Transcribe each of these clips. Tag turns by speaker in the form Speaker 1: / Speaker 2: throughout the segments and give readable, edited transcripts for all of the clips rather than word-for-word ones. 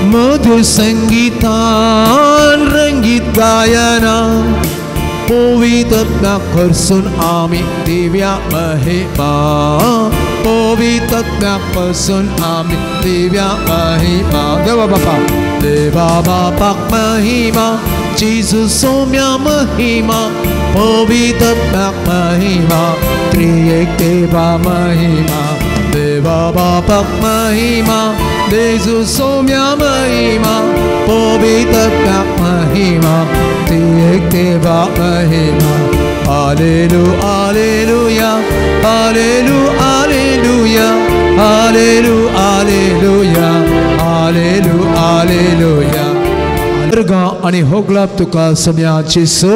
Speaker 1: मधुर संगीतान रंगीत गायना पवित्र करसून आमी दिव्या महिमा पवित्र करसून आमी दिव्या महिमा देवा बापा देवा बापाक महिमा जेजू सोम्या महिमा पवित्र महिमा त्रिएक देवा महिमा देवा बापाक महिमा जेजू सोम्या महिमा पवित्र महिमा त्रिएक देवा महिमा hallelujah hallelujah hallelujah hallelujah hallelujah hallelujah hallelujah. अर्घा आनी होगलाप तुका सम्या जेजू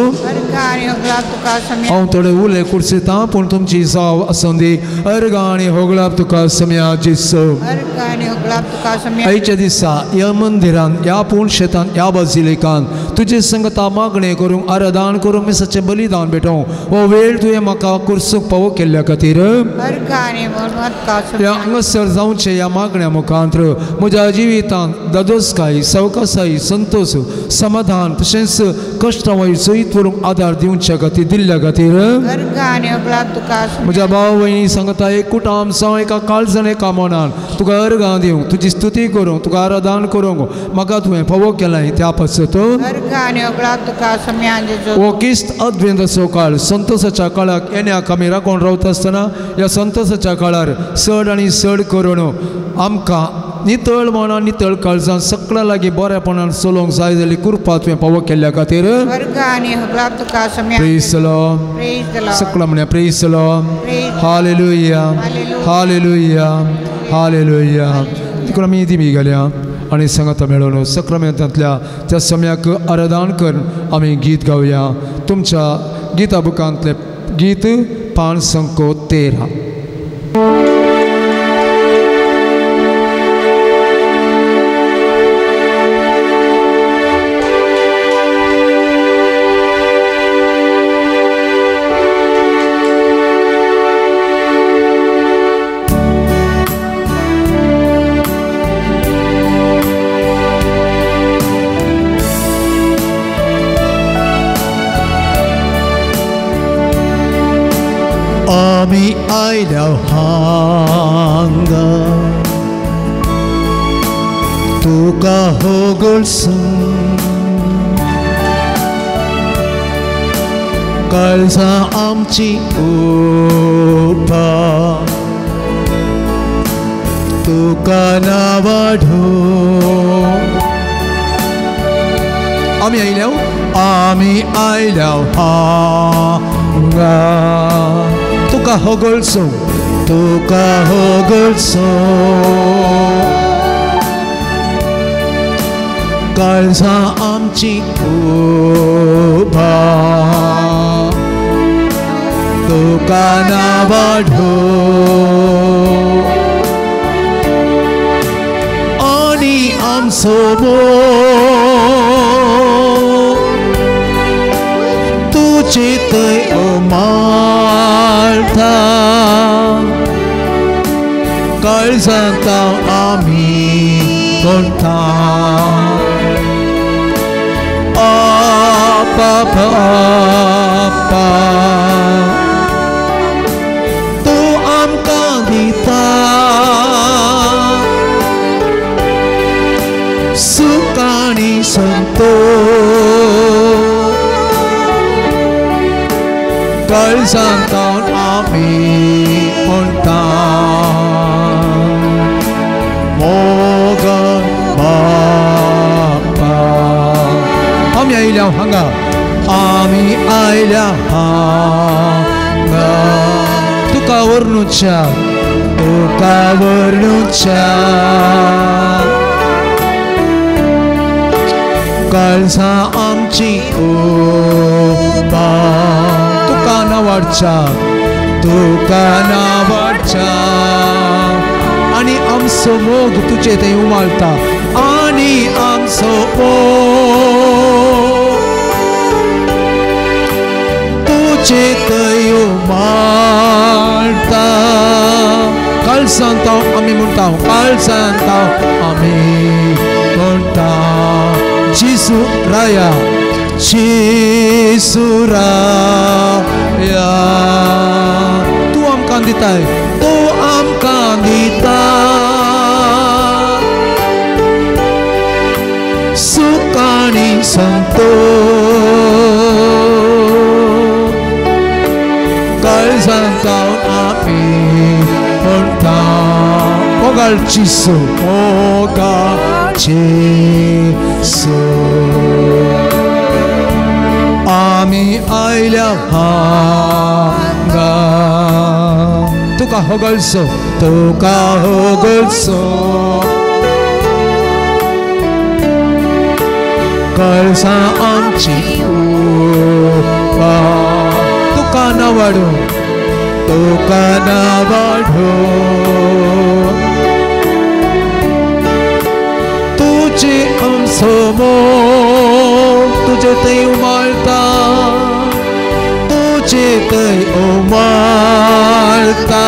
Speaker 1: हांव थोडे उले कुर्सिता पूण तुमची जाव आसूं दी. अर्घा आनी होगलाप तुका सम्या जेजू. आयच्या दिसा ह्या मंदिरान ह्या पूण शेतान ह्या बाजिलिकान तुजे संगता मागणें करूंक आराधन करूंक मिसाचें बलिदान भेटोवंक हो वेळ तुवें म्हाका कुर्सूंक पावो केल्ल्या खातीर ह्या हांगासर जावचें ह्या मागण्या मुखांत म्हज्या जिवितांत दादोसकाय सवकासाय संतोश समाधान तशेंच कश्टां वयर जैत व्हरूंक आदार दिवच्या खातीर दिल्ल्या खातीर म्हज्या भाव भयणी सांगता एक कुटाम जावं एका काळजान एका मनान तुका अर्घां दिवंक तुजी स्तुती करूंक तुका आराधन करूंक म्हाका तुवें फावो केलां त्या पासत हो किस्त अद्वेंताचो काळ संतोषाच्या काळाक येण्याक आमी राखून रावता आसतना ह्या संतोषाच्या काळार चड आनी चड करून आमकां नितळ मनान नितळ काळजान सगळ्या लागीं बरेपणान चलोवंक जाय जाल्यार कृपा तुवें पावो केल्ल्या खातीर. प्रेज the Lord. सगळं म्हणया प्रेज the Lord. Hallelujah hallelujah hallelujah. तिकडं आमी दिमी गेल्या आनी सांगाता मेळोवन सक्रामेंतांतल्या त्या सम्याक आराधन करून आमी गीत गावया. तुमच्या गीता बुकांतलें गीत 513. आमी आयल्या हांगा तुका होगळसून काळजां आमची उबा तुका नावाढो. आमी आयल्या आमी आयल्या हांगा तुका होगळसूं तुका होगळसूं काळजां आमची उबा तुका नावाढो आनी आमचो तुजे थंय उमाळटा काळजांत आमी कोणता आपा आपा तूं आमकां दिता सुख आनी संतोष काळजांत आमी म्हणटा मोगान बापा. आमी आयल्या हांगा आमी आयल्या हांगा तुका वर्णुच्या तुका वर्णुच्या काळजां आमची उबा तुका नावाडच्या तुका नावाडच्या आनी आमचो मोग तुजे थंय उमाळटा आनी आमचो मोग तुजे थंय उमाळटा काळजांत आमी म्हणटा काळजांत आमी म्हणटा. जेसुराया जेसुराया तूं आमकां दिताय तूं आमकां दिता सुख आनी संतोष काळजांत आमी म्हणटा मोगाळ जेसू मोगाळ जेसू आमी आयल्या हांगा तुका होगळचो तुका होगळचो काळजां आमची उबा तुका ना वाडो तुका ना वाडो तुजे आमचो मोग तुजे थंय उमाळता तुजे थंय उमाळता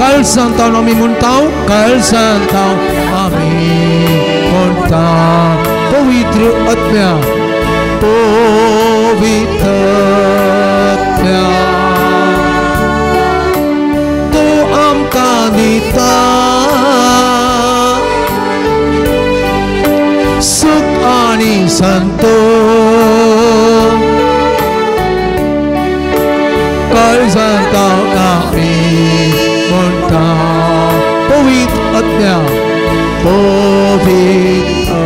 Speaker 1: काळजांत आमी म्हणटा काळजांत आमी म्हणटा पवित्र आत्म्या पवित्र आत्म्या तूं आमकां दिता सुख आनी संतोष काळजांत आमी म्हणटा पवित्र आत्म्या पवित्र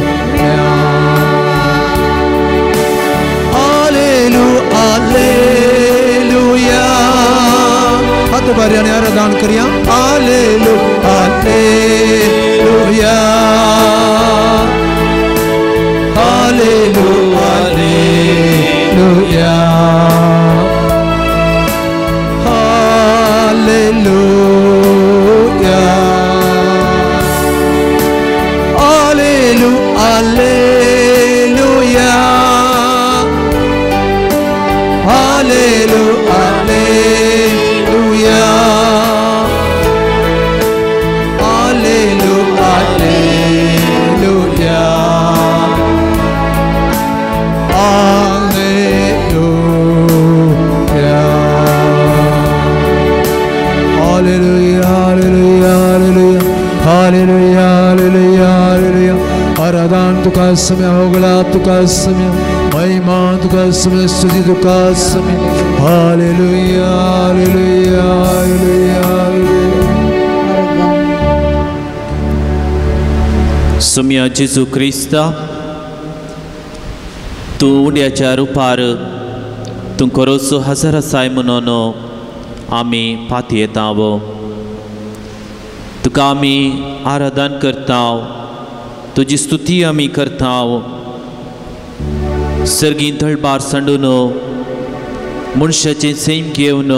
Speaker 1: आत्म्या हालेलुया हात उबारी आनी आराधन करया hallelujah hallelujah hallelujah hallelujah hallelujah hallelujah hallelujah hallelujah hallelujah hallelujah hallelujah hallelujah hallelujah आराधन तुका सम्या होगला तुका सम्या महिमा तुका सम्या स्तुती तुका सम्या हालेलुया हालेलुया हालेलुया
Speaker 2: सम्या जेजू क्रिस्ता तूं उंड्याच्या रुपार तूं खरोचो हजर आसाय म्हणून आमी पातयेता तुका आमी आराधन करता तुजी स्तुती आमी करता सर्गीं थळबार सांडून मनशाचें सैम घेवन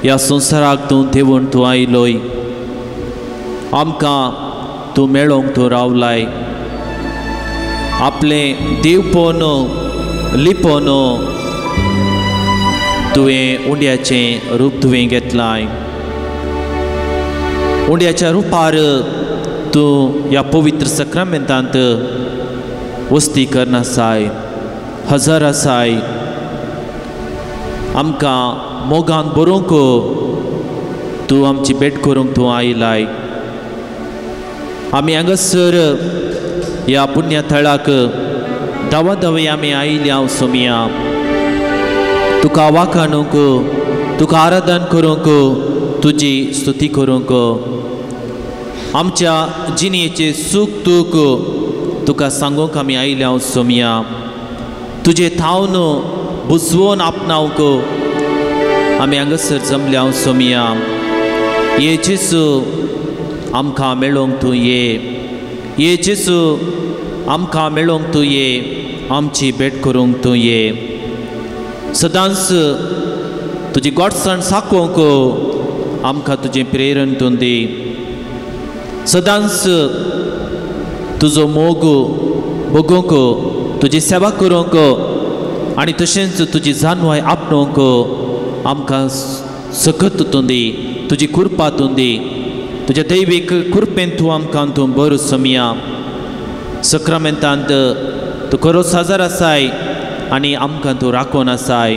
Speaker 2: ह्या संवसाराक तूं देवून तूं आयलोय आमकां तूं मेळोंक तूं रावलाय आपलें देवपण लिपोन तुवें उंड्याचें रूप तुवें घेतलाय उंड्याच्या रुपार तूं ह्या पवित्र सक्रामेंतांत वस्ती करनासाय हजर आसाय आमकां मोगान बरोवंक तूं आमची भेट करूंक तूं आयलाय आमी हांगासर ह्या पुण्य थळाक धांवा धांवे आमी आयल्या सोमिया तुका वाखाणूंक तुका आराधन करूंक तुजी स्तुती करूंक आमच्या जिणेचें सूख दूख तुका सांगूंक आमी आयल्या सोमिया तुजें थावन बुजवोन आपणावंक आमी हांगासर जमल्या सोमिया ये जेजू आमकां मेळोंक तूं ये ये जेजू आमकां मेळोंक तूं ये आमची भेट करूंक तूं ये सदांच तुजी गोडसाण साकोवंक आमकां तुजें प्रेरण तूं दी सदांच तुजो मोग भोगोवंक तुजी सेवा करूंक आनी तशेंच तुजी जानवाय आपणोवंक आमकां सकत तूं दी तुजी कृपा तूं दी तुज्या दैवीक कृपेन तूं आमकां तूं बरो सोमिया सक्रामेंतांत तूं खरोच हजर आसाय आनी आमकां तूं राखून आसाय.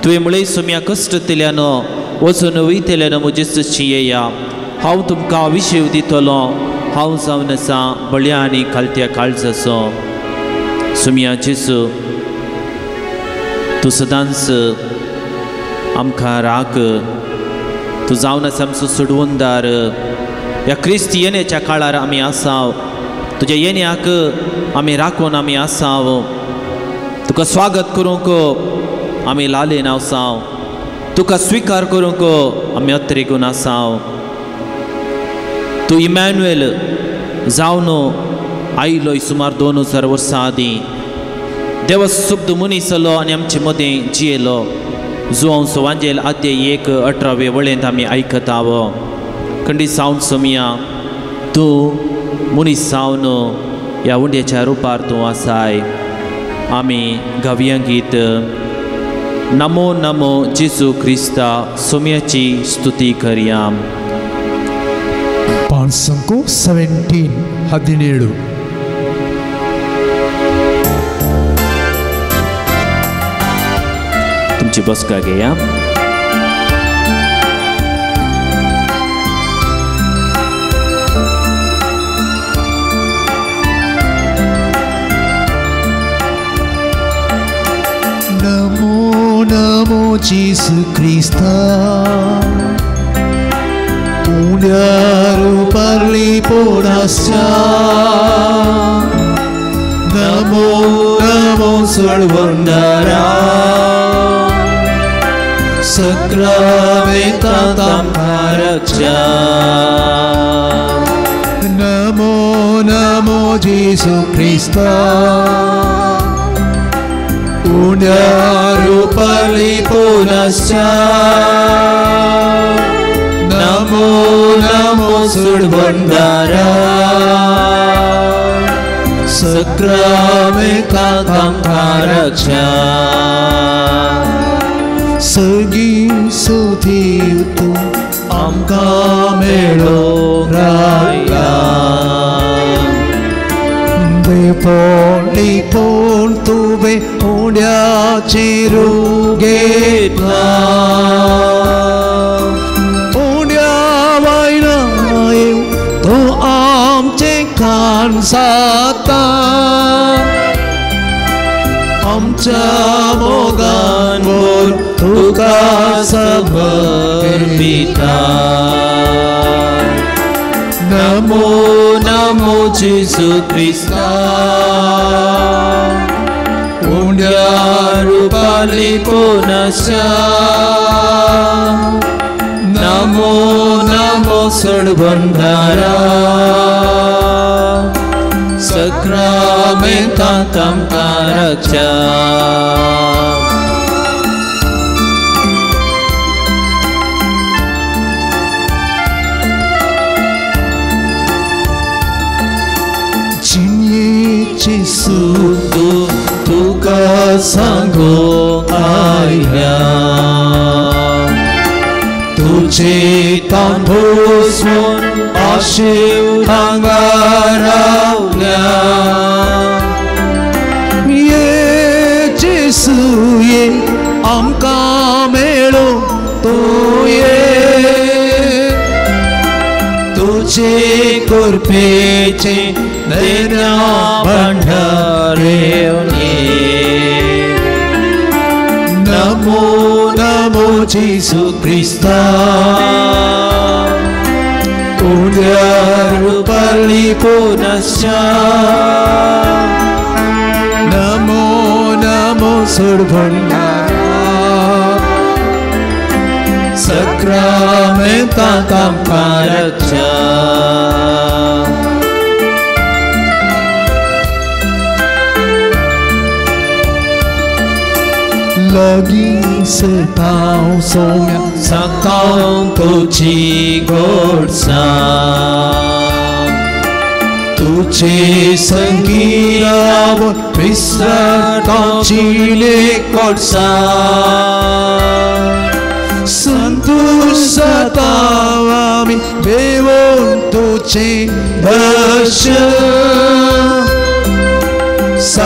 Speaker 2: तुवें म्हळें सोम्या कश्ट दिल्यानो वचून वयतल्यानो म्हजे सशी येया, हांव तुमकां विशेव दितलो. हांव जावन आसा बळ्या आनी खालत्या काळजाचो. सोम्या जेजू तूं सदांच आमकां राख. तूं जावन आसा आमचो सोडवणदार. ह्या क्रिस्त येण्याच्या काळार आमी आसाव. तुज्या येण्याक आमी राखून आमी आसाव. तुका स्वागत करूंक आमी लालेन आसाव. तुका स्विकार करूंक आमी अत्रेगून आसाव. तूं इमॅन्युएल जावन आयलोय सुमार 2000 वर्सां आदीं. देवा शब्द मनीस जालो आनी आमचे मदें जियेलो. जुवांव वांजेल आद्य 1:18 वळेंत आमी आयकताव. खंडीत सावन सोमिया तूं मनीस जावन ह्या उंड्याच्या रुपार तूं आसाय. आमी गावया गीत नमो नमो जेजू क्रिस्ता सोम्याची स्तुती करया.
Speaker 1: 517 17.
Speaker 2: तुमची बसका घेया.
Speaker 1: नमो नमो जेजू क्रिस्ता उंड्यार parli ponasya. Namo namo Solvandara Sacramenta Tamkaracha. Namo namo Jesu Christa Unyaru parli ponasya. Namo namo Solvandara Sacramenta Tamkaracha. सगी सुधीव तूं आमकां मेळो राया. देवपण लिपोवन तुवें उंड्याचेर घेतला. उंड्या वयलो तूं आमचें कान जाता. आमच्या मोगान बोल तुका समर्पिता.
Speaker 2: नमो नमो जेजू क्रिस्ता उंड्यार पाली पोनाशा. Namo Namo सोडवणदारा Sacramenta Tamkaracha.
Speaker 1: जिन्येचे सुख तुका सांगो आयल्या. तुझे तांबोसून आशेव हांगा रावल्या. ये जेजू ये आमकां मेळो तूं ये. तुझे कृपेचे देण्या भांडार घेवन ये. नमो नमो जेजू क्रिस्ता उंड्यार पाली पोनाशा. Namo Namo सोडवणदारा
Speaker 2: Sacramenta Tamkaracha.
Speaker 1: लागीं सताव सोम्या
Speaker 2: सताव तुजी गोडसा.
Speaker 1: तुझे संगी रावन विसरताची लेकोडसा. संतोष सताव आमी बेवोन तुझे दर्शन.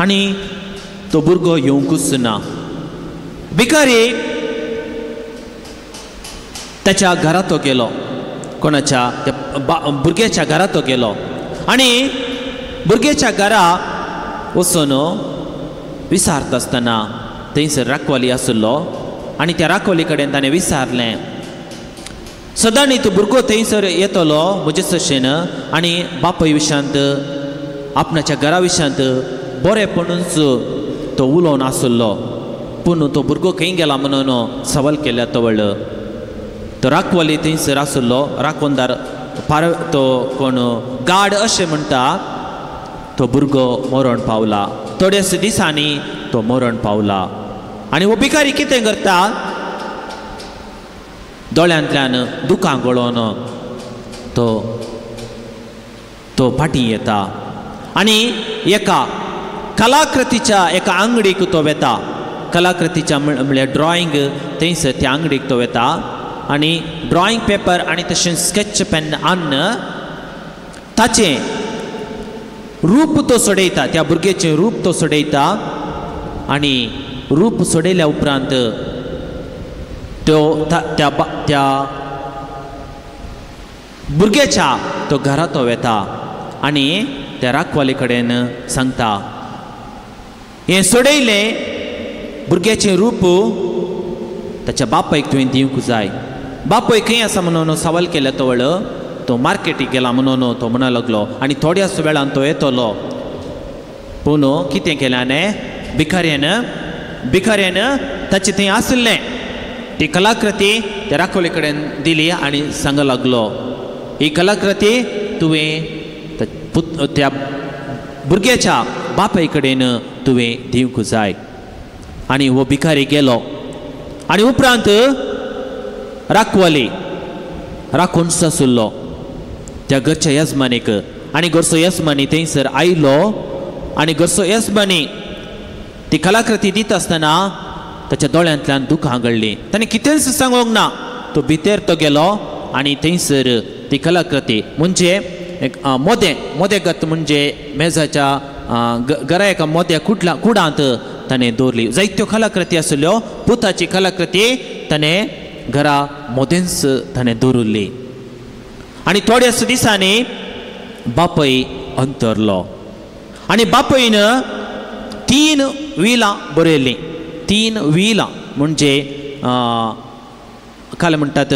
Speaker 2: आनी तो भुरगो येवंकूच ना. भिकारी ताच्या घरा तो गेलो, कोणाच्या त्या भुरग्याच्या घरा तो गेलो आनी भुरग्याच्या घरा वचून विचारता आसतना थंयसर राखवाली आशिल्लो आनी त्या राखवाली कडेन ताणें विचारलें, सदांनी तूं भुरगो थंयसर येतलो म्हजे सशेन आनी बापूय विशांत आपणाच्या घरा विशांत बरेपणूच तो उलोवन आशिल्लो, पूण तो भुरगो खंय गेला म्हणून सवाल केल्या तवळ तो राखवाली थंयसर आशिल्लो राखणदार पार तो कोण गार्ड अशें म्हणटा, तो भुरगो मरण पावला. थोड्याच दिसांनी तो मरण पावला आनी हो भिकारी कितें करता, दोळ्यांतल्यान दुकां गळोवन तो तो फाटीं येता आनी एका कलाकृतीच्या एका आंगडीक तो वेता. कलाकृतीच्या म्हणल्यार ड्रॉइंग थंयसर त्या आंगडीक तो वेता आनी ड्रॉइंग पेपर आनी तशें स्केच पेन हाडून ताचें रूप तो सोडयता, त्या भुरग्याचें रूप तो सोडयता आनी रूप सोडयल्या उपरांत तो त्या त्या भुरग्याच्या तो घरा तो वेता आनी त्या राखवाली कडेन सांगता, हें सोडयलें भुरग्याचें रूप ताच्या बापायक तुवें दिवंक जाय. बापूय खंय आसा म्हणून सवाल केल्या तवळ तो मार्केटीक गेला म्हणून तो म्हणा लागलो आनी थोड्याच वेळान तो येतलो. पूण कितें केलें हाणें, भिकाऱ्यान भिकाऱ्यान ताचें थंय आशिल्लें ती कलाकृती त्या राखोले कडेन दिली आनी सांग लागलो, ही कलाकृती तुवें त्या भुरग्याच्या बापाय कडेन तुवें दिवंक जाय. आनी हो भिकारी गेलो आनी उपरांत राखवाली राखून आशिल्लो त्या घरच्या येजमानीक आनी घरचो येजमानी थंयसर आयलो आनी घरचो येजमानी ती कलाकृती दिता आसतना ताच्या दोळ्यांतल्यान दुकां गळ्ळीं. ताणें कितेंच सांगूंक ना, तो भितर तो गेलो आनी थंयसर ती कलाकृती म्हणजे एक मोदें मोदेगत म्हणजे मेजाच्या घरा एका मोद्या कुडला कुडांत ताणें दवरली. जायत्यो कलाकृती आशिल्ल्यो, पुताची कलाकृती ताणें घरा मोदेंच ताणें दवरिल्ली. आनी थोड्याच दिसांनी बापय अंतरलो आनी बापयन 3 विलां बरयलीं. 3 विलां म्हणजे काल म्हणटात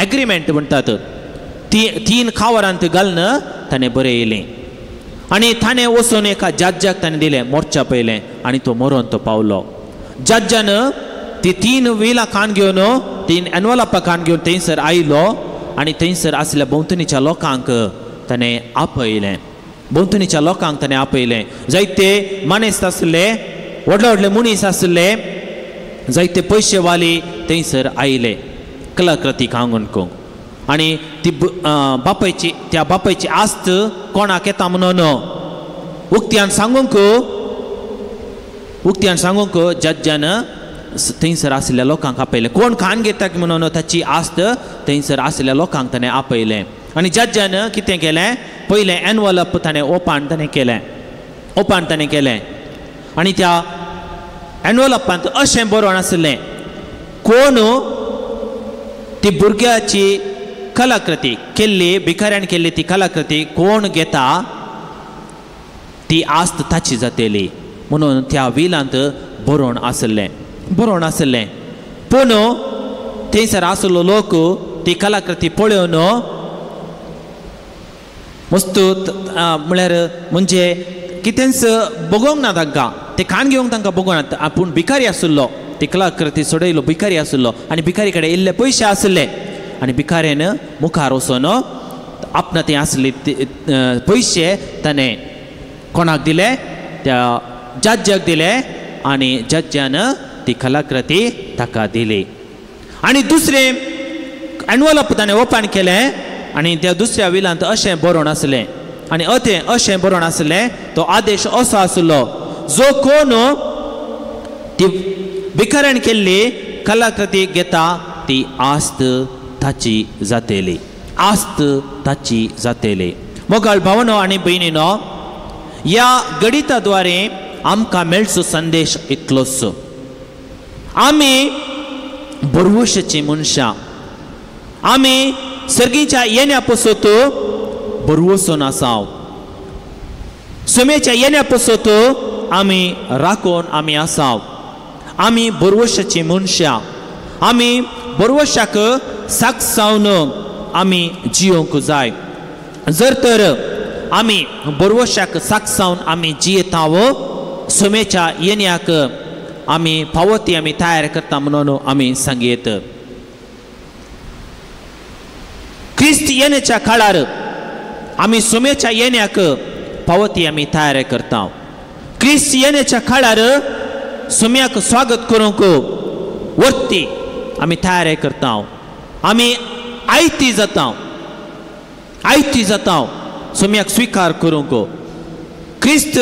Speaker 2: एग्रीमेंट म्हणटात, ती 3 खावरांत घालून ताणें बरयलें आनी ताणें वचून एका जाज्जाक ताणें दिलें मोर्चा पयलें आनी तो मरोन तो पावलो. जाज्जान ती 3 विलां खाण घेवन 3 एनवलपां खाण घेवन थंयसर आयलो आनी थंयसर आसल्या भोंवतणीच्या लोकांक ताणें आपयलें. भोंवतणीच्या लोकांक ताणें आपयलें. जायते मानेस्त आसले, व्हडले व्हडले मनीस आसले, जायते पयशेवाले थंयसर आयले कलाकृती खांगून करूंक. आनी ती बापायची त्या बापायची आस्त कोणाक येता म्हणून उक्त्यान सांगूंक उक्त्यान सांगूंक जज्जान थंयसर आशिल्ल्या लोकांक आपयलें. कोण खाण घेता म्हणून ताची आस्त थंयसर आशिल्ल्या लोकांक ताणें आपयलें. आनी जज्जान कितें केलें, पयलें एनवलप ताणें ओपन ताणें केलें, ओपन ताणें केलें आनी त्या एनवलपांत अशें बरोवन आशिल्लें, कोण ती भुरग्याची कलाकृती केल्ली भिकाऱ्यान केल्ली ती कलाकृती कोण घेता ती आस्त ताची जातली म्हणून त्या विलांत बरोवन आशिल्लें, बरोवन आशिल्लें. पूण थंयसर आशिल्लो लोक ती कलाकृती पळोवन मस्त म्हळ्यार म्हणजे कितेंच बगोवंक ना तांकां, ते खाण घेवंक तांकां बगोवंक ना. पूण भिकारी आशिल्लो, ती कलाकृती सोडयलो भिकारी आशिल्लो आनी भिकारी कडेन इल्ले पयशे आशिल्ले आनी भिकाऱ्यान मुखार वचून आपणा थंय आसले पयशे ताणें कोणाक दिले, त्या जज्जाक दिले आनी जज्जान ती कलाकृती ताका दिली. आनी दुसरें एनवलप ताणें ओपन केलें आनी त्या दुसऱ्या विलांत अशें बरोवन आसलें आनी अतें अशें बरोवन आसलें, तो आदेश असो आसलो, जो कोण ती भिकाऱ्यान केल्ली कलाकृती घेता ती आस्त ताची जातली, आस्त ताची जातली. मोगाळ भावनो आनी भयणीनो, ह्या गणिता द्वारे आमकां मेळचो संदेश इतलोच. आमी बरवशाचीं मनशां, आमी सर्गीच्या येण्या पसत बरवसून आसाव. सुमेच्या येण्या पसत आमी राखून आमी आसाव. आमी बरवशाचीं मनशां, आमी बरवशाक साक्षावन आमी जियोंक जाय. जर तर आमी बरवशाक साक्षावन आमी जियेताव, सुमेच्या येण्याक आमी फावो ती आमी तयार करता म्हणून आमी सांगयेत. क्रिस्त येण्याच्या काळार आमी सुमेच्या येण्याक फावो ती आमी तयार करता. क्रिस्त येण्याच्या काळार सुम्याक स्वागत करूंक वर्ती आमी तयार करता. आमी आयती जाता, आयती जाता सुम्याक स्विकार करूंक. क्रिस्त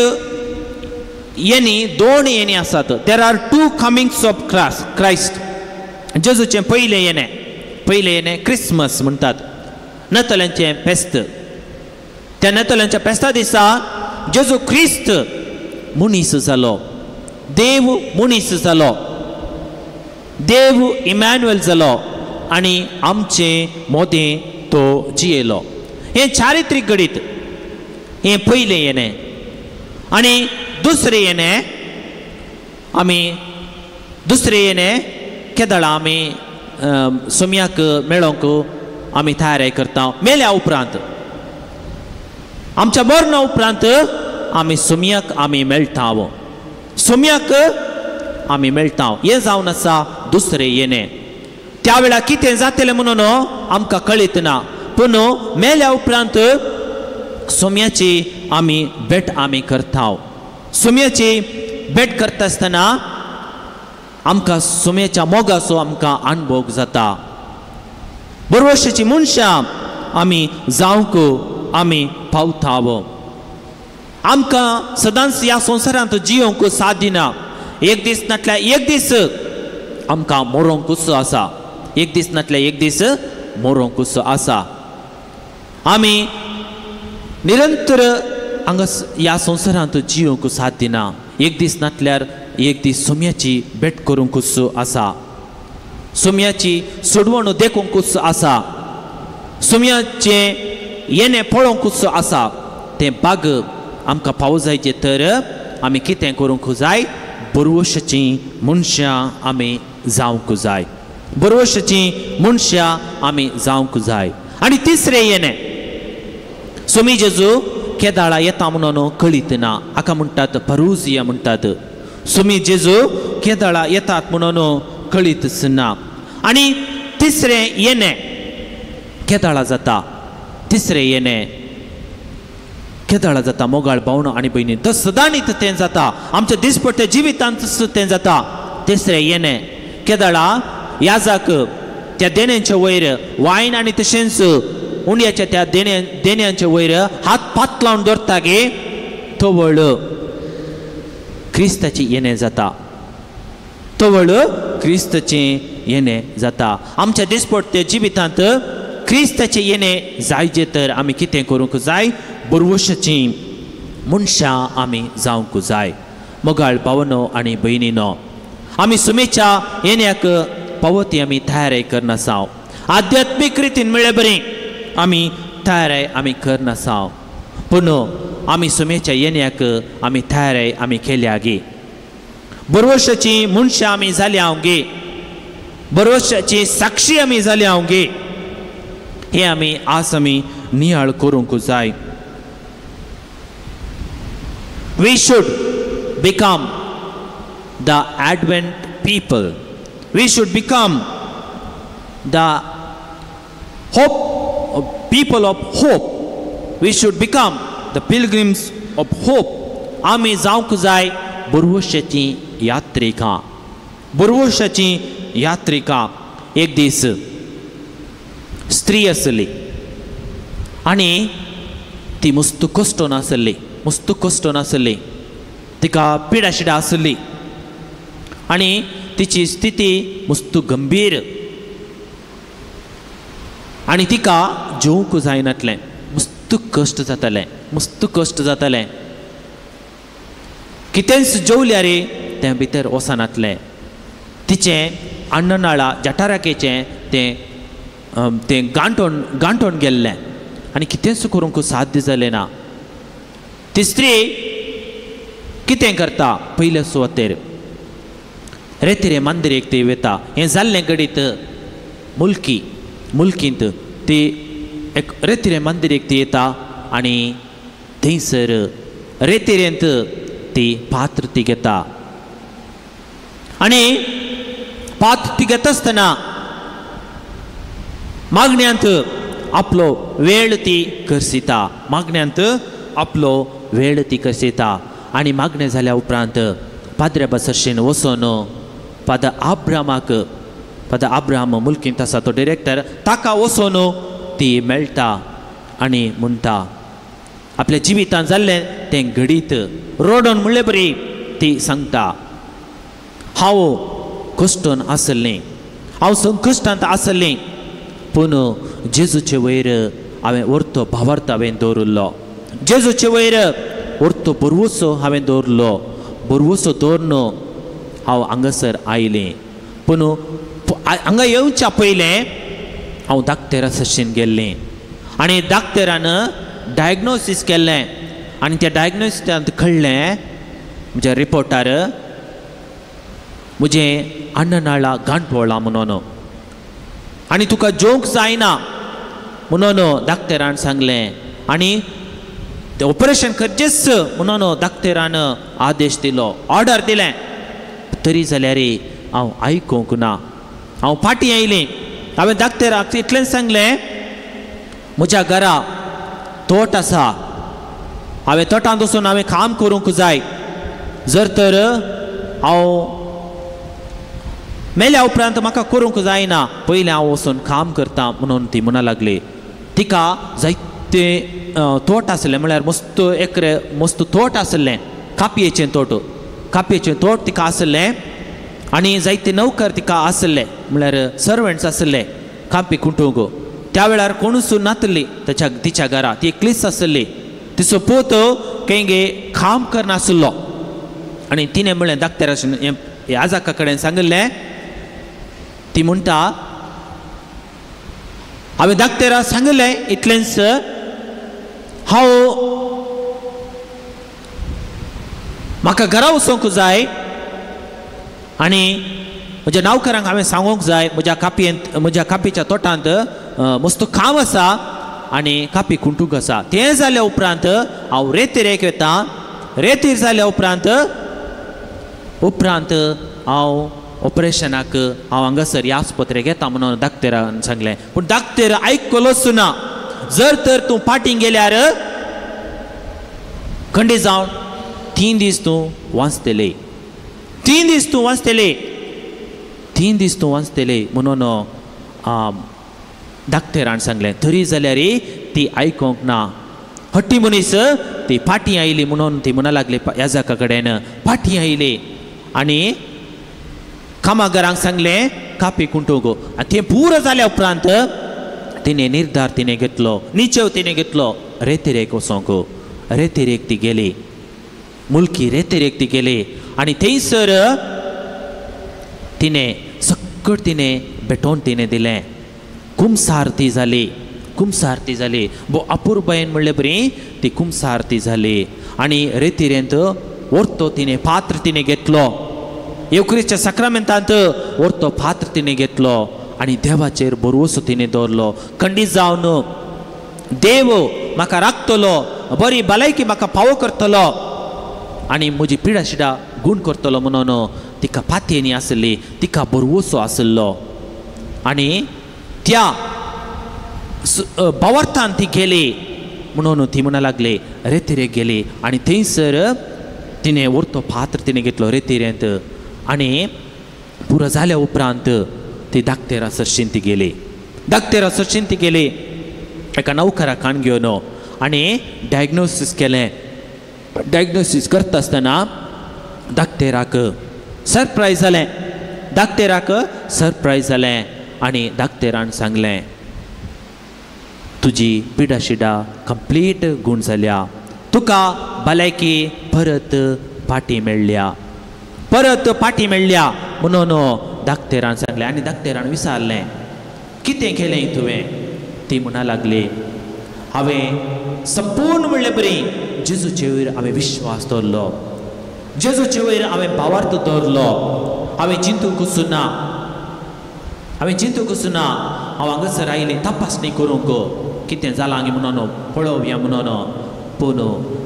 Speaker 2: येणी दोन येणी आसात. There are two comings of Christ. जेजूचें पयलें येणें, पयलें येणें क्रिसमस म्हणटात, नतल्यांचें फेस्त. त्या नतल्यांच्या फेस्ता दिसा जेजू क्रिस्त मनीस जालो, देव मनीस जालो, देव इमॅन्युएल जालो आनी आमचे मोदें तो जियेलो. हें चारित्रीक घडीत, हें पयलें येणें. आनी दुसरें येणें आमी दुसरें येणें केदळा आमी सोम्याक मेळोंक आमी तयारी करता. मेल्या उपरांत, आमच्या मरणा उपरांत आमी सोम्याक आमी मेळटा, सोम्याक आमी मेळटा. हें जावन आसा दुसरें येणें. त्या वेळार कितें जातलें म्हणून आमकां कळीत ना, पूण मेल्या उपरांत सोम्याची आमी भेट आमी करता. सोम्याची भेट करता आसतना आमकां सोम्याच्या मोगाचो आमकां अणभव जाता. बरवशाची मनशां आमी जावंक आमी पावता. आमकां सदांच ह्या संवसारांत जियोंक साथ दिना. एक दीस नाटल्यार एक दीस आमकां मरोंकूच आसा, एक दीस नाटल्यार एक दीस मरोंकूच आसा. आमी निरंतर हांगा ह्या संवसारांत जियोंक साथ दिना. एक दीस नाटल्यार एक दीस सोम्याची भेट करूंकूच आसा, सोम्याची सोडवण देखूंकूच आसा, सोम्याचें येणें पळोवंकूच आसा. तें बाग आमकां पावो जायचें तर आमी कितें करूंक जाय? बरवशाचीं मनशां आमी जावंक जाय, बरवशाचीं मनशां आमी जावंक जाय. आनी तिसरें येणें, सोमी जेजू केदाळा येता म्हणून कळीत ना, हाका म्हणटात परुजिया म्हणटात. सोमी जेजू केदाळा येतात म्हणून कळीतच ना. आनी तिसरें येणें केदाळा जाता, तिसरें येणें केदाळा जाता. मोगाळ भावना आनी भयणी, तो सदांच तें जाता आमच्या दिसपट्ट्या जिवितांत तें जाता. तिसरें येणें केदाळा याजाक त्या देण्यांच्या वयर वायन आनी तशेंच उंड्याच्या त्या देण्यांच्या वयर हात पात लावन दवरता गे, तवळ क्रिस्ताचें येणें जाता, तवळ क्रिस्ताचें येणें जाता. आमच्या दिसपट्ट्या जिवितांत क्रिस्ताचें येणें जायचें तर आमी कितें करूंक जाय? बरवशाचीं मनशां आमी जावंक जाय. मोगाळ भावनो आनी भयणीनो, आमी सुमेच्या येण्याक पावो ती आमी तयारी करनासाव. आध्यात्मीक रितीन म्हळ्यार बरी आमी तयारी आमी करनासाव, पूण आमी सुमेच्या येण्याक आमी तयारी आमी केल्या गे. बरवशाचीं मनशां आमी जाल्या हांव गे, बरवशाची साक्षी आमी जाल्या हांव गे. हें आमी आज आमी नियाळ करूंक जाय. We should become the Advent people. We should become the hope people of hope. We should become the pilgrims of hope. आमी जावंक जाय बरवशाचीं यात्रिकां, बरवशाचीं यात्रिकां. एक दीस स्त्री आसली आनी ती मस्त कश्ट नासली, मस्त कश्ट नासली, तिका पिडाशिडा आसली आनी तिची स्थिती मस्त गंभीर आनी तिका जेवंक जायनातलें, मस्त कश्ट जातालें, मस्त कश्ट जातालें. कितेंच जेवल्यार तें भितर वचनातलें. तिचें अन्ननाळा जठाराकेचें तें तें गांठोन गांठोन गेल्लें आनी कितेंच करूंक साध्य जालें ना. ती स्त्री कितें करता पयले सुवातेर रेतिरे मंदिरेक ती वता. हें जाल्लें घडीत मुल्की मुल्कींत ती एक रेतिरे मंदिरेक ती येता आनी थंयसर रेतिरेंत ती पात्र ती घेता आनी पात्र ती घेता आसतना मागण्यांत आपलो वेळ ती करसिता, मागण्यांत आपलो वेळ ती करसिता. आनी मागणें जाल्या उपरांत पाद्र्या बसरशेन वचून फादर आब्रामाक, फादर आब्राम मुल्कींत आसा तो डिरेक्टर, ताका वचून ती मेळटा आनी म्हणटा आपल्या जिवितांत जाल्लें तें घडीत रडोन म्हणले बरी ती सांगता, हांव कश्टन आसलें, हांव संकश्टांत आसलें, पूण जेजूचे वयर हांवें वर्तो भावार्थ हांवें दवरिल्लो, जेजूचे वयर वर्तो बरवसो हांवें दवरलो, बरवसो दवरून हांव हांगासर आयलें. पूण हांगा येवच्या पयलें हांव दाक्तेरा सरशीन गेल्लें आनी दाक्तेरान डायग्नोसीस केल्लें आनी त्या डायग्नोसिसांत कळ्ळें म्हज्या रिपोर्टार म्हजें अन्ननाळा गांठवळा म्हणून आनी तुका जेवंक जायना म्हणून दाक्तेरान सांगलें आनी तें ऑपरेशन करचेंच म्हणून दाक्तेरान आदेश दिलो, ऑर्डर दिलें. तरी जाल्यार हांव आयकूंक ना, हांव फाटीं आयलें. हांवें दाक्तेराक इतलेंच सांगलें, म्हज्या घरा तोट आसा, हांवें तोटांत वचून हांवें काम करूंक जाय, जर तर हांव मेल्या उपरांत म्हाका करूंक जायना, पयलें हांव वचून काम करता म्हणून ती म्हणा लागली. तिका जायते तोट आसलें, म्हळ्यार मस्त एकरे मस्त तोट आसलें, कापयेचें तोट, कापयेचें तोट तिका आसलें आनी जायते नौकर तिका आसले, म्हळ्यार सर्वंट्स आसले कापी कुटूंक. त्या वेळार कोणूच नातली ताच्या तिच्या घरा, ती एकलीच आसली. तिचो पूत खंय काम करनासलो आनी तिणें म्हणलें दाक्तेरा याजका कडेन सांगिल्लें, ती म्हणटा हांवें दाक्तेरा सांगिल्लें इतलेंच, हांव म्हाका घरा वचूंक जाय आनी म्हज्या नावकरांक हांवें सांगूंक जाय म्हज्या कापयेंत, म्हज्या कापीच्या तोटांत मस्त काम आसा आनी कापी कुंटूंक आसा. तें जाल्या उपरांत हांव रेतीरेक वता, रेतीर जाल्या उपरांत उपरांत हांव ऑपरेशनाक हांव हांगासर ह्या आस्पत्रेक येता म्हणून दाक्तेरान सांगलें. पूण दाक्तेर आयकलोच ना. जर तर तूं फाटीं गेल्यार खंडी जावन 3 दीस तूं वाचतले, 3 दीस तूं वाचतले, 3 दीस तूं वाचतले म्हणून दाक्तेरान सांगलें. तरी जाल्यार ती आयकूंक ना. हट्टी मनीस ती फाटीं आयली म्हणून ती म्हणा लागली याजका कडेन, फाटीं आयली आनी कामागारांक सांगलें कापी कुंटूंक. आनी तें पुरो जाल्या उपरांत तिणें निर्धार तिणें घेतलो, निचेव तिणें घेतलो रेतिरेक वचोंक. रेतिरेक ती गेली, मुल्की रेतिरेक ती गेली आनी थंयसर तिणें सकट तिणें भेटोवन तिणें दिलें. कुमसारती जाली, कुमसारती जाली, बो अपुरबायेन म्हणले बरी ती कुमसारती जाली आनी रेतिरेंत वर्तो तिणें पात्र तिणें घेतलो, येवक्रिस्ताच्या साक्रामेंतांत वर्तो पात्र तिणें घेतलो आनी देवाचेर भरवसो तिणें दवरलो. खंडीत जावन देव म्हाका राखतलो, बरी भलायकी म्हाका फावो करतलो आनी म्हजी पिडा शिडा गूण करतलो म्हणून तिका पातयेनी आसली, तिका भरवसो आसलो आनी त्या भावार्थान ती गेली म्हणून ती म्हणा लागली. रेतिरेक गेली आनी थंयसर तिणें वर्तो पात्र तिणें घेतलो रेतिरेंत आनी पुरो जाल्या उपरांत ती दाक्तेरा सरशीन ती गेली, दाक्तेरा सरशीन ती गेली एका नौकराक कान घेवन आनी डायग्नोसीस केलें. डायग्नोसीस करता आसतना दाक्तेराक सरप्रायज जालें, दाक्तेराक सरप्रायज जालें आनी दाक्तेरान सांगलें तुजी पिडा शिडा कंप्लीट गूण जाल्या, तुका भलायकी परत पाटी मेळ्ळ्या, परत पाटी मेळ्ळ्या म्हणून धाकतेरान सांगलें. आनी धाकतेरान विचारलें कितें केलें तुवें? ती म्हणा लागली हांवें संपूर्ण म्हणले बरी जेजूचे वयर हांवें विश्वास दवरलो, जेजूचे वयर हांवें भावार्थ दवरलो, हांवें चिंतूंक वचूना, हांवें चिंतूंक वचूना, हांव हांगासर आयलें तपासणी करूंक कितें जालां म्हणून पळोवया म्हणून, पूण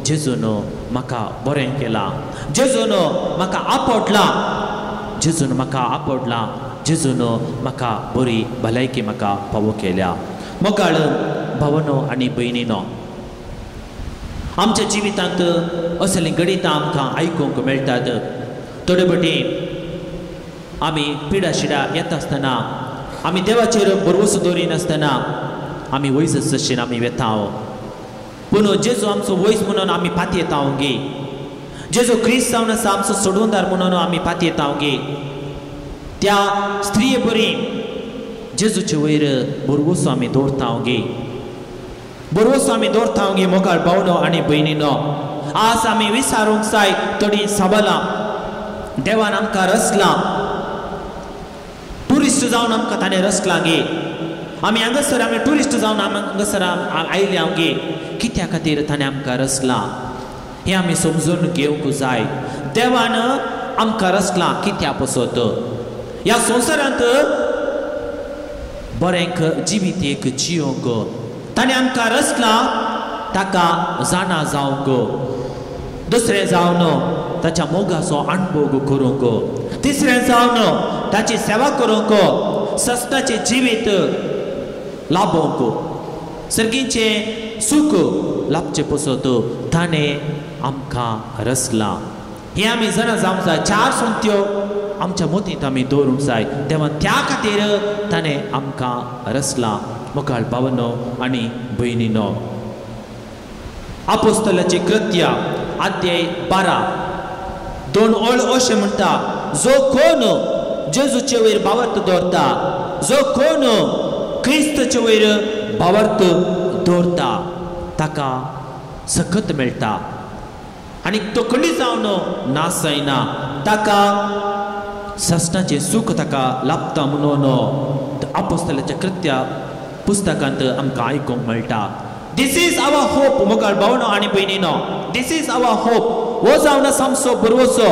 Speaker 2: जेजून म्हाका बरें केलां, जेजून म्हाका आपडलां, जेजून म्हाका आपडलां, जेजून म्हाका बरी भलायकी म्हाका फावो केल्या. मोगाळ भावनो आनी भयणीनो, आमच्या जिवितांत असलीं घडितां आमकां आयकूंक मेळटात. थोडे फावटी आमी पिडा शिडा येता आसतना, आमी देवाचेर भरवंसो दवरिनासतना आमी वयस जशेन आमी वेता, पूण जेजू आमचो वयस म्हणून आमी पातयेता गे, जेजू क्रिस्त जावन आसा आमचो सोडवणदार म्हणून आमी पातयेता गे. त्या स्त्रिये बरी जेजूचे वयर भरवंसो आमी दवरता गे, भरवंसो आमी दवरता गे. मोगाळ भावनो आनी भयणीनो, आज आमी विचारूंक जाय थोडीं सवालां. देवान आमकां रचलां, ट्युरिस्ट जावन आमकां ताणें रचलां गे, आमी हांगासर आमी ट्युरिस्ट जावन आमी हांगासर आयल्या गे, कित्या खातीर ताणें आमकां रचलां हें आमी समजून घेवंक जाय. देवान आमकां रचलां कित्या पसत ह्या संवसारांत बरें जिवीत एक जियोंक ताणें आमकां रचलां, ताका जाणा जावंक, दुसरें जावन ताच्या मोगाचो अणभोग करूंक, तिसरें जावन ताची सेवा करूंक, सस्ताचें जिवीत लाभोवंक, सर्गीचें सूख लाभचें पसत ताणें आमकां रचलां. हें आमी जाणा जावंक जाय. चार सोंत्यो आमच्या मतींत आमी दवरूंक जाय. देवान त्या खातीर ताणें आमकां रचलां. मोगाळ भावनो आनी भयणीनो, आपोस्तलाचें कृत्य अध्याय 12 2 ओळ अशें म्हणटा, जो कोण जेजूचे वयर भावार्थ दवरता, जो कोण क्रिस्ताचे वयर भावार्थ दवरता ताका सकत मेळटा आनी तो खंडी जावन नाश जायना, ताका सस्नाचें सूख ताका लाभता म्हणून आपोस्तलाच्या कृत्या पुस्तकांत आमकां आयकूंक मेळटा. This is our hope. मोगाळ भावनो आनी भयणीनो, this is our hope. हो जावन आसा आमचो भरवंसो,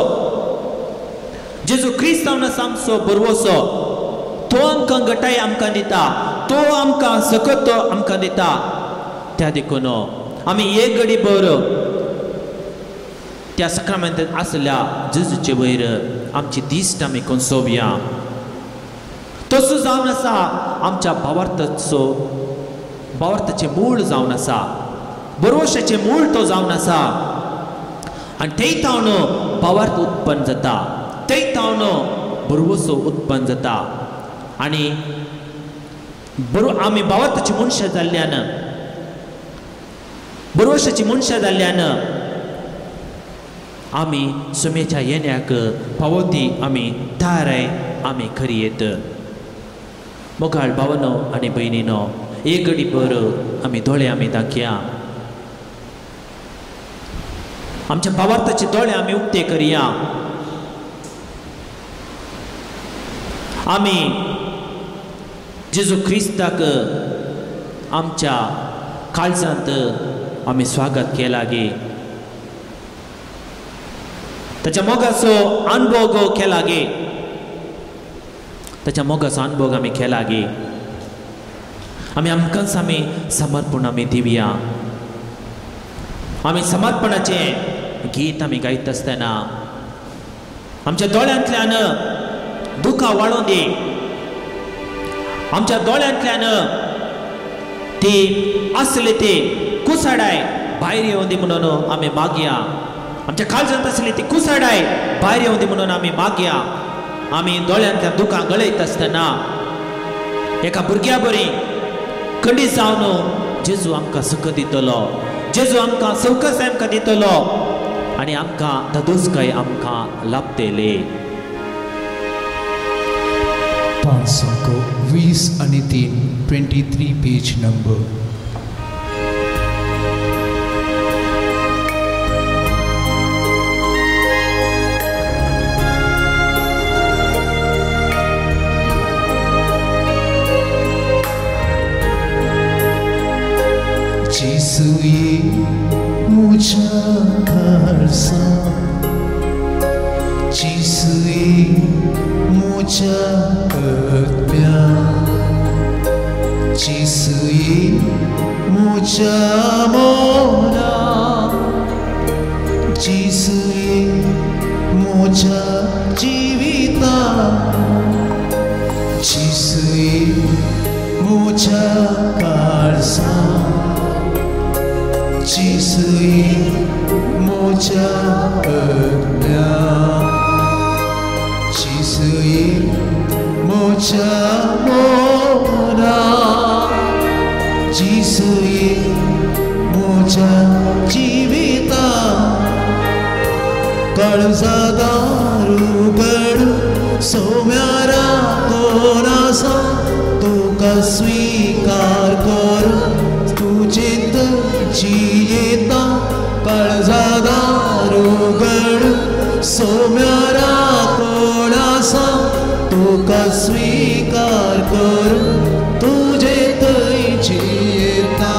Speaker 2: जेजू क्रिस्त जावन आसा आमचो भरवंसो. तो आमकां घटाय आमकां दिता, तो आमकां सकत आमकां दिता. त्या देखून आमी एक घडी भर त्या सक्रामेंतांत आसल्या जेजूचे वयर आमची दिश्ट आमी कोसोवया. तसो जावन आसा आमच्या भावार्थाचो, भावार्थाचें मूळ जावन आसा, भरवंशाचें मूळ तो जावन आसा. आनी थंय तावन भावार्थ उत्पन्न जाता, थंय तावन भरवंसो उत्पन्न जाता. आनी आमी भावार्थाची मनशां जाल्ल्यान, भरवंशाची मनशां जाल्ल्यान आमी सुमेच्या येण्याक पावती आमी थाराय आमी खरी येत. मोगाळ भावनो आनी भयणीनो, एक घडी भर आमी दोळे आमी दाखया, आमच्या भावार्थाचे दोळे आमी उक्ते करया. आमी जेजू क्रिस्ताक आमच्या काळजांत आमी स्वागत केला गे, ताच्या मोगाचो अणभोग केला गे, ताच्या मोगाचो अणभोग आमी केला गे. आमी आमकांच आमी समर्पण आमी दिवया. आमी समर्पणाचें गीत आमी गायत आसतना आमच्या दोळ्यांतल्यान दुखां वाळोवन दी, आमच्या दोळ्यांतल्यान ती आसली ती कुसाडाय भायर येवन दी म्हणून आमी मागया. आमच्या काळजांत आसली ती कुसाडाय भायर येवन दी म्हणून आमी मागया. आमी दोळ्यांतल्यान दुखां गळयत आसतना एका भुरग्या बरी खंडीत जावन जेजू आमकां सुख दितलो, जेजू आमकां सवकासाय आमकां दितलो आनी आमकां धादोसकाय आमकां लाभतले.
Speaker 1: 520 आणि 3 23 पेज नंबर.
Speaker 3: जेसूई म्हज्या काळजा, जेसूई म्हज्या आत्म्या, जेसूई म्हज्या मना, जेसूई म्हज्या जिविता, जेसूई म्हज्या काळजा, जेसूई म्हज्या आत्म्या, जेसूई म्हज्या मना, जेसूई म्हज्या जिविता. काळजा दार उगड सोम्यारा कोण आसा, तुका स्वीकार कर तुजेंत जियेता. काळजा दार उगड सोम्यारा कोण आसा, तुका स्वीकार कर तुजेंत जियेता.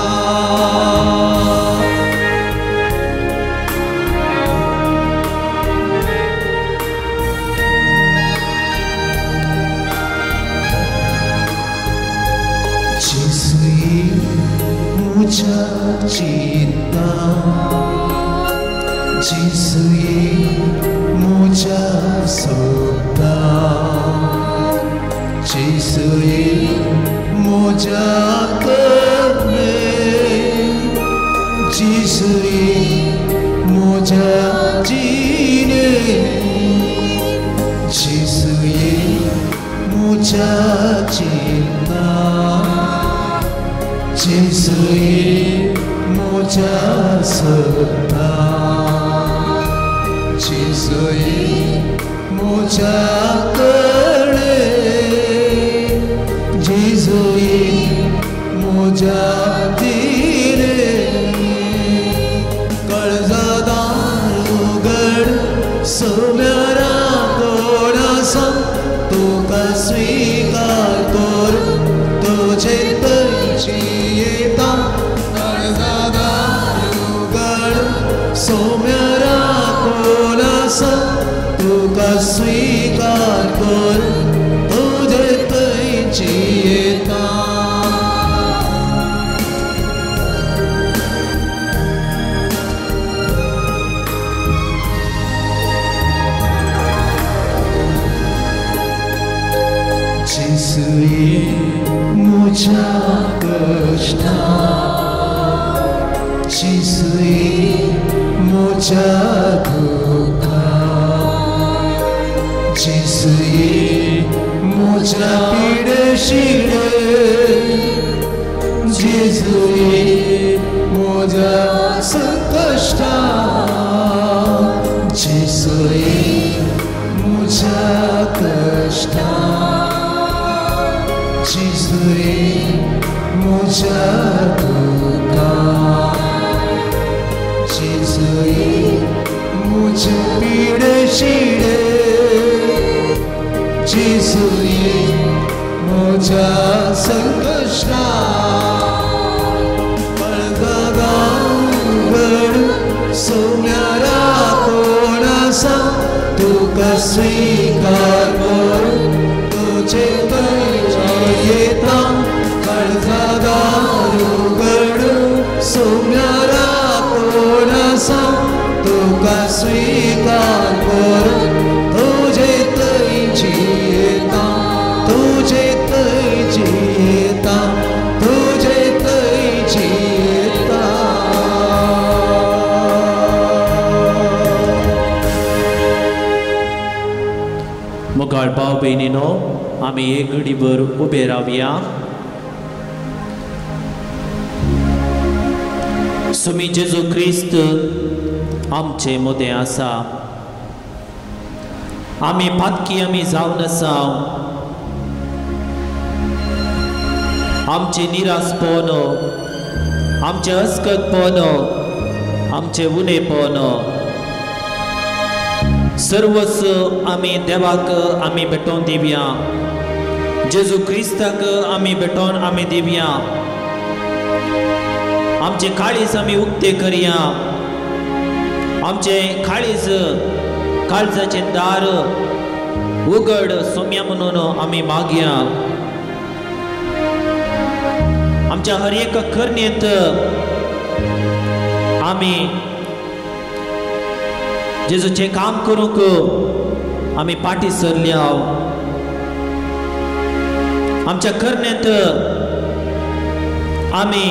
Speaker 3: जेसूई म्हज्या चिंता, जेसूई म्हज्या सोबता, जेसूई म्हज्या कन्ने, जेसूई म्हज्या जिणे, जेसूई म्हज्या चिंता, जेसूई म्हज्या सोबता, जेसूई म्हज्या कडेन, जेसूई म्हज्या जिणे. काळजा दार उगड सोम्यारा कोण आसा, तुका स्वीकार कर तुजें जियेता. काळजा दार उगड सोम्यारा कोण आसा, तुका स्वीकार कर तुजें जियेता. जेसूई म्हज्या कश्टा, जेसूई म्हज्या दुख्खा, जेसूई म्हज्या पिडशिडे, जेसूई म्हज्या संकश्टा, जेसूई म्हज्या कश्टा, जेसूई म्हज्या दुख्खा, जेसूई म्हज्या पिडशिडे, जेसूई म्हज्या संकश्टा. काळजा दार उगड सोम्यारा कोण आसा, तुका स्वीकार कर तुजें जियेता. काळजा दार उगड सोम्यारा कोण आसा, तुका स्वीकार कर तुजें जियेता, तुजें जियेता, तुजें जियेता.
Speaker 2: मोगाळ भाव भयणीनो, आमी एक घडीभर उबे रावया. सुमी जेजू क्रिस्त आमचे मदें आसा. आमी पातकी आमी जावन आसा. आमचे निरासपण, आमचे अस्कतपण, आमचे उणेपण सर्वस आमी देवाक आमी भेटोवन दिवया. जेजू क्रिस्ताक आमी भेटोवन आमी दिवया.
Speaker 4: आमचे काळीज आमी उक्ते करया, आमचे काळीज काळजाचें दार उगड सोम्या म्हणून आमी मागया। आमच्या हर एक करणेंत आमी जेजूचें काम करूंक आमी पाटी सरल्या। आमच्या करणेंत आमी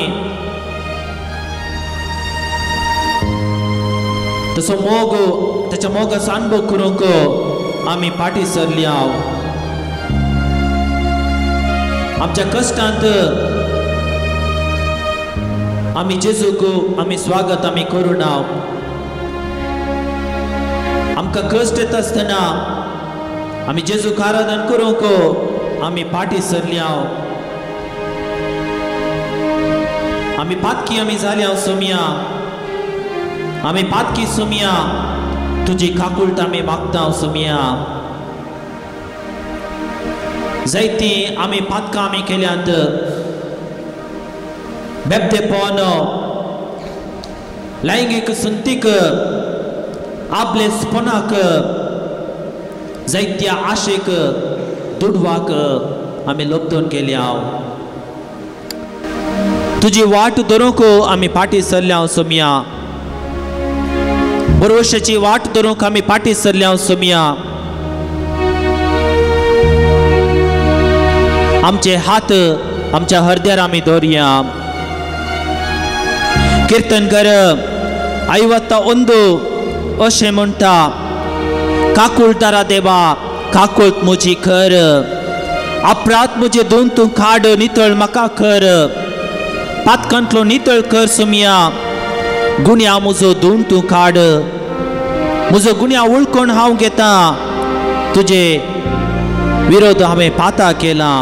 Speaker 4: तसो मोग ताच्या मोगाचो अनुभव करूंक आमी पाटी सरल्या। आमच्या कश्टांत आमी जेजूक आमी स्वागत आमी करुना। आमकां कश्ट येता आसतना आमी जेजूक आराधन करूंक आमी पाटी सरल्या। आमी पातकी आमी जाल्या सोमया, आमी पातकी सोमया, तुजी काकुळट आमी मागता सोमया। जायती आमी पातकां आमी केल्यांत, बेबदेपण, लैंगीक संतीक, आपले स्पनाक, जायत्या आशेक, दुडवाक आमी लब्दून केल्या। तुजी वाट धरूंक आमी पाटी सरल्या सोमया, बरवशाची वाट धरूंक आमी पाटी सरल्या सोमया। आमचे हात आमच्या हरद्यार आमी दवरया। कीर्तनकर 51 अशें म्हणटा, काकुळटारा देवा काकुळट म्हजी कर, अपराध म्हजे दोन तूं काड, नितळ म्हाका कर, पातकांतलो नितळ कर सोमया, गुण्या म्हजो दोन तूं काड, म्हजो गुण्या उळकोण हांव घेता, तुजे विरोध हांवें पाता केला,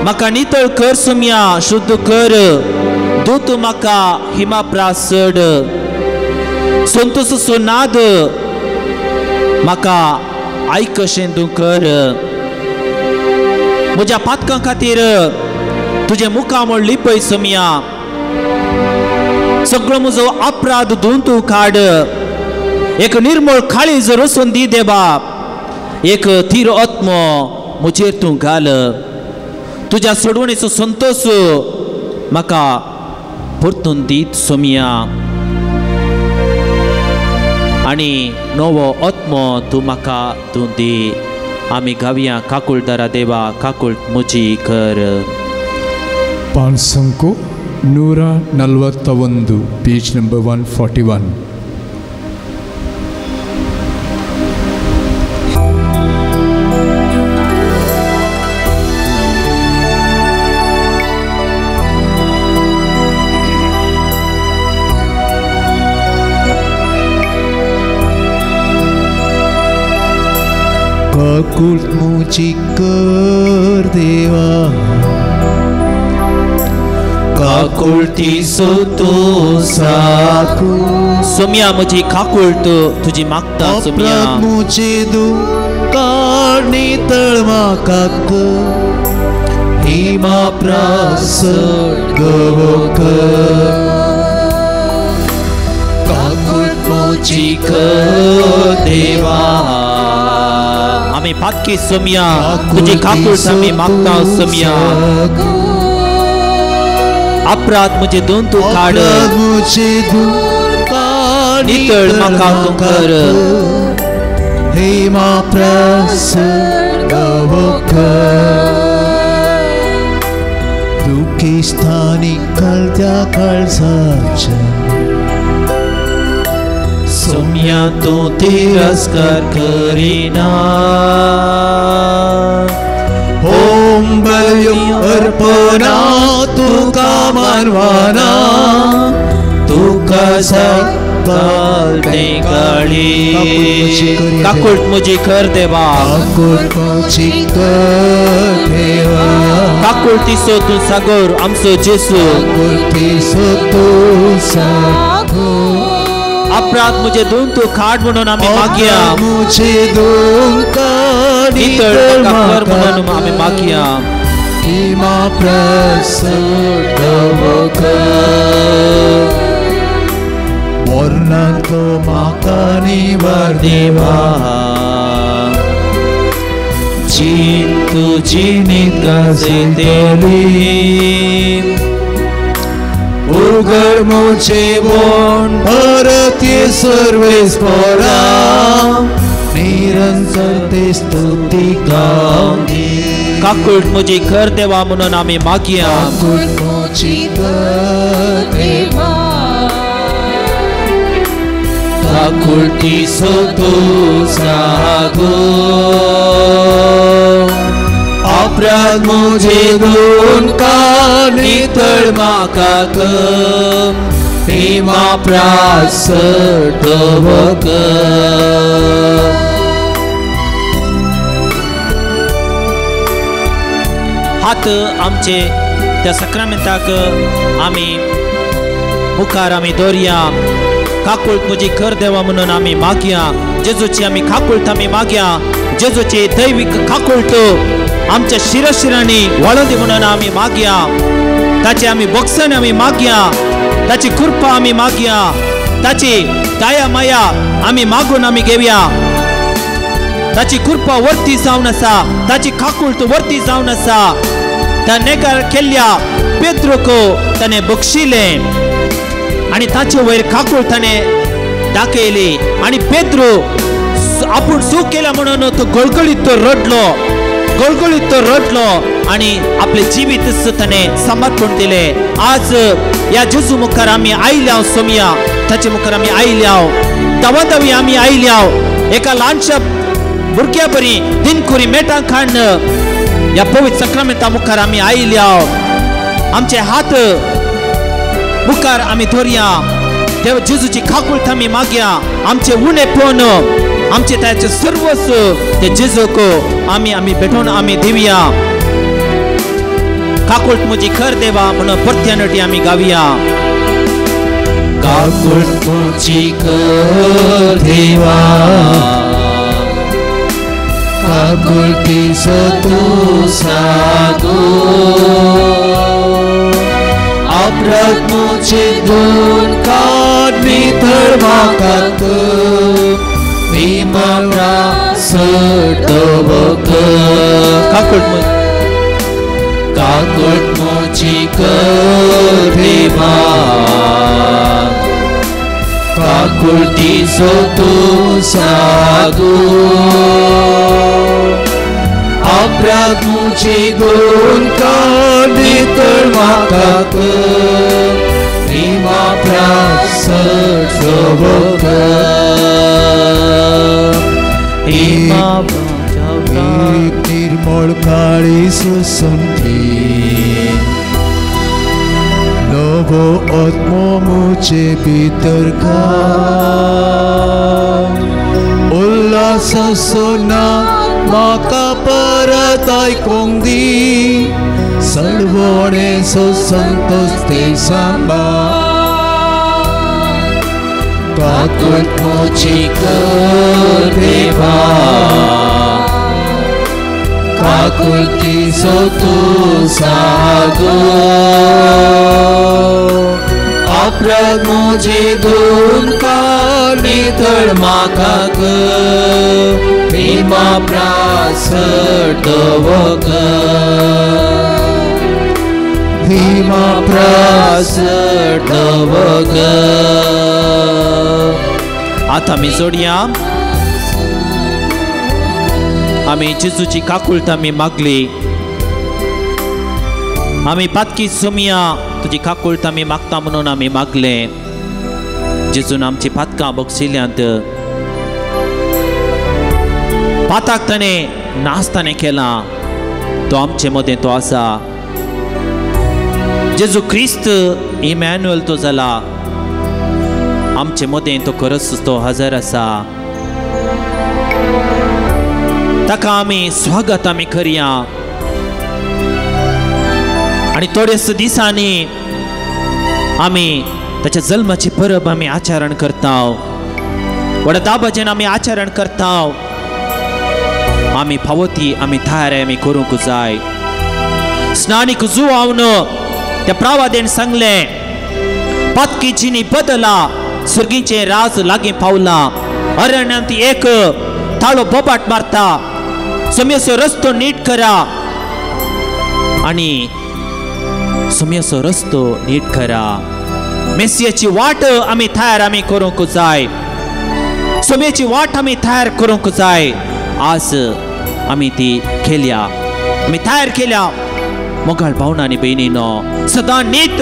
Speaker 4: म्हाका नितळ कर सोमया, शुद्ध कर, दूत म्हाका हिमाप्रास चड, संतोषाचो नाद म्हाका आयकशें तूं कर, म्हज्या पातकां खातीर तुजें मुखामळ लिपय सोमया, सगळो म्हजो अपराध धुवन तूं काड, एक निर्मळ काळीज रसून दी देवा, एक थीर आत्मो म्हजेर तूं घाल, तुज्या सोडवणेचो संतोष म्हाका परतून दीत सोमया, आनी नवो आत्मो तूं म्हाका तूं दी। आमी गावया काकुळदारा देवा काकुळट म्हजी कर।
Speaker 1: पानसंको 141, पेज नंबर 141।
Speaker 3: काकुळट म्हजी कर देवा,
Speaker 4: काकुळटी सो तूं साकू सोमया, म्हजी काकुळट तुजी मागता सोमया,
Speaker 3: अपराध म्हजे दुकाळ नितळ म्हाका कर, हिमाप्रास गवो कर, काकुळट म्हजी
Speaker 4: कर देवा। आमी पातकी सोमया, तुजी काकुळट आमी मागता सोमया, अपराध म्हजे दोन तूं काड, नितळ म्हाका तूं कर,
Speaker 3: हिमाप्रास गवो कर, दुखिस्थानी कळत्या काळजाच्या
Speaker 4: सोमया तूं तिरस्कार करिना,
Speaker 3: होम बल्यो अर्पणा तुका मानवाना,
Speaker 4: तुका साकाळी काकुळट म्हजी कर देवा,
Speaker 3: काकुळट म्हजी कर देवा,
Speaker 4: काकुळटीचो तूं सागोर आमचो जेसू,
Speaker 3: काकुळटीचो तूं सागोर,
Speaker 4: अपराध म्हजे दोन तूं काड म्हणून आमी मागया,
Speaker 3: म्हजे दोन काड
Speaker 4: नितळ म्हाका कर म्हणून आमी मागया,
Speaker 3: हिमा प्रसडवक वर्णांतलो म्हाका निवार देवा
Speaker 2: जीण तुजी न्हीद गाजयतली
Speaker 3: उगड म्हजे बोण परत ये सर्वेस्परा निरंतर ते स्तुती गावंदी.
Speaker 2: काकूट म्हजी कर देवा म्हणून आमी मागया.
Speaker 3: काकूट म्हजी कर देवा
Speaker 2: काकुळटीचो तूं सागो
Speaker 3: अपराध म्हजे दोन कान नितळ म्हाका कर हिमा प्रासडवक.
Speaker 2: हात आमचे त्या सक्रामेंताक आमी मुखार आमी दवरया. काकूळट म्हजी कर देवा म्हणून आमी मागया. जेजूची आमी काकूळट आमी मागया. जेजूची दैवीक काकूळट आमच्या शिरशिरांनी वळोंदी म्हणून आमी मागया. ताचे आमी बोक्सांनी आमी मागया. ताची कृपा आमी मागया. ताची दया माया आमी मागून आमी घेवया. ताची कृपा वर्ती जावन आसा. ताची काकूळट वर्ती जावन आसा. त्या नेकार केल्ल्या पेत्रोक ताणें बक्षिलें आनी ताचे वयर काकूळ ताणें दाखयली आनी पेत्रो आपूण चूक केल्या म्हणून तो गळगळीत तो रडलो, गळगळीत तो रडलो आनी आपलें जिवीत ताणें समर्पण दिलें. आज ह्या जेजू मुखार आमी आयल्या सोमया, ताचे मुखार आमी आयल्या, दवादवी आमी आयल्या. एका ल्हानशा भुरग्या बरी दिनकुरी मेटां खाण ह्या पवित्र सक्रामेंता मुखार आमी आयल्या. आमचे हात मुखार आमी धरया. देव जेजूची काकूळट आमी मागया. आमचे उणेपण आमचे ताचे सर्वस्व ते जेजूक आमी आमी भेटोवन आमी दिवया. काकूळट म्हजी कर देवा म्हणून परत्यान आमी गावया.
Speaker 3: काकूळट म्हजी कर देवा काकुळटीचो तूं सागो अपराध म्हजे दोन कान नितळ म्हाका कर हिमा प्रासडवक. काकूळट म्हजी कर देवा काकुळटीचो तूं सागो अपराध म्हजे दोन कान नितळ म्हाका कर हिमा प्रासडवक. एक निर्मळ काळीज संती नवो आत्मो म्हजे भितर घाल उल्हासाचो ना म्हाका परत आयकूंक दी सळवणेचो संतोष ते सांबाळ. काकूळट म्हजी कर देवा काकुळटीचो तूं सागो अपराध म्हजे दोन कान नितळ म्हाका कर हिमा प्रासडवक हिमा प्रासडवक.
Speaker 2: आतां आमी जोडया. आमी जेजूची काकूळट आमी मागली. आमी पातकी सोमया तुजी काकूळट आमी मागता म्हणून आमी मागले. जेजून आमची पातकां बक्षिल्यांत. पाताक ताणें नाश ताणें केला. तो आमचे मदें तो आसा. जेजू क्रिस्त इमॅन्युअल तो जाला. आमचे मदें तो खरोच तो हजर आसा. ताका आमी स्वागत आमी करया. आनी थोडेच दिसांनी आमी ताच्या जल्माची परब आमी आचरण करता. व्हडा दाबाजेन आमी आचरण करता. आमी फावो ती आमी तयारी आमी करूंक जाय.
Speaker 4: स्नानीक जुवावन त्या प्रावादेन सांगलें, पातकी जिनी बदला, सुर्गीचें राज लागीं पावलां. अरण्यांत एक ताळो बोबाट मारता, सोम्याचो रस्तो नीट करा आनी सोम्याचो रस्तो नीट करा. मेसियाची वाट आमी तयार आमी करूंक जाय, सोम्याची वाट आमी तयार करूंक जाय. आज आमी ती केल्या, आमी तयार केल्या. मोगाळ भावना आनी भयणीनो, सदां नीत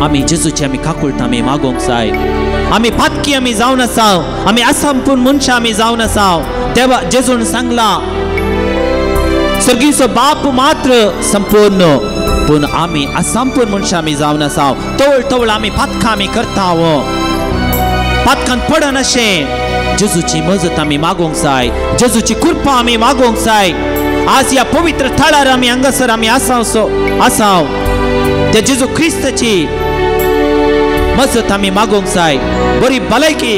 Speaker 4: आमी जेजूची आमी काकुळट आमी मागोवंक जाय. आमी पातकी आमी जावन आसा, आमी असंपूर्ण मनशां आमी जावन आसा. देवा जेजून सांगलां, सर्गीचो बाप मात्र संपूर्ण, पूण आमी असंपूर्ण मनशां आमी जावन आसा. तवळ तवळ आमी पातकां आमी करता, पातकान पडनाशें जेजूची मजत आमी मागोवंक जाय, जेजूची कृपा आमी मागोवंक जाय. आज ह्या पवित्र थळार आमी हांगासर आमी आसाव आसाव, त्या जेजू क्रिस्ताची मजत आमी मागोवंक जाय. बरी भलायकी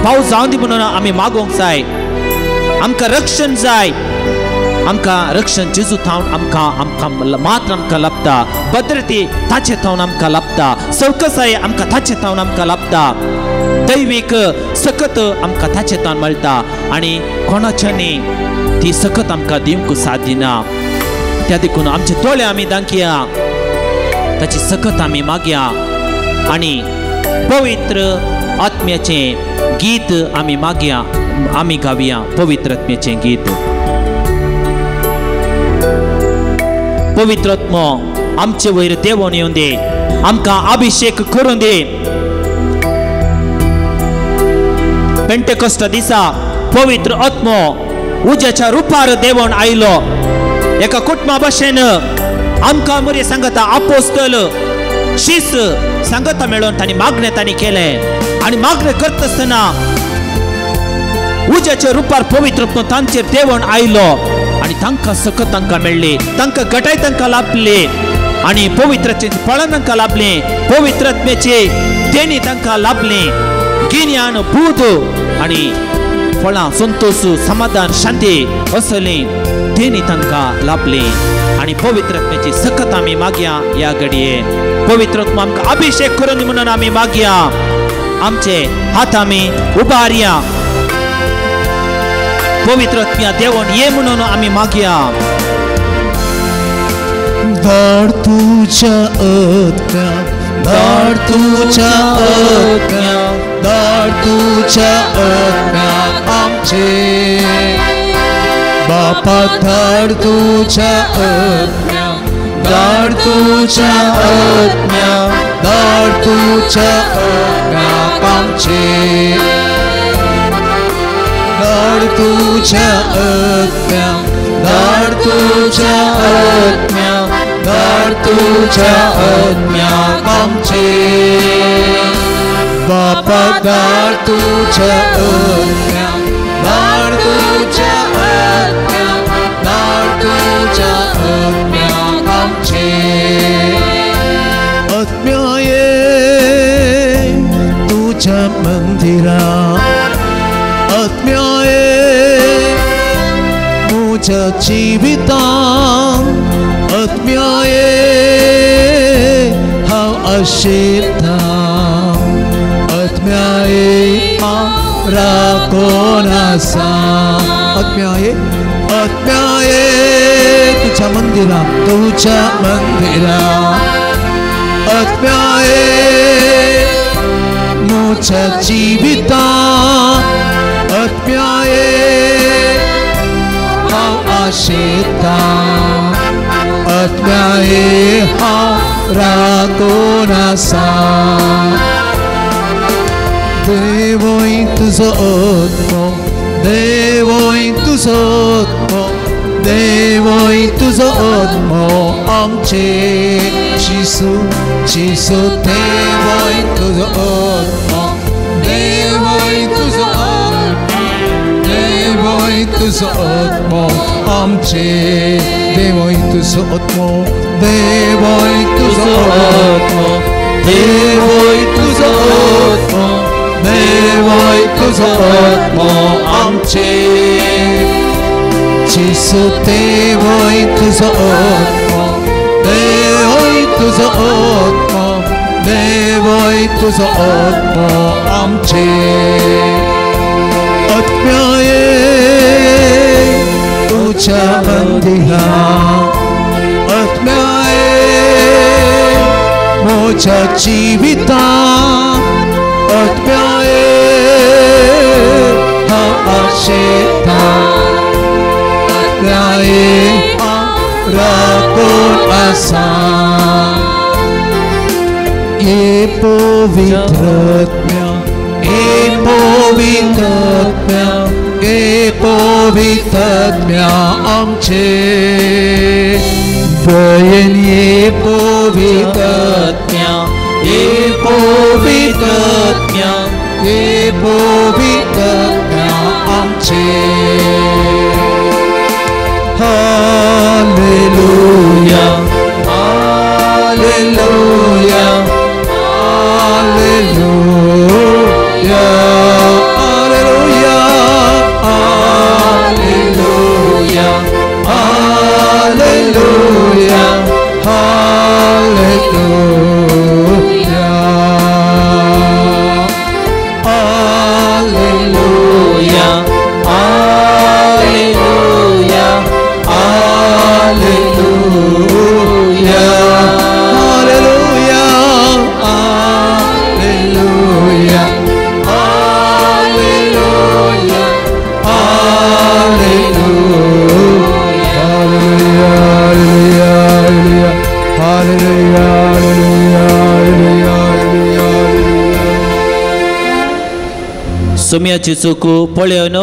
Speaker 4: पावस जावन दी म्हणून आमी मागोवंक जाय. आमकां रक्षण जाय, आमकां रक्षण जेजू थावन आमकां आमकां मात्र आमकां लाभता. भद्रती ताचे थावन आमकां लाभता, सवकसाय आमकां ताचे थावन आमकां लाभता, दैवीक सकत आमकां ताचे थावन मेळटा आनी कोणाच्यानी ती सकत आमकां दिवंक साथ दिना. त्या देखून आमचे दोळे आमी दाखया, ताची सकत आमी मागया आनी पवित्र आत्म्याचें गीत आमी मागया, आमी गावया पवित्र आत्म्याचें गीत. पवित्र आत्मो आमचे वयर देवोन येवन दी, आमकां अभिषेक करून दी. पेंटेकोस्टा दिसा पवित्र आत्मो उज्याच्या रुपार देवोन आयलो. एका कुटुंबा भशेन आमकां मरे सांगता आपोस्तल शीस सांगता मेळोवन तांणी मागणें तांणी केलें आनी मागणें करता आसतना उज्याच्या रुपार पवित्र आत्मो तांचेर देवोन आयलो आनी तांकां सकत तांकां मेळ्ळी, तांकां घटाय तांकां लाभली आनी पवित्राचें फळां तांकां लाभलीं, पवित्र आत्म्याची देणी तांकां लाभली. गिन्यान, बूद आनी फळां, संतोष, समाधान, शांती असली देणी तांकां लाभली आनी पवित्र आत्म्याची सकत आमी मागया. ह्या घडये पवित्र आत्मा आमकां अभिषेक करून म्हणून आमी मागया. आमचे हात आमी उबारया, पवित्र आत्म्या देवोन ये म्हणून आमी मागया.
Speaker 3: धाड तुझ्या आत्म्या, धाड तुझ्या आत्म्या, धाड तुझ्या आत्म्या आमचे. बापा धाड तुझ्या आत्म्या, धाड तुझ्या आत्म्या, धाड तुझ्या आत्म्या आमचे. धाड तुझ्या आत्म्या, धाड तुझ्या आत्म्या, धाड तुझ्या आत्म्या आमचे. बापा धाड तुझ्या आत्म्या, धाड तुझ्या आत्म्या, धाड तुझ्या आत्म्या आमचे. आत्म्या ये तुझ्या मंदिरा, आत्म्या ये तुझ्या जिवितां, आत्म्या ये हांव आशिता, आत्म्या ये हांव राखून आसा. आत्म्या ये, आत्म्या ये तुझ्या मंदिरा, तुझ्या मंदिरा, आत्म्या ये म्हज्या जिविता, आत्म्या ये हांव आशिता, आत्म्या ये हांव राखून आसा. देवोय तुजो आत्मो, देवोय तुजो आत्मो, देवोय तुजो आत्मो आमचे. जेजू जेजू देवोय तुजो आत्मो, देवोय तुजो आत्मो, देवोय तुजो आत्मो आमचे. देवोय तुजो आत्मो, देवोय तुजो आत्मो, देवोय तुजो आत्मो, देवोय तुजो आत्मो आमचे. जेसू देवय तुजो आत्मो, देवय तुजो आत्मो, देवय तुजो आत्मो आमचे आत्म्याये तुज्या मंदिरा, आत्म्याये म्हज्या जिविता, आत्म्याये हांव आशेता, आत्म्याये हांव राखून आसा. ये पवित्र आत्म्या, ये पवित्र आत्म्या, ये पवित्र आत्म्या आमचे दयेन, ये पवित्र आत्म्या, ये पवित्र आत्म्या, ये पवित्र आत्म्या आमचे. Hallelujah, hallelujah, hallelujah, hallelujah, hallelujah, hallelujah, hallelujah, hallelujah, hallelujah, hallelujah, hallelujah, hallelujah, hallelujah, hallelujah, hallelujah, hallelujah, hallelujah, hallelujah.
Speaker 4: सोम्याची चूक पळोवन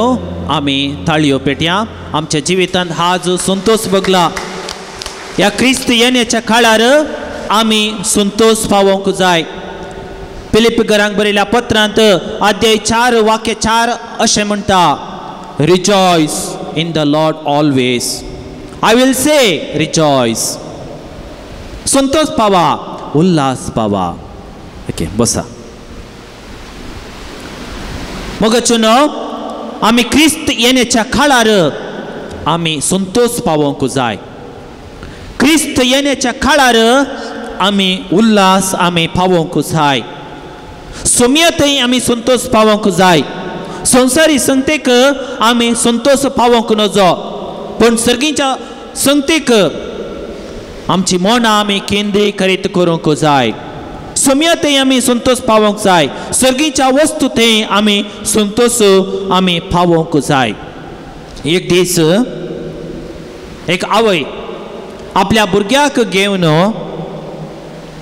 Speaker 4: आमी ताळयो पेटया. आमच्या जिवितांत हाज संतोष भोगला. ह्या क्रिस्त येण्याच्या काळार आमी संतोष पावोवंक जाय. फिलिप घरांक बरयल्या पत्रांत अध्याय 4 वाक्य 4 अशें म्हणटा, rejoice in the Lord always, I will say rejoice. संतोष पावा, उल्हास पावा. ओके, बसा. मगचून आमी क्रिस्त येण्याच्या काळार आमी संतोष पावोवंक जाय. क्रिस्त येण्याच्या काळार आमी उल्हास आमी पावोवंक जाय. सोम्या थंय आमी संतोष पावोवंक जाय. संवसारी संगतेक आमी संतोष पावोवंक नजो, पूण सर्गीच्या संगतेक आमची मनां आमी केंद्रीकृत करूंक जाय. सोम्या थंय आमी संतोष पावोवंक जाय. सर्गीच्या वस्तू थंय आमी संतोष आमी पावोवंक जाय. एक दीस एक आवय आपल्या भुरग्याक घेवन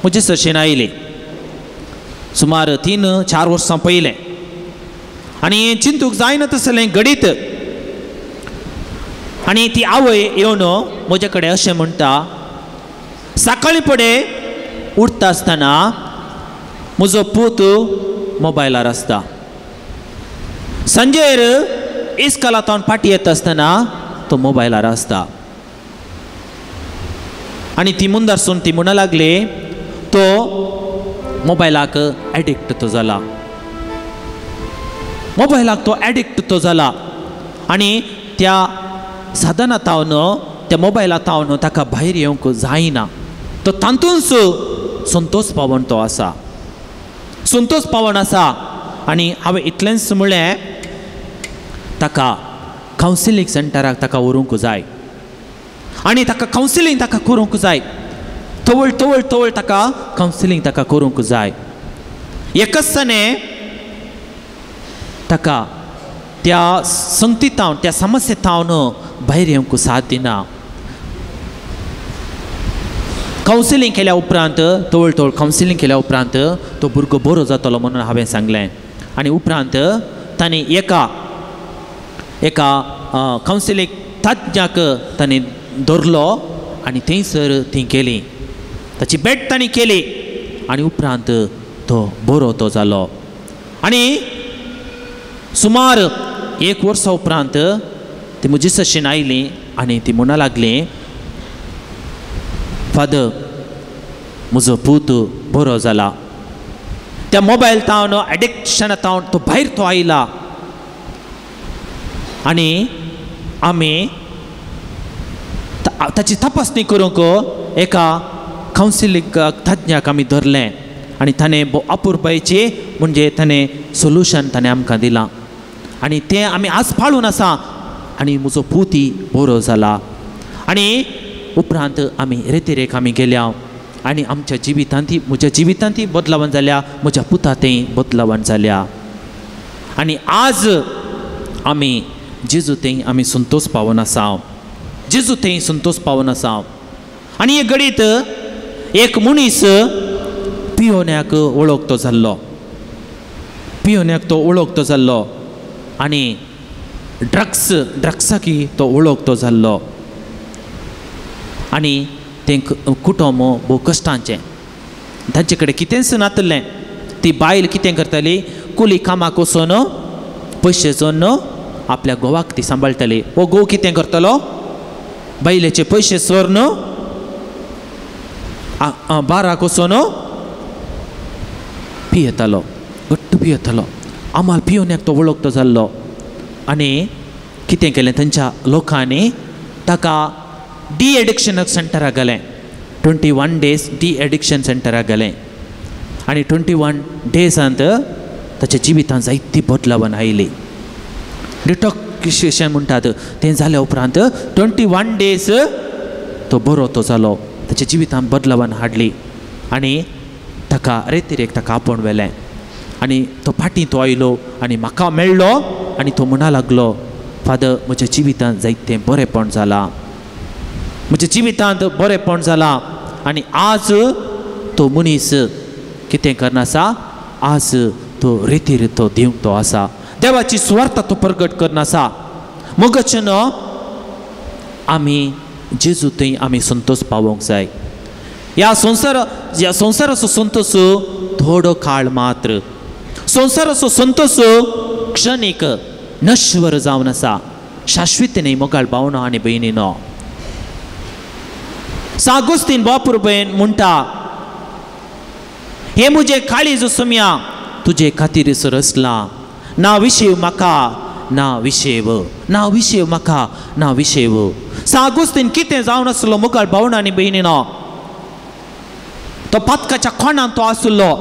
Speaker 4: म्हजे सरशेन आयली, सुमार 3-4 वर्सां पयलें. आनी चिंतूंक जायना तसलें घडीत. आनी ती आवय येवन म्हजे कडेन अशें म्हणटा, सकाळी फुडें उठता आसतना म्हजो पूत मोबायलार आसता, सांजेर इस्कॉलांतल्यान फाटीं येता आसतना तो मोबायलार आसता. आनी ती मुंदारसून ती म्हणा लागली, तो मोबायलाक एडिक्ट तो जाला, मोबायलाक तो एडिक्ट तो जाला. आनी त्या साधना तावन, त्या मोबायला तावन ताका भायर येवंक जायना. तो तातूंच संतोष पावन तो आसा, संतोष पावन आसा. आनी हांवें इतलेंच म्हळें, ताका कावन्सिलींग सेंटराक ताका व्हरूंक जाय आनी ताका कावन्सिलींग ताका करूंक जाय. तवळ तवळ तवळ ताका कावन्सिलींग ताका करूंक जाय. एकच ताका त्या संगती तावन, त्या समस्ये तावन भायर येवंक साथ दिना. कावन्सिलींग केल्या उपरांत, तवळ तवळ कावन्सिलींग केल्या उपरांत तो भुरगो बरो जातलो म्हणून हांवें सांगलें. आनी उपरांत तांणी एका एका कावन्सिलींग तज्ञाक तांणी धरलो आनी थंयसर ती केली, ताची भेट तांणी केली आनी उपरांत तो बरो तो जालो. आनी सुमार 1 वर्सा उपरांत ती म्हजी सशीन आयली आनी ती म्हणा लागली, फादर म्हजो पूत बरो जाला, त्या मोबायल तावन एडिक्शना तावन तो भायर तो आयला आनी आमी ताची तपासणी करूंक एका कावन्सिलींग तज्ञाक आमी धरलें आनी ताणें अपुरबायेची म्हणजे ताणें सोल्युशन ताणें आमकां दिलां आनी तें आमी आज पाळून आसा आनी म्हजो पूत बरो जाला. आनी उपरांत आमी रेतिरेक आमी गेल्या आनी आमच्या जिवितांत म्हज्या जिवितांत बदलावण जाल्या, म्हज्या पुतांतय बदलावण जाल्या. आनी आज आमी जेजू थंय आमी संतोश पावोन आसा, जेजू थंय संतोश पावोन आसा. आनी एक घडीत एक मनीस पियोन्याक वळखतो जाल्लो, पियोन्याक तो वळखतो जाल्लो आनी ड्रग्साकी तो वळखतो जाल्लो. आनी तें कुटुंब भोव कश्टांचें, तांचे कडेन कितेंच नातलें. ती बायल कितें करताली, कुली कामाक वचून पयशे जोडून आपल्या घोवाक ती सांबाळटाली. हो घोव कितें करतलो, बायलेचे पयशे चोरून बाराक वचून पियेतालो, घट्ट पियेतालो. आमाल पियोन्याक तो वळखतो जाल्लो. आनी कितें केलें थंयच्या लोकांनी, ताका डी एडिक्शन सेंटराक घालें. 21 डेज डी एडिक्शन सेंटराक घालें आनी 21 डेजांत ताच्या जिवितांत जायती बदलावण आयली. डिटॉक्सिकेशन म्हणटात तें जाल्या उपरांत 21 डेज तो बरो तो जालो, ताच्या जिवितांत बदलावण हाडली आनी ताका रेतिरेक ताका आपोवन व्हेलें. आनी तो फाटीं तो आयलो आनी म्हाका मेळ्ळो आनी तो म्हणा लागलो, फादर म्हज्या जिवितांत जायतें बरेंपण जालां, म्हज्या जिवितांत बरेंपण जालां. आनी आज तो मनीस कितें करना आसा, आज तो रेतीर तो दिवंक तो आसा, देवाची सुवार्थ तो प्रगट करना आसा. मगच न्हू आमी जेजू थंय आमी संतोश पावोवंक जाय. ह्या संवसाराचो संतोश थोडो काळ मात्र, संवसाराचो संतोश क्षणीक नश्वर जावन आसा, शाश्वत न्ही मोगाळ भावना आनी भयणीनो. सागोस्तीन बापुरबेन म्हणटा, हे म्हजें काळीज सोम्या तुजे खातीर रचलां, ना विशेव म्हाका ना विशेव, ना विशेव म्हाका ना विशेव. सागोस्तीन कितें जावन आसलो मोगाळ भावना आनी भयणीनो, तो पातकाच्या कोणान तो आसलो,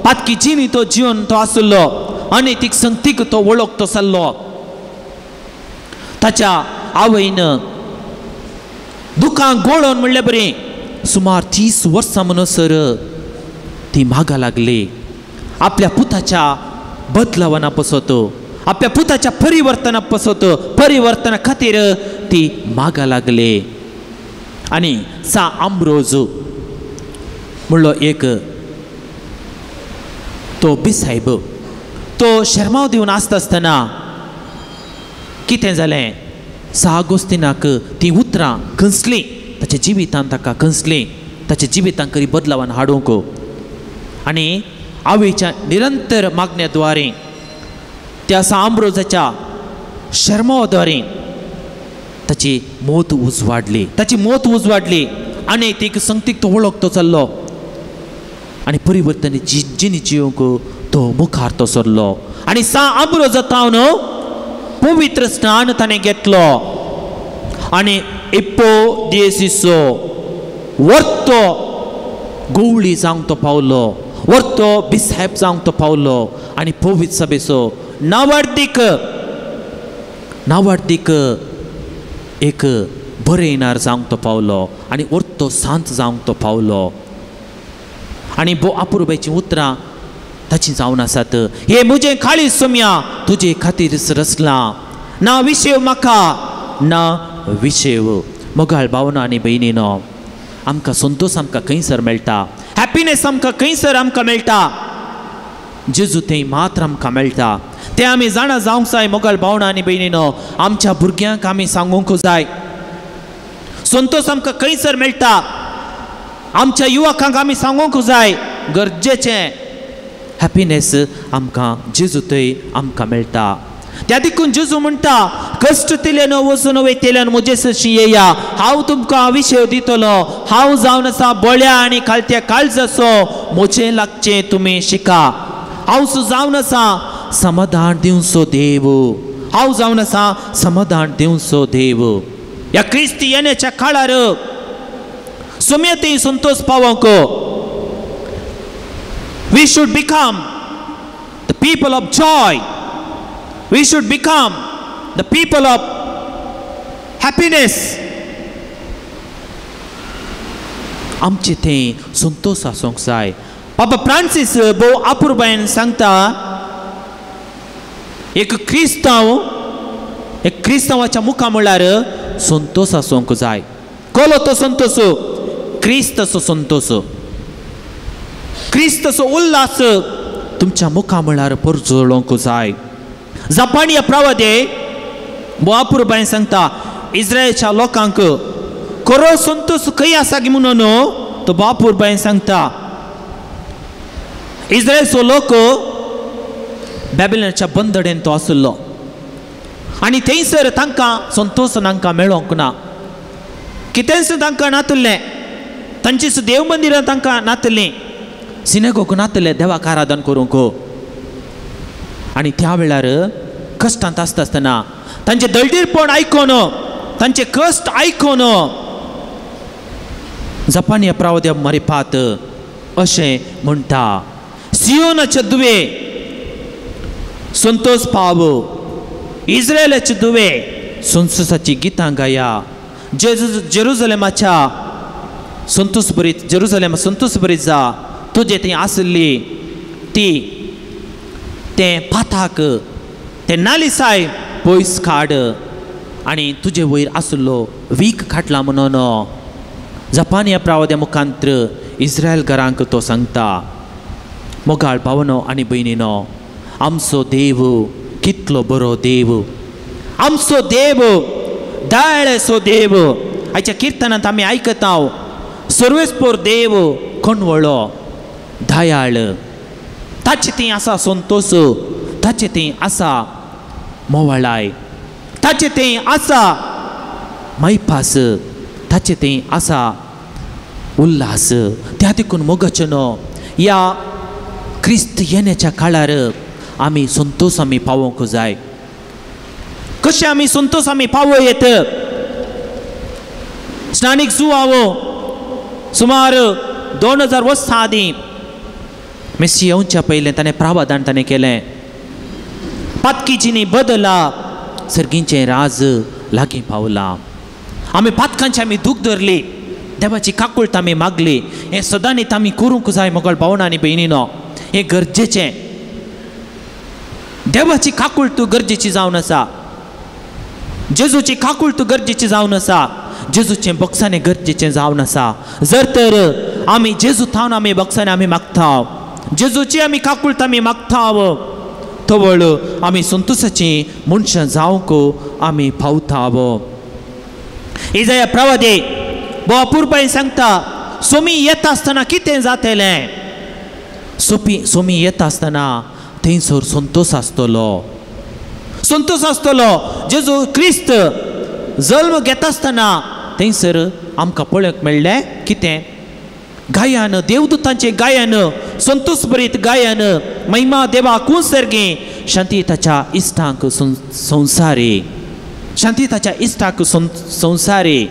Speaker 4: पातकी जिणी तो जिवन तो आसलो, अनैतीक संगतीक तो वळख तो जाल्लो. ताच्या आवयन दुकां गोळोवन म्हणले बरें सुमार 30 वर्सां म्हणसर ती मागा लागली आपल्या पुताच्या बदलावना पसत, आपल्या पुताच्या परिवर्तना पसत, परिवर्तना खातीर ती मागा लागली. आनी सा आंब्रोज म्हणलो एक तो बिसायब, तो शर्माव दिवन आसता आसतना कितें जालें, सागोस्तीनाक तीं उतरां घसलीं, ताच्या जिवितांत ताका घसलीं, ताच्या जिवितांत करी बदलावान हाडूंक. आनी आवयच्या निरंतर मागण्याद्वारे, त्या साम्रोजाच्या शर्माद्वारे ताची मोत उजवाडली, ताची मोत उजवाडली. आनी तीक संगतीक तो वळख तो चल्लो आनी परिवर्तन जिणी जिवंक तो मुखार तो सरलो. आनी सा आंब्रोजा तावन पवित्र स्नान ताणें घेतलो आनी इप्पो देसिसो वर्तो गोवळी जावंक तो पावलो, वर्तो बिसायब जावंक तो पावलो. आनी पवित्र सभेचो नावार्दीक नावार्दीक एक बरयणार जावंक तो पावलो आनी वर्तो सांत जावंक तो पावलो. आनी भो अपुरबायचीं उतरां ताचीं जावन आसात, हे म्हजें काळीज सोम्या तुजे खातीर रचलां, ना विशेव म्हाका ना विशेव. मोगाळ भावना आनी भयणीनो, आमकां संतोश आमकां खंयसर मेळटा, हॅपिनेस आमकां खंयसर आमकां मेळटा, जेजू थंय मात्र आमकां मेळटा. तें आमी जाणा जावंक जाय मोगाळ भावना आनी भयणीनो, आमच्या भुरग्यांक आमी सांगूंक जाय संतोश आमकां खंयसर मेळटा, आमच्या युवकांक आमी सांगूंक जाय गरजेचें हॅपिनेस आमकां जेजू थंय आमकां मेळटा. त्या देखून जेजू म्हणटा, कश्ट तिल्यान वचून वयतल्यान म्हजे सरशी येया, हांव तुमकां विशय दितलो, हांव जावन आसा बळ्या आनी खालत्या काळजाचो, म्हजें लागचें तुमी शिका, हांव जावन आसा समाधान दिवचो देव, हांव जावन आसा समाधान दिवचो देव. ह्या क्रिस्त येण्याच्या काळार सुम्यती Santosh पावोंक we should become the people of joy, we should become the people of happiness. आमचे थंय संतोष आसूंक जाय. बाबा फ्रांसीस भोव अपुरबायेन सांगता, एक क्रिस्तांव, एक क्रिस्तांवाच्या मुखा म्हळ्यार संतोष आसूंक जाय. कोलो तो संतोष, क्रिस्ताचो संतोष, क्रिस्ताचो उल्हास तुमच्या मुखा म्हळ्यार परजळोंक जाय. जपानिया प्रवादे भोव अपुरबायेन सांगता इस्रायलच्या लोकांक खरो संतोष खंय आसा की म्हणून तो भोव अपुरबायेन सांगता. इस्रायलचो लोक बॅबिलनाच्या बंदडेन तो आशिल्लो आनी थंयसर तांकां संतोष तांकां मेळोंक ना, कितेंच तांकां नातलें, तांचीच देव मंदिरां तांकां नातलीं, सिनेगोग नातलें देवाक आराधन करूंक. आनी त्या वेळार कश्टांत आसता आसतना तांचें दळडीरपण आयकून, तांचे कश्ट आयकून जपानिया प्रावद्या मरिपात अशें म्हणटा, सियोनाचे दुवे संतोष पाव, इस्रायलाचे दुवे संतोषाची गितां गाया, जेरुजलेमाच्या संतोष बरीत, जेरुजलेम संतोष बरीत जा, तुजे थंय आसली ती तें पाथाक तें नालिसाय पयस काड आनी तुजे वयर आसलो वीक खाटला म्हणून जपानिया प्रावद्या मुखांत्र इस्रायल घरांक तो सांगता. मोगाळ भावनो आनी भयणीनो, आमचो देव कितलो बरो देव, आमचो देव दयाळेचो देव. आयच्या किर्तनांत आमी आयकता सर्वेस्पोर देव कोणवळो दयाळ, ताचे थंय आसा संतोष, ताचे थंय आसा मोवाळाय, ताचे थंय आसा मायपास, ताचे थंय आसा उल्हास. त्या देखून मोगाचें न्हू ह्या क्रिस्त येण्याच्या काळार आमी संतोष आमी पावोवंक जाय. कशें आमी संतोष आमी पावो येत? स्नानीक जुवावो सुमार 2000 वर्सां आदीं मेसी येवच्या पयलें ताणें प्रावधान ताणें केलें, पातकीचीनी बदला सर्गींचें राज लागीं पावलां. आमी पातकांची आमी दूख धरली, देवाची काकूळट आमी मागली. हें सदांनीत आमी करूंक जाय मोगळ भावना आनी भयणीनो, हें गरजेचें. देवाची काकूळट गरजेची जावन आसा, जेजूची काकूळट गरजेची जावन आसा, जेजूचें बक्षाणें गरजेचें जावन आसा. जर तर आमी जेजू थावन आमी बक्षाणें आमी मागता, जेजूची आमी काकूळट आमी मागता, तवळ आमी संतोषाची मनशां जावंक आमी पावता. इजाया प्रवादे भोव अपुरबायेन सांगता, सोमी येता आसतना कितें जातलें? सोमी येता आसतना थंयसर संतोष आसतलो, संतोष आसतलो. जेजू क्रिस्त जल्म घेता आसतना थंयसर आमकां पळोवंक मेळ्ळें कितें? गायन, देवदूतांचें गायन, संतोष भरीत गायन, महिमा देवा कुंसर्गी, शांती ताच्या इश्टांक संवसारी, शांती ताच्या इश्टांक संवसारी.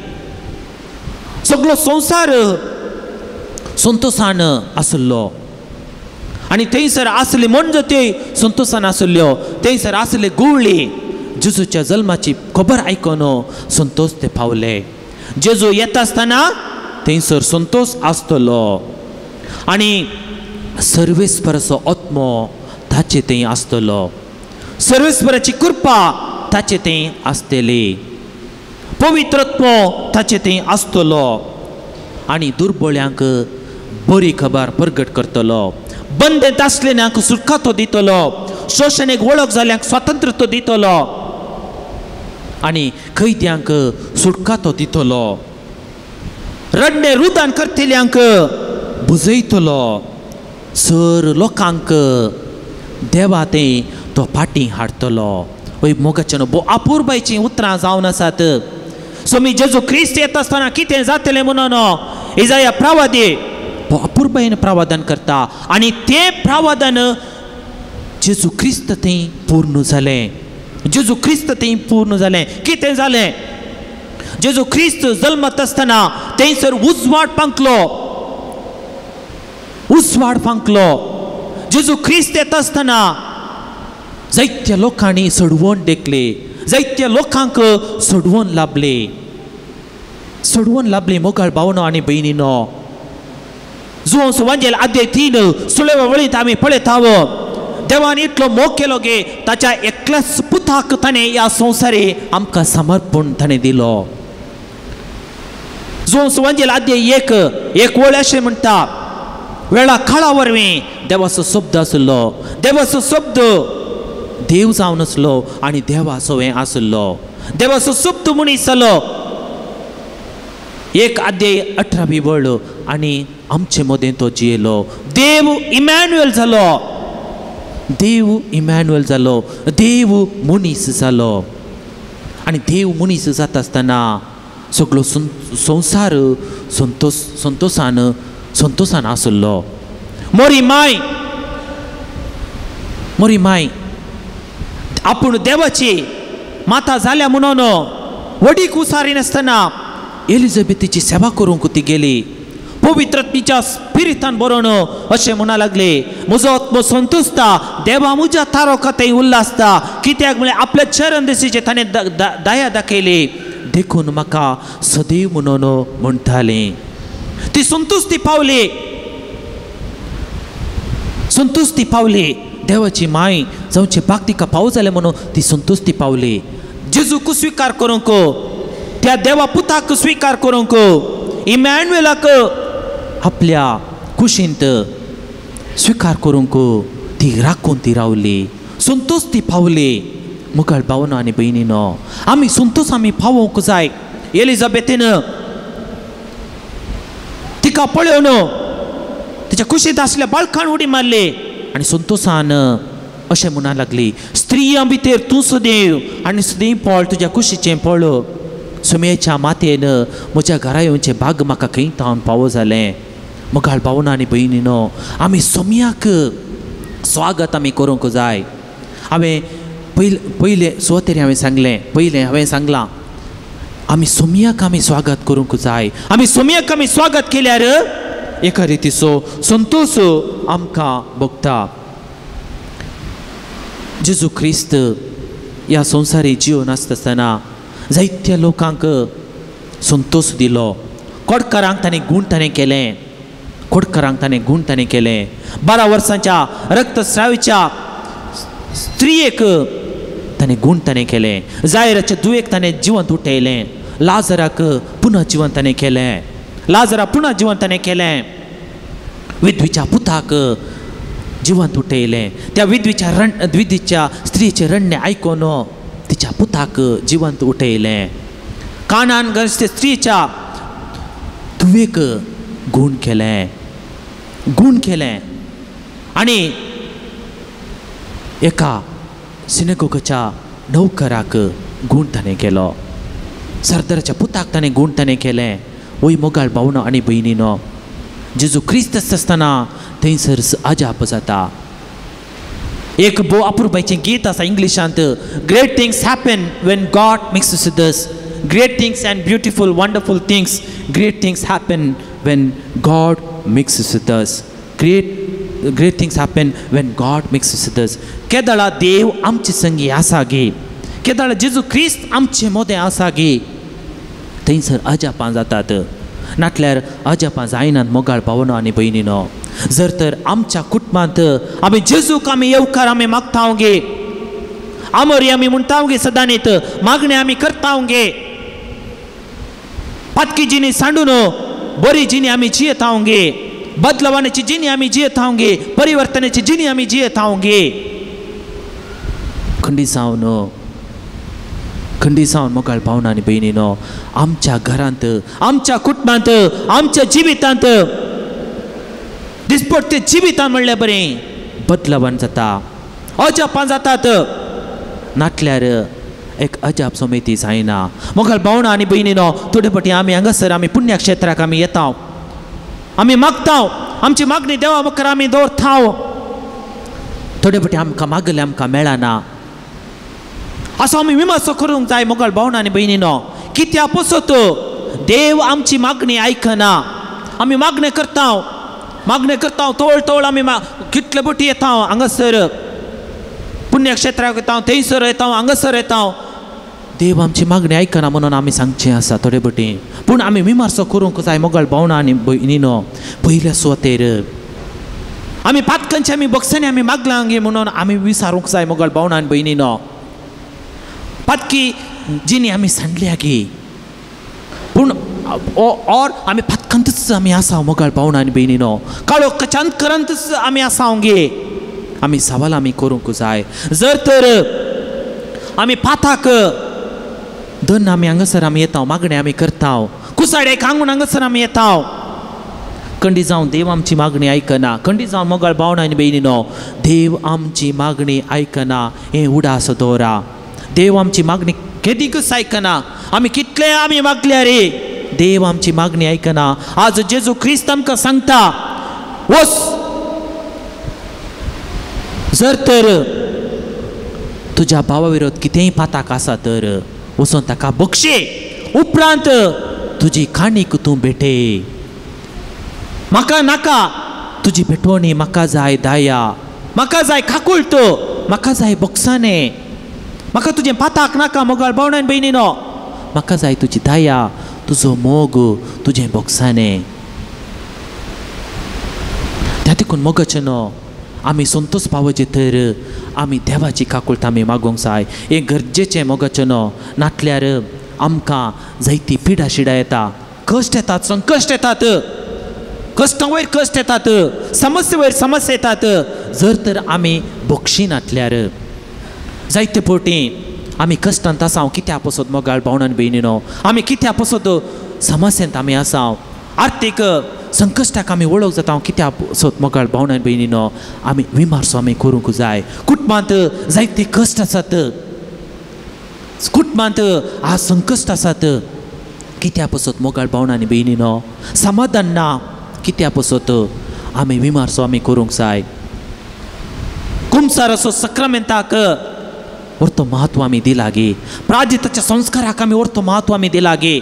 Speaker 4: सगलो संवसार संतोषान आसलो आनी थंयसर आसली म्हणजे संतोषान आसल्यो, थंयसर आसले गुवळी जेजूच्या जल्माची खबर आयकून संतोष ते पावले. जेजू येता आसतना थंयसर संतोष आसतलो आनी सर्वेस्पराचो आत्मो ताचे थंय आसतलो, सर्वेस्पराची कृपा ताचे थंय आसतली, पवित्रत्व ताचे थंय आसतलो आनी दुर्बळ्यांक बरी खबर प्रगट करतलो, बंदेंत आसलेल्यांक सुटका तो दितलो, शोशणेक वळख जाल्यांक स्वातंत्र्य तो दितलो आनी कैद्यांक सुटका तो दितलो, रडणे रुदान करतल्यांक बुजयतलो, सर लोकांक देवा थंय तो फाटीं हाडटलो. वय मोगाचें भोव अपुरबायचीं उतरां जावन आसात. सोमी जेजू क्रिस्त येता आसतना कितें जातलें म्हणून इजाया प्रवादी भोव अपुरबायेन प्रावधान करता आनी तें प्रावधान जेजू क्रिस्त थंय पूर्ण जालें, जेजू क्रिस्त थंय पूर्ण जालें. कितें जालें? जेजू ख्रिस्त जल्मत आसतना थंयसर उजवाड फांकलो, उजवाड फांकलो. जेजू ख्रिस्त येता आसतना जायत्या लोकांनी सोडवण देखले, जायत्या लोकांक सोडवण लाभले, सोडवण लाभले. मोगाळ भावनो आनी भयणीनो, जुवांव सुवांजेल आद्य 3 16 वळींत आमी पळयता, देवान इतलो मोग केलो गे ताच्या एकल्याच पुताक ताणें ह्या संवसारी आमकां समर्पण ताणें दिलो. जुवांव सुवांजेल आद्य 1 वळ अशें म्हणटा, वेळा काळा वरवीं देवाचो शब्द आसलो, देवाचो शब्द देव जावन आसलो आनी देवा सवें आसलो, देवाचो शब्द मनीस जालो. 1 अध्याय 18 वळ आनी आमचे मदें तो जियेलो. देव इमॅन्युएल जालो, देव इमॅन्युएल जालो, देव मनीस जालो. आनी देव मनीस जाता आसतना सगळो संवसार संतोषान संतोषान आसलो. मोरी माय, मोरी माय आपूण देवाची माता जाल्या म्हणून वडीक उसारी नासतना एलिझाबेथीची सेवा करूंक ती गेली. पवित्र तिच्या स्पिरितान बरोवन अशें म्हणा लागले, म्हजो आत्मो संतुसता, देवा म्हज्या तारोका थंय उल्लासता, कित्याक म्हळ्यार आपल्या चरण दिशीचे ताणें दया दाखयली, देखून म्हाका सदैव म्हणून म्हणटालें. ती संतुश्टी पावली, संतुश्टी पावली. देवाची माय जावचे भाग तिका पाव जालें म्हणून ती संतुश्टी पावली. जेजूक स्विकार करूंक, त्या देवा पुताक स्विकार करूंक, इमॅन्युएलाक आपल्या कुशींत स्विकार करूंक ती राखून ती रावली, संतुश्टी पावली. मुखार भावनो आनी भयणीनो, आमी संतोष आमी पावोवंक जाय. एलिझाबेथीन तिका पळोवन तिच्या कुशींत आसल्या बाळकान उडी मारली आनी संतोषान अशें म्हणा लागली, स्त्रियां भितर तूं सदैव आनी सदैव पळ तुज्या कुशीचें पळ. सुमेच्या मातयेन म्हज्या घरा येवचें भाग म्हाका खंय तावन पावो जालें. मुखार भावना आनी भयणीनो, आमी सोम्याक स्वागत आमी करूंक जाय. हांवें पयले सुवातेर हांवें सांगलें, पयलें हांवें सांगलां, आमी सोम्याक आमी स्वागत करूंक जाय. आमी सोम्याक आमी स्वागत केल्यार एका रितीचो संतोष आमकां भोगता. जेजू ख्रिस्त ह्या संवसारी जिवन आसता आसतना जायत्या लोकांक संतोष दिलो. कोडकारांक ताणें गूण ताणें केलें, कोडकारांक ताणें गूण ताणें केलें. 12 वर्सांच्या रक्तस्रावीच्या स्त्रियेक ताणें गूण ताणें केलें. जायराच्या दुयेक ताणें जिवंत उठयलें. लाजराक पुनः जिवंत ताणें केलें, लाजरा पुनः जिवंत ताणें केलें. विधवीच्या पुताक जिवंत उठयलें. त्या विधवीच्या विधवीच्या स्त्रियेचें रडणें आयकून तिच्या पुताक जिवंत उठयलें. कानान गरजते स्त्रियेच्या धुवेक गूण केलें, गूण केलें. आनी एका सिनेगोगाच्या नौकराक गूण ताणें केलो. सरदाराच्या पुताक ताणें गूण ताणें केलें. वय मोगाळ भावनो आनी भयणीनो, जेजू ख्रिस्त आसतना थंयसर अजाप जाता. एक भोव अपुरबायचें गीत आसा इंग्लिशांत, great things happen when God mixes with us, great things and beautiful wonderful things, great things happen when God mixes with us, great things happen when God mixes with us. केदळा देव आमचे संगी आसा गे, केदळा जेजू ख्रिस्त आमचे मोदें आसा गे, थंयसर अजापां जातात. नाटल्यार अजापां जायनात मोगाळ भावनो आनी भयणीनो. जर तर आमच्या कुटुंबांत आमी जेजूक आमी येवकार आमी मागता गे, आमोरी आमी म्हणटा गे, सदांनीत मागणें आमी करता गे, पातकी जिणी सांडून बरी जिणी आमी जियेता गे, बदलवाण्याची जिणी आमी जियेता गे, परिवर्तनाची जिणी आमी जियेता गे. खंडी जावन, खंडी जावन मोगाळ भावना आनी भयणीनो, आमच्या घरांत, आमच्या कुटुंबांत, आमच्या जिवितांत दिसपट्टे जिवितान म्हणल्यार बरें बदलवण जाता, अजापां जातात. नाटल्यार एक अजाप समिती जायना. मोगाळ भावना आनी भयणीनो, थोडे फावटी आमी हांगासर आमी पुण्यक्षेत्राक आमी येता, आमी मागता, आमची मागणी देवा मुखार आमी दवरता. थोडे फावटी आमकां मागलें आमकां मेळना. असो आमी विमर्सो करूंक जाय मोगाळ भावना आनी भयणीनो, कित्या पसत देव आमची मागणी आयकना. आमी मागणें करता, मागणें करता, तवळ तवळ आमी कितले बोटी येता हांगासर पुण्यक्षेत्राक येता, थंयसर येता, हांगासर येता. देव आमची मागणी आयकना म्हणून आमी सांगचें आसा थोडे बोटी. पूण आमी विमर्सो करूंक जाय मोगाळ भावना आनी भयणीनो. पयल्या सुवातेर आमी पातकांचे आमी बक्षांनी आमी मागलां गे म्हणून आमी विसारूंक जाय मोगाळ भावना आनी भयणीनो. पातकी जिणी आमी सांडल्या गे, पूण और आमी पातकांतच आमी आसा मोगाळ भावना आनी भयणीनो. काळो कचांत करंतच आमी आसा गे. आमी सवाल आमी करूंक जाय. जर तर आमी पाताक दोन आमी हांगासर आमी येता, मागणें आमी करता, कुसाडे कांगून हांगासर आमी येता, कंडी जावन देव आमची मागणी आयकना. कंडी जावन मोगाळ भावना आनी भयणीनो देव आमची मागणी आयकना हें उडास दवरा. देव आमची मागणी केदीकच आयकना. आमी कितले आमी मागल्या रे, देव आमची मागणी आयकना. आज जेजू क्रिस्त आमकां सांगता, वच जर तर तुज्या भावा विरोध कितेंय पाताक आसा तर वचून ताका बक्षे, उपरांत तुजी काणीक तूं भेटे. म्हाका नाका तुजी भेटवणी, म्हाका जाय दया, म्हाका जाय काकुळट, म्हाका जाय बक्षाने, म्हाका तुजें पाताक नाका मोगाळ भावणान भयणीनो, म्हाका जाय तुजी दया, तुजो मोग, तुजें बक्षाने. त्या देखून मोगाचें न्हू आमी संतोष पावचे तर आमी देवाची काकुळट आमी मागूंक जाय. हें गरजेचें मोगाचें न्हू. नाटल्यार आमकां जायती पिडा शिडा येता, कश्ट येतात, संकश्ट येतात, कश्टां वयर कश्ट येतात, समस्या वयर समस्या येतात. जर तर आमी बक्षी नाटल्यार जायते फावटी आमी कश्टांत आसा. कित्या पसत मोगाळ भावणान भयणीनो आमी कित्या पसत समस्येंत आमी आसा, आर्थीक संकश्टाक आमी वळख जाता. कित्या पसत मोगाळ भावणान भयणीनो आमी विमर्सो आमी करूंक जाय. कुटुंबांत जायते कश्ट आसात, कुटुंबांत आज संकश्ट आसात. कित्या पसत मोगाळ भावणान भयणीनो समाधान ना. कित्या पसत आमी विमर्सो आमी करूंक जाय. कुमसाराचो सक्रामेंताक व्हरतो म्हत्व आमी दिला गे, प्राजिताच्या संस्काराक आमी व्हरतो म्हत्व आमी दिला गे,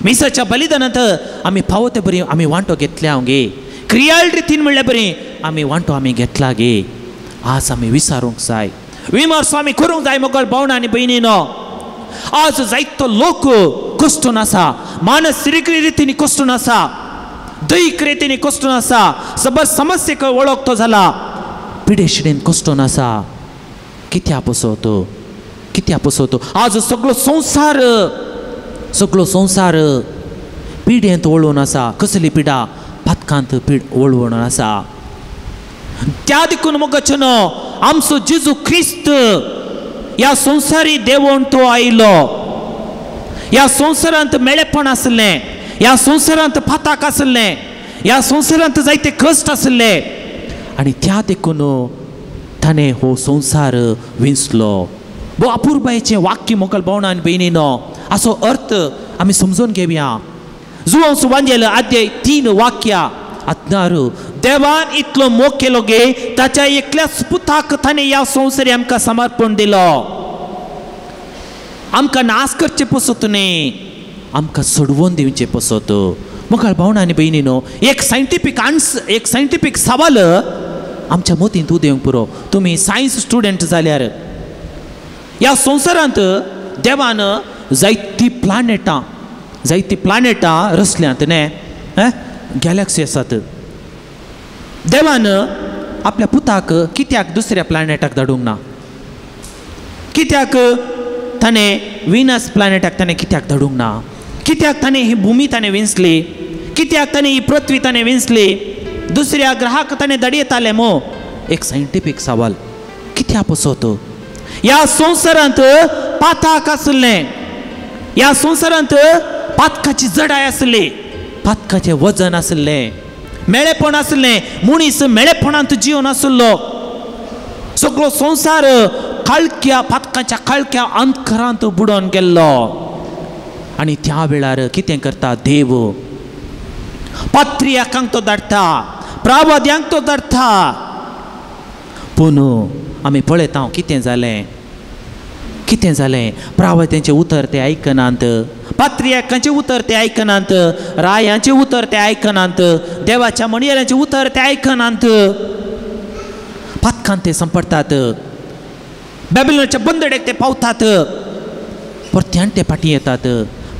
Speaker 4: मिसाच्या बलिदानांत आमी फावो ते बरी आमी वांटो घेतल्या गे, क्रियाळ रितीन म्हणल्यार बरी आमी वांटो आमी घेतला गे. आज आमी विसारूंक जाय, विमर्सो आमी करूंक जाय मोगाळ भावणां आनी भयणीनो. आज जायतो लोक कश्टून आसा, मानसीक रितीन कश्टून आसा, दैहीक रितीन कश्टून आसा, सबर समस्येक वळखतो जाला, पिडेशिडेन कश्टून आसा. कित्या पसत, कित्या पसत आज सगळो संवसार, सगळो संवसार पिडेंत वळून आसा. कसली पिडा? पातकांत पीड वळवून आसा. त्या देखून मोगाचें न्हू आमचो जेजू क्रिस्त ह्या संवसारी देवोन तो आयलो. ह्या संवसारांत मेळेपण आसलें, ह्या संवसारांत पाताक आसलें, ह्या संवसारांत जायते कश्ट आसले आनी त्या देखून ताणें हो संवसार विंचलो. भोव अपुरबायेचें वाक्य मोगाळ भावणां आनी भयणीनो. हाचो अर्थ आमी समजून घेवया. जुवांव सुवांजेल आद्याय 3 वाक्या आत्नार देवान इतलो मोग केलो गे ताच्या एकल्याच पुताक ताणें ह्या संवसारी आमकां समर्पण दिलो. आमकां नाश करचे पसत न्ही, आमकां सोडवून दिवचे पसत. मोगाळ भावणां आनी भयणीनो एक सायंटिफीक आन्सर, एक सायंटिफीक सवाल आमच्या मतींत उदेवंक पुरो. तुमी सायन्स स्टुडंट जाल्यार ह्या संवसारांत देवान जायती प्लॅनेटां, जायती प्लॅनेटां रचल्यांत न्ही, गॅलक्सी आसात. देवान आपल्या पुताक कित्याक दुसऱ्या प्लॅनेटाक धाडूंक ना? कित्याक ताणें विनस प्लॅनेटाक ताणें कित्याक धाडूंक ना? कित्याक ताणें ही भुमी ताणें विंचली? कित्याक ताणें ही पृथ्वी ताणें विंचली? दुसऱ्या ग्रहाक ताणें धाडयतालें मो? एक सायंटिफीक सवाल. कित्या पसत ह्या संवसारांत पाताक आसलें, ह्या संवसारांत पातकाची जडाय आसली, पातकाचें वजन आसलें, मेळेपण आसलें, मनीस मेळेपणांत जिवन आसलो. सगळो संवसार काळख्या पातकाच्या काळख्या अंधकारांत बुडोवन गेल्लो. आनी त्या वेळार कितें करता देव? पात्रियाकांक तो धाडटा, प्रावाद्यांक तो धाडटा. पूण आमी पळयता कितें जालें, कितें जालें? प्रावत्यांचें उतर ते आयकनात, पात्रियाकांचें उतर ते आयकनात, रायांचें उतर ते आयकनात, देवाच्या म्हणयाऱ्यांचें उतर ते आयकनात. पातकान ते संपडटात, बॅबिलोनाच्या बंदडेक ते पावतात, परत्यान ते फाटीं येतात,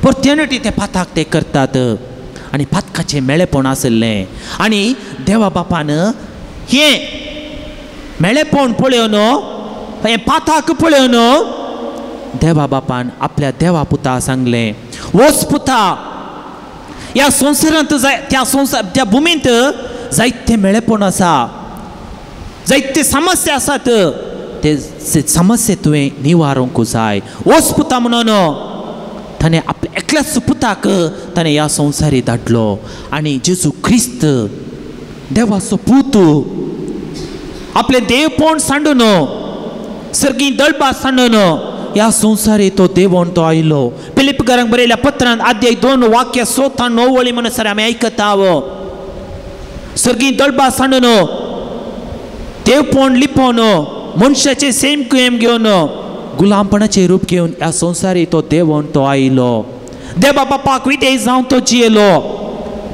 Speaker 4: परत्यान ते पाताक ते करतात. आनी पातकाचें मेळेपण आशिल्लें. आनी देवा बापान हें मेळेपण पळोवन, हें पाताक पळोवन देवा बापान आपल्या देवा पुता सांगलें, वच पुता, ह्या संवसारांत जाय त्या संवसार त्या भुमींत जायते मेळेपण आसा, जायते समस्या आसात, ते समस्या तुवें निवारूंक जाय. वच पुता म्हणून ताणें आपल्या एकल्याच पुताक ताणें ह्या संवसारी धाडलो. आनी जेजू क्रिस्त देवाचो पूत आपलें देवपण सांडून, सर्गी दळपा सांडून ह्या संवसारी तो देवण तो आयलो. फिलिपकारांक बरयल्या पत्रांत अध्याय 2 वाक्य 7 9 वळी म्हणसर आमी आयकता, सर्गी दळपा सांडून, देवपण लिपोवन, मनशाचें सेम कुयेम घेवन, गुलामपणाचें रूप घेवन ह्या संवसारी तो देवण तो आयलो. देवा बापाक विदेश जावन तो जियेलो,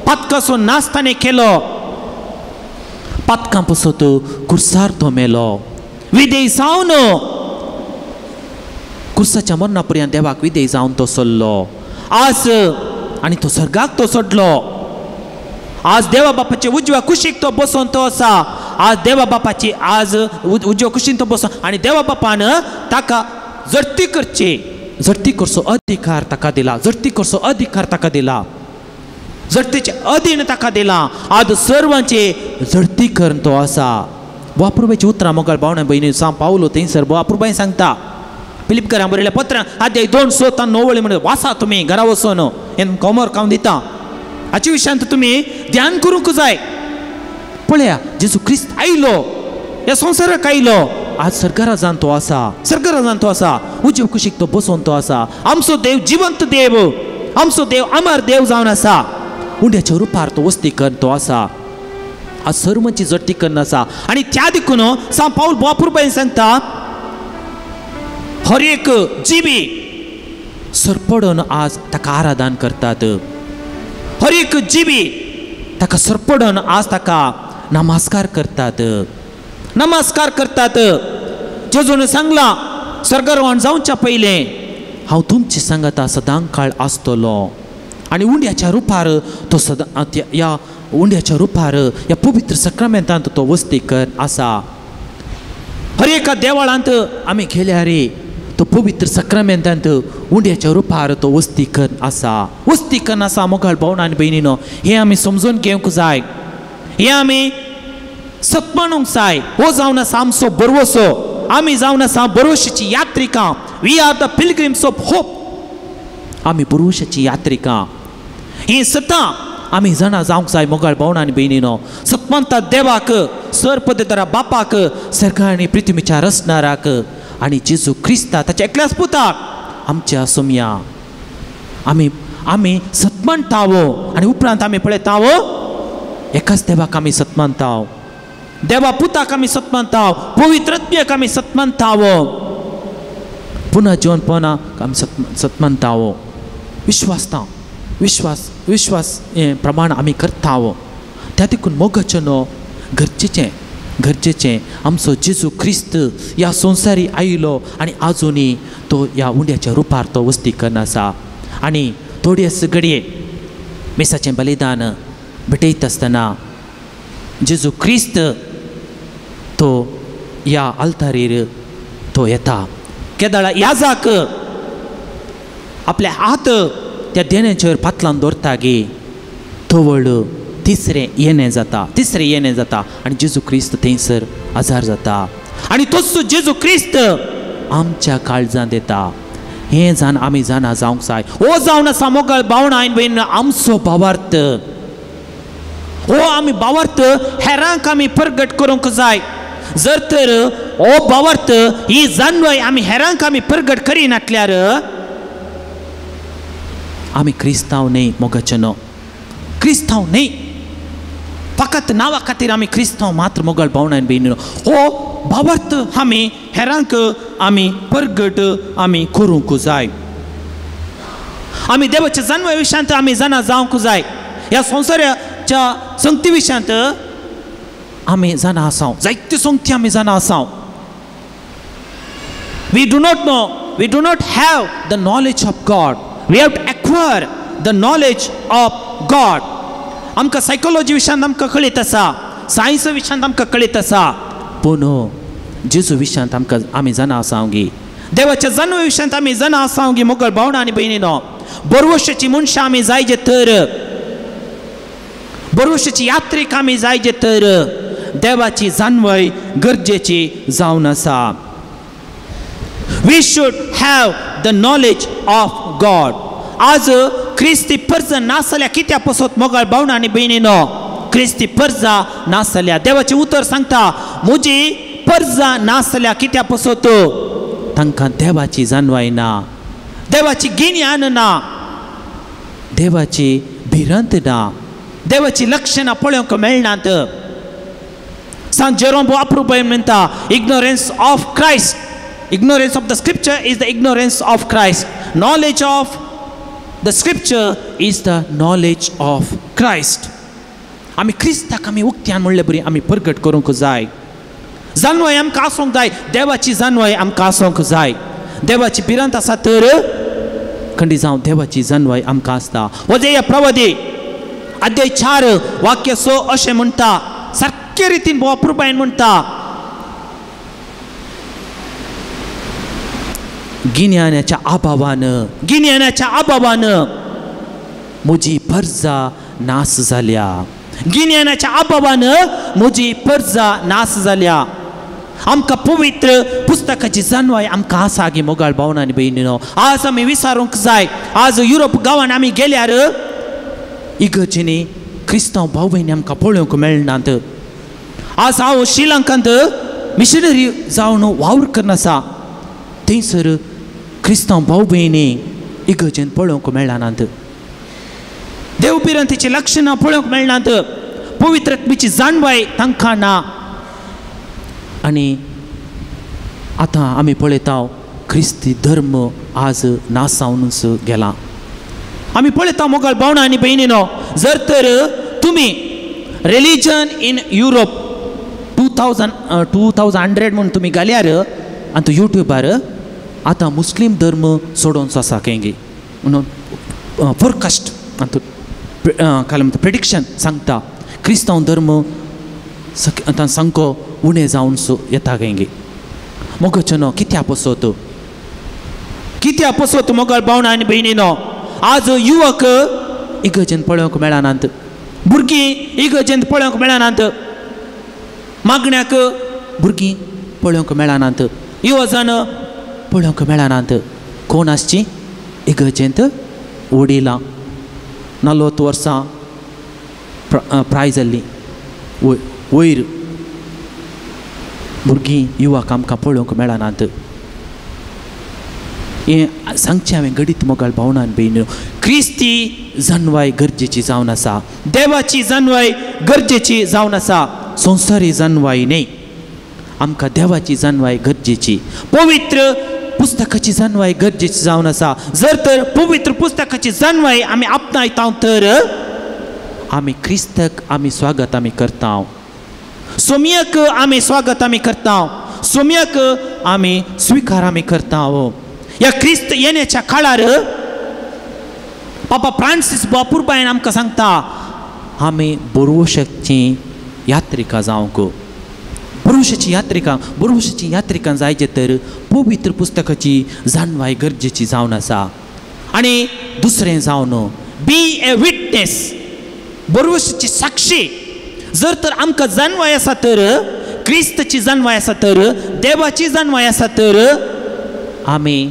Speaker 4: पातकाचो नाश ताणें केलो, पातकां पसत कुर्सार तो मेलो. विदेश जावन कुर्साच्या मरणा पर्यंत देवाक विदेश जावन तो सरलो आज, आनी तो सर्गाक तो सोडलो. आज देवा बापाचे उजव्या कुशीक तो बसून तो आसा. आज देवा बापाची आज उजव्या कुशीन तो बसून, आनी देवा बापान ताका जडती करची, जडती करचो अधिकार ताका दिला, जडती करचो अधिकार ताका दिला, जडतीचे अधीन ताका दिला. आज सर्वांचे जडती करून तो आसा. वापरुबायची उतरां मोगाळ भावना भयणी सांग पावलो थंयसर वापरुबाय सांगता फिलिपकारां बरयल्या पत्रां अध्याय 2 7 9 वळी म्हणून वाचा तुमी घरा वचून, हें होमवर्क हांव दिता. हाचे विशयांत तुमी ध्यान करूंक जाय. पळया जेजू क्रिस्त आयलो, ह्या संवसाराक आयलो, आज सरकाराजान तो आसा, सरकाराजान तो आसा, उजव कुशीक तो बसून तो आसा. आमचो देव जिवंत देव, आमचो देव अमर देव जावन आसा. उंड्याच्या रुपार तो वस्ती करून तो आसा. आज सर्वांची जडती करून आसा. आनी त्या देखून सांग पावल बापुरबायन सांगता, हर एक जिवी सरपडून आज ताका आराधन करतात, हर एक जिवी ताका सरपडून आज ताका नमस्कार करतात, नमस्कार करतात. जेजून सांगलां स्वर्गारोहण जावच्या पयलें हांव तुमचे सांगता सदां काळ आसतलो. आनी उंड्याच्या रुपार तो सदां ह्या उंड्याच्या रुपार ह्या पवित्र सक्रामेंतांत तो वस्ती कर आसा. हर एका देवळांत आमी गेल्यार तो पवित्र सक्रामेंतांत उंड्याच्या रुपार तो वस्ती कर आसा, वस्ती कर आसा. मोगाळ भावना आनी भयणीनो, हें आमी समजून घेवंक जाय, हें आमी सत्मानूंक जाय. हो जावन आसा आमचो बरवसो, आमी जावन आसा बरवशाची यात्रिकां. We are the pilgrims of hope. आमी बरवशाची यात्रिकां. हीं सतां आमी जाणा जावंक जाय मोगाळ भावना आनी भयणीनो. सत्मानता देवाक, सर पदधरा बापाक, सरकार आनी पृथ्वीच्या रचणाराक, आनी जेजू क्रिस्ता ताच्या एकल्याच पुताक आमच्या सोमया आमी आमी सत्मानतावो. आनी उपरांत आमी पळयतावो एकाच देवाक आमी सत्मानताव, देवा पुताक आमी सत्मानताव, पवित्र आत्म्याक आमी सत्मानतावो, पुनः जिवनपणाक आमी सत्मानतावो. विश्वासताव, विश्वास विश्वास हें प्रमाण आमी करतावो. त्या देखून मोगाचें न्हू गरजेचें, गरजेचें आमचो जेजू क्रिस्त ह्या संवसारी आयलो आनी आजुनूय तो ह्या उंड्याच्या रुपार तो वस्ती करून आसा. आनी थोड्याच घडये मिसाचें बलिदान भेटयता आसतना जेजू क्रिस्त तो ह्या आल्तारीर तो येता. केदळा याजाक आपले हात त्या देण्याचेर पातलान दवरता गे, तवळ तिसरें येणें जाता, तिसरें येणें जाता आनी जेजू क्रिस्त थंयसर आजार जाता. आनी तोच जेजू क्रिस्त आमच्या काळजांत येता. हें जाण आमी जाणा जावंक जाय. हो जावन आसा मोगाळ भावना आनी भयण आमचो भावार्थ. हो आमी भावार्थ हेरांक आमी प्रगट करूंक जाय. जर तर हो भावार्थ ही जाणवय आमी हेरांक आमी प्रगट करिनातल्यार आमी क्रिस्तांव न्हय मोगाचें न्हू, क्रिस्तांव न्हय. फकत नांवा खातीर आमी क्रिस्तांव मात्र मोगल भावणान भयणीनो हो भावार्थ आमी हेरांक आमी परगट आमी करूंक जाय. आमी देवाच्या जाणवाय विशयांत आमी जाणा जावंक जाय. ह्या संवसाराच्या संगती विशयांत आमी जाणा आसाव, जायत्यो संगती आमी जाणा आसाव. We do not know, we do not have the knowledge of God. We have to acquire the knowledge of God. आमकां सायकोलॉजी विशयांत आमकां कळीत आसा, सायन्स विशयांत आमकां कळीत आसा, पूण जेजू विशयांत आमकां आमी जाणा आसाव गी, देवाच्या जाणव विशयांत आमी जाणा आसाव गी मोगल भावणां आनी भयणीनो. बरवशाची मनशां आमी जायजे तर, बरवशाची यात्रीक आमी जायजे तर देवाची जाणवय गरजेची जावन आसा. We should have the knowledge of God. आज क्रिस्ती परजा नासल्या कित्या पसत मोगाळ भावणां आनी भयणीनो, क्रिस्ती परजा नासल्या. देवाचें उतर सांगता म्हजी परजा नासल्या कित्या पसत, तांकां देवाची जाणवाय ना, देवाची गिन्यान ना, देवाची भिरांत ना, देवाची लक्षणां पळोवंक मेळनात. सांत जेरोम अप्रुबाय म्हणटा ignorance of Christ, ignorance of the scripture is the ignorance of Christ. Knowledge of the scripture is the knowledge of Christ. आमी क्रिस्ताक आमी उक्त्यान म्हणले बरी आमी परगट करूंक जाय. जाणवाय आमकां आसूंक जाय, देवाची जाणवाय आमकां आसूंक जाय. देवाची भिरांत आसा तर खंडी जावं देवाची जाणवाय आमकां आसता. वजेया प्रवादी अध्याय 4 वाक्य 6 अशें म्हणटा, सारके रितीन भोव अप्रुपायेन म्हणटा, गिन्यानाच्या अभावान, गिन्यानाच्या अभावान म्हजी परजा नास जाल्या, गिन्यानाच्या अभावान म्हजी परजा नास जाल्या. आमकां पवित्र पुस्तकाची जाणवाय आमकां आसा गी मोगाळ भावणां आनी भयणीनो. आज आमी विचारूंक जाय, आज युरोप गांवान आमी गेल्यार इगर्जेनी क्रिस्तांव भाव भयणी आमकां पळोवंक मेळनात. आज हांव श्रीलंकांत मिशनरी जावन वावर करून आसा, थंयसर क्रिस्तांव भाव भयणी इगर्जेन पळोवंक मेळनात, देव भिरांतेची लक्षणां पळोवंक मेळनात, पवित्रत्मेची जाणवाय तांकां ना. आनी आतां आमी पळयता क्रिस्ती धर्म आज नासावनूच गेला. आमी पळयता मोगाळ भावणां आनी भयणीनो, जर तर तुमी रिलीजन इन युरोप 2100 म्हूण तुमी घाल्यार आनी तूं युट्यूबार आतां मुस्लीम धर्म सोडोवचो आसा खंय म्हणून फोरकास्ट आनी काल म्हणटा प्रेडिक्शन सांगता क्रिस्तांव धर्म आतां सामको उणें जावन सो येता खंय. मोगाचें कित्या पसत, कित्या पसत मोगाळ भावणां आनी भयणीनो. आज युवक इगर्जेन पळोवंक मेळनात, भुरगीं इगर्जेन पळोवंक मेळनात, मागण्याक भुरगीं पळोवंक मेळनात, युवजन पळोवंक मेळनात. कोण आसची इगर्जेंत वडिलां 40 वर्सां प्राय जाल्लीं वयर भुरगीं युवक आमकां पळोवंक मेळनात. हें सांगचें हांवें घडीत मोगाळ भावणां आनी भयणीनो, क्रिस्ती जाणवाय गरजेची जावन आसा, देवाची जाणवाय गरजेची जावन आसा, संवसारी जाणवाय न्हय. आमकां देवाची जाणवाय गरजेची, पवित्र पुस्तकाची जाणवाय गरजेची जावन आसा. जर तर पवित्र पुस्तकाची जाणवाय आमी आपणायता तर आमी क्रिस्ताक आमी स्वागत आमी करता, सोम्याक आमी स्वागत आमी करता, सोम्याक आमी स्विकार आमी करता. ह्या क्रिस्त येण्याच्या काळार पापा फ्रांसीस बापुरबायन आमकां सांगता आमी बरोवशाची यात्रिका जावंक, बरोवशाची यात्रिका, बरोवशाची यात्रिका जायचे तर पवित्र पुस्तकाची जाणवाय गरजेची जावन आसा. आनी दुसरें जावन बी ए विटनेस, बरोवशाची साक्षी. जर तर आमकां जाणवाय आसा तर, क्रिस्ताची जाणवाय आसा तर, देवाची जाणवाय आसा तर आमी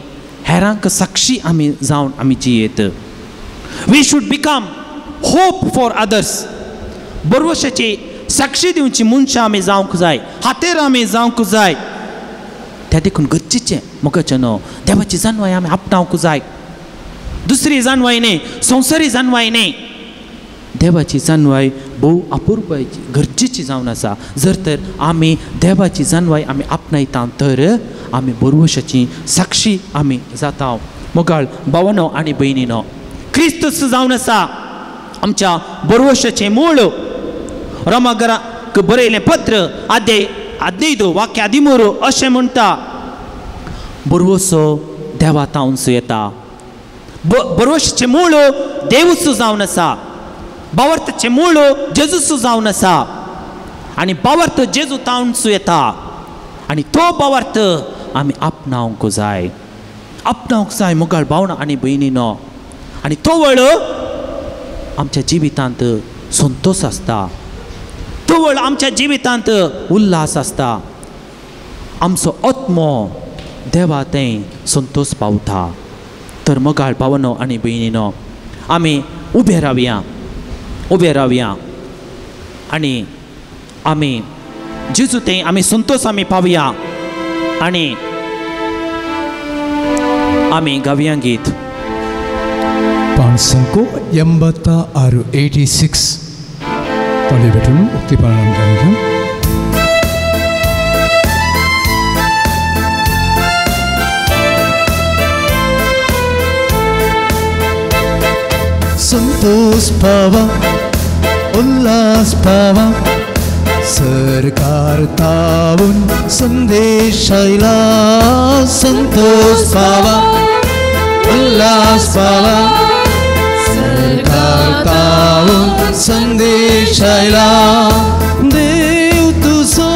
Speaker 4: हेरांक साक्षी आमी जावन आमी जियेत. We should become hope for others. बरोवशाची साक्षी दिवची मनशां आमी जावंक जाय, हातेर आमी जावंक जाय. त्या देखून गरजेचें मोगाचें न्हू देवाची जाणवाय आमी आपणावंक जाय. दुसरी जाणवाय न्ही, संवसारी जाणवाय न्ही, देवाची जानवाय भोव अपुरबायेची गरजेची जावन आसा. जर तर आमी देवाची जानवाय आमी आपणायता तर आमी बरवशाची साक्षी आमी जाता. मोगाळ भावानो आनी भयणीनो, क्रिस्तूच जावन आसा आमच्या बरवशाचें मूळ. रोमागराक बरयलें पत्र आद्याय आद्यदो वाक्य आदिमोर अशें म्हणटा, बरवसो देवा तावनसो येता. बरवशाचें मूळ देवूच जावन आसा. बावर्थाचें मूळ जेजूच जावन आसा आनी बावर्थ जेजू तावनसो येता आनी तो बावर्थ आमी आपणावंक जाय, आपणावंक जाय मोगाळ भावना आनी भयणीनो. आनी तो वळ आमच्या जिवितांत संतोश आसता, तो वळ आमच्या जिवितांत उल्हास आसता. आमचो आत्मो देवा थंय संतोश पावता. तर मोगाळ भावनो आनी भयणीनो, आमी उबे रावया, उबे रावया आनी आमी जेजू थंय आमी संतोश आमी पावया आनी आमी गावया गीत
Speaker 1: 586 86 तले भेटून उक्ती पालन गाइन्छ.
Speaker 3: संतोष पावा उल्हास पावा सरकार तावून संदेश आयला. संतोष पावा उल्हास पावा सरकार तावून संदेश आयला. देव तुजो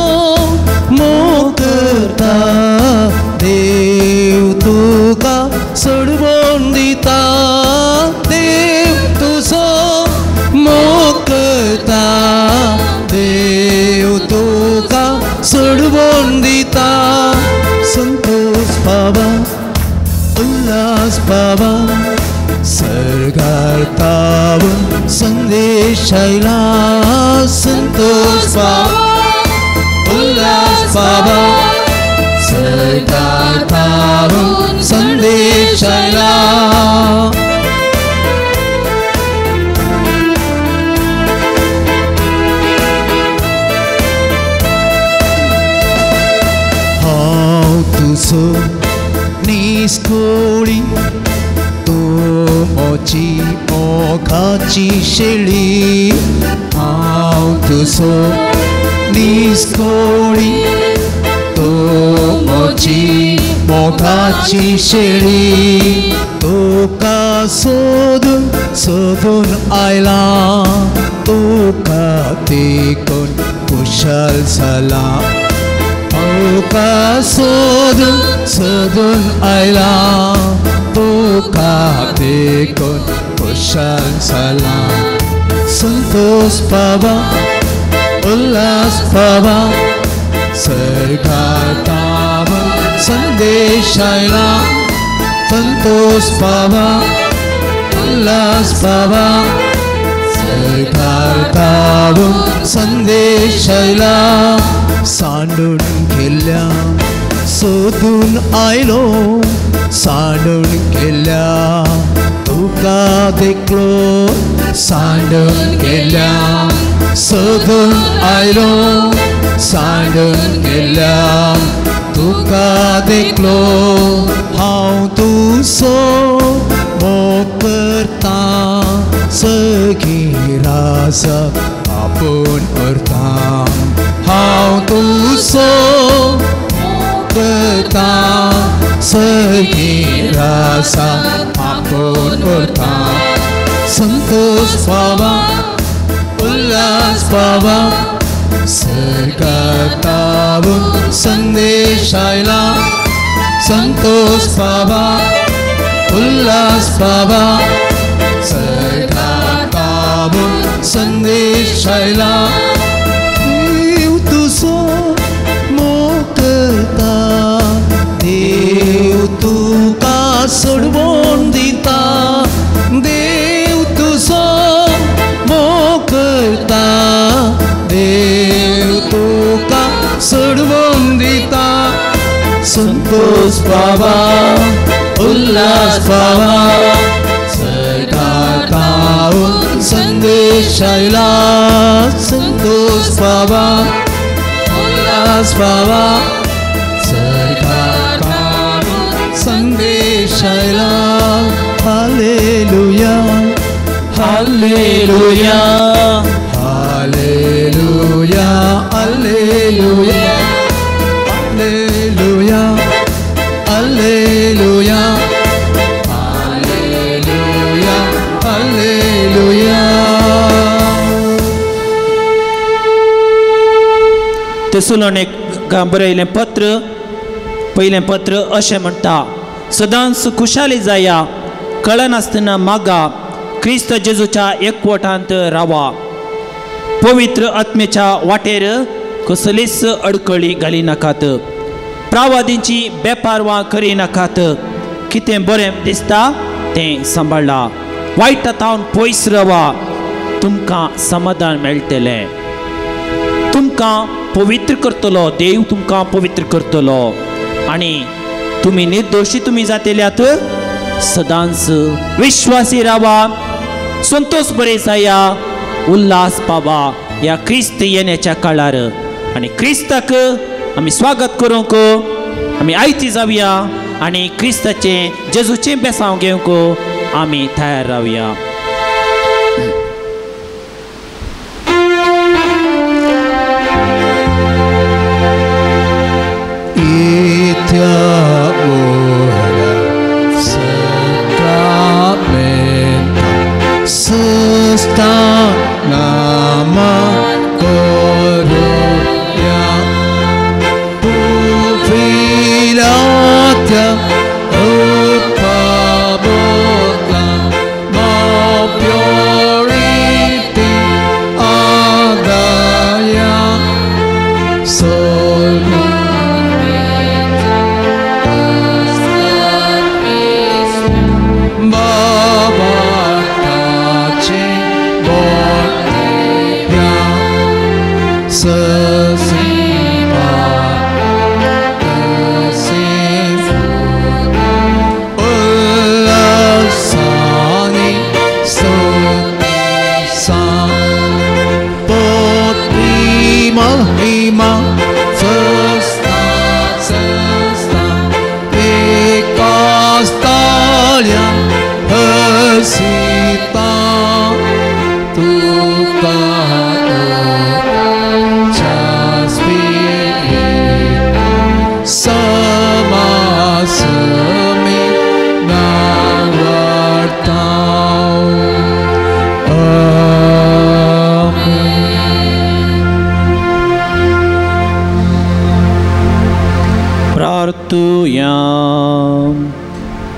Speaker 3: मोग करता, देव तुका सोडवून दिता. देव तुजो मोग करता, देव तुका सोडवून दिता. संतोष पावा उल्हास पावा सरकार तावून संदेश आयला. संतोष पावा उल्हास पावा सरकार तावून संदेश आयला. हांव तुजो निस्कोळी, तूं म्हजी मोगाची शेळी. हांव तुजो निस्कोळी, तूं म्हजी मोगाची शेळी. तुका सोदून सोदून आयला, तुका देखून खुशाल जाला. तुका सोदून सोदून आयला, तुका देखून खुशाल जाला. संतोष पावा उल्हास पावा सरकार तावून संदेश आयला. संतोष पावा उल्हास पावा सरकार तावून संदेश आयला. सांडून गेल्या सोदून आयलो, सांडून गेल्या तुका देखलो. सांडून गेल्या सोदून आयलो, सांडून गेल्या तुका देखलो. हांव तुजो मोग करता, सगळी रास आपूण उरता. हांव तुजो मोग करता, सगळी रास आपूण उरता. संतोष पावा उल्हास पावा सरकार तावून संदेश आयला. संतोष पावा उल्हास पावा सरकार तावून संदेश आयला. देव तुजो मोग करता, देव तुका सोडवून दिता. देव तुजो मोग करता, देव तुका सोडवून दिता. संतोष पावा उल्हास पावा सरकार तावून संदेश आयला संतोष पावा उल्हास पावा सरकार संदेश आयला hallelujah hallelujah hallelujah hallelujah hallelujah hallelujah hallelujah hallelujah.
Speaker 4: तेसलोनिका बरयलें पत्र पयलें पत्र अशें म्हणटा, सदांच खुशाली जाया, कळनासतना मागा, क्रिस्त जेजूच्या एकवटांत रावा, पवित्र आत्म्याच्या वाटेर कसलीच अडकळी घाली नाकात, प्रावादींची बेपारवा करी नाकात, कितें बरें दिसता तें सांबाळा, वायट तावन पयस रावा, तुमकां समाधान मेळटलें, तुमकां पवित्र करतलो देव, तुमकां पवित्र करतलो आनी तुमी निर्दोशी तुमी जातल्यात. सदांच विश्वासी रावा, संतोष बरे जाया, उल्हास पावा ह्या क्रिस्त येण्याच्या काळार आनी क्रिस्ताक आमी स्वागत करूंक आमी आयती जावया आनी क्रिस्ताचें जेजूचें बेसांव घेवंक आमी तयार रावया.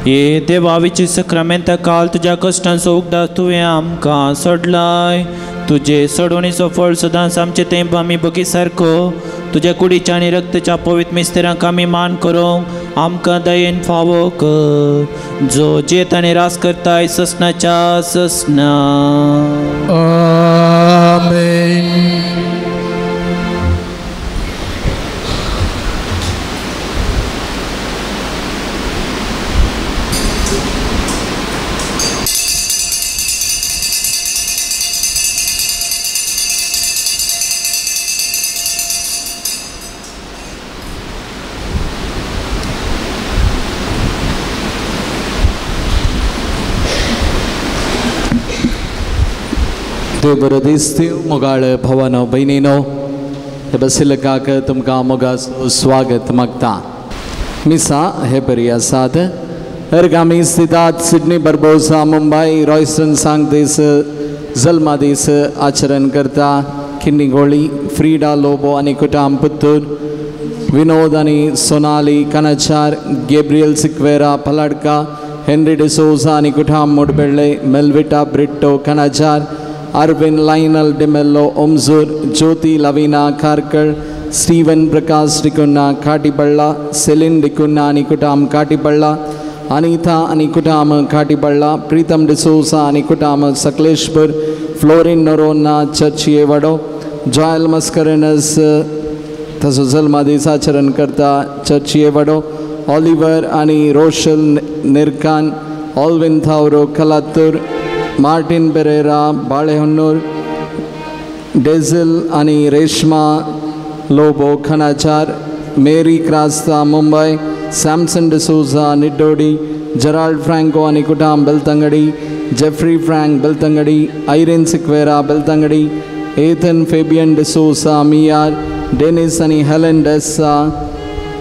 Speaker 4: ये देवावीची सक्रामेंता काल तुज्या कश्टांचो उगडास तुवें आमकां सोडलाय, तुजे सोडवणीचो फळ सदांच आमचे तेंप आमी बगी सारको तुज्या कुडीच्या आनी रक्तच्या पवित्र मिस्तेरांक आमी मान करूंक आमकां दयेन फावो कर, जो जेत आनी रास करताय ससनाच्या ससना.
Speaker 3: आमेन.
Speaker 5: देव बरो दीस दिवं मोगाळ भवानो भयणीनो, हे बसिलकाक तुमकां मोगाचो स्वागत मागता. मिसा हे बरी आसात. अर्गामी स्थितात सिडनी बर्बोसा मुंबय रॉयस्टन सांग दीस जल्मा दीस आचरण करता किन्नी गोळी फ्रीडा लोबो आनी कुटाम पुत्तूर विनोद आनी सोनाली कनाचार गेब्रियल सिक्वेरा पलाडका हेनरी डिसोजा आनी कुठाम Mudbelle Melvita Britto Kanachar Arvind Lionel D'Mello Omzur Jyothi Lavina Karkal Steven Prakash D'Cunha Katipalla Celine D'Cunha आनी कुटाम काटीपल्ला अनीता आनी कुटाम काटीपल्ला प्रीतम डिसोजा आनी कुटाम सकलेशपूर फ्लोरिन नोरोन्ना चर्चिये वडो जॉयल मस्करेनस तसो जल्मा दीस आचरण करता चर्चिये वडो ऑलिवर आनी Rochelle Nirkan Alvin Thauro Kalathur Martin Pereira Balehonnur डेझल आनी Reshma Lobo Khanachar, Mary Crasta Mumbai, Samson D'Souza Niddodi, Gerald Franco आनी कुटाम Belthangady, Jeffrey Frank Belthangady, Irene Sequeira Belthangady, Ethan Fabian D'Souza Miyar, Dennis आनी Helen D'Sa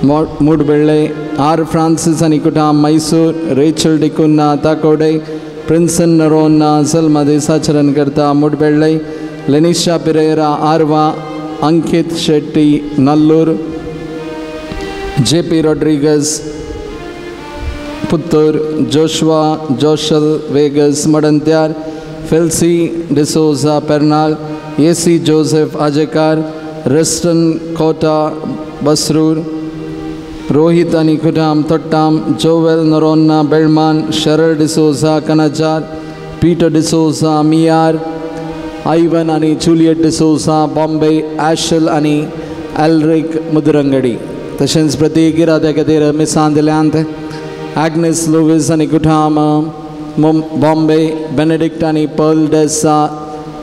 Speaker 5: Moodbelle, R Francis आनी कुटाम Mysore, Rachel D'Cunha Takode, Prinson Noronha Salma देसाचरण करता Moodbelle, Lenisha Pereira Arva, Ankit Shetty Nallur, J P Rodrigues Puttur, Joshua Joshal Vegas Madantyar, Felcy D'Souza Pernal, A C Joseph Ajekar, Reston Kota Basrur, Rohit आनी कुटाम Thottam, Joel Noronha Belman, Sheryl D'Souza Kanajar, Peter D'Souza Miyar, Ivan आनी Juliet D'Souza Bombay, आशल आनी Elric मुदरंगडी. तशेंच प्रत्येक इराद्या खातीर मिसां दिल्यांत आग्नेस लुवीस आनी कुठाम Bombay, Benedict आनी Pearl D'Sa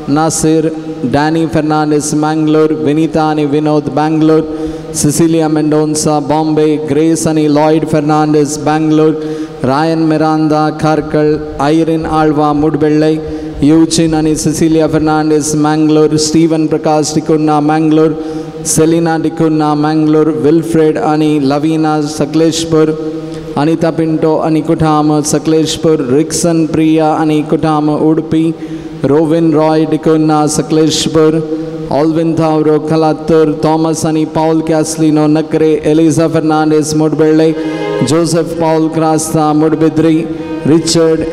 Speaker 5: Nasir, Danny Fernandes Mangalore, Vinita आनी विनोद बँगलोर, सिसिलिया मेंडोन्सा बॉम्बे, ग्रेस आनी Lloyd Fernandes Bangalore, Ryan Miranda Karkala, Irene Alva Moodbelle, Eugene आनी Cecilia Fernandes Mangalore, Steven Prakash D'Cunha Mangalore, Selina D'Cunha Mangalore, Wilfred आनी लवीना सकलेशपूर, अनिता पिंटो आनी कुठाम सकलेशपूर, रिक्सन प्रिया आनी कुठाम उडपी, रोविन रॉय डिकुन्हा सकलेशपूर, ऑल्विन थावरो कलात्तूर, थॉमस आनी Paul Caslino Nakre, Eliza Fernandes Moodbelle, Joseph Paul Crasta Moodbidri, Richard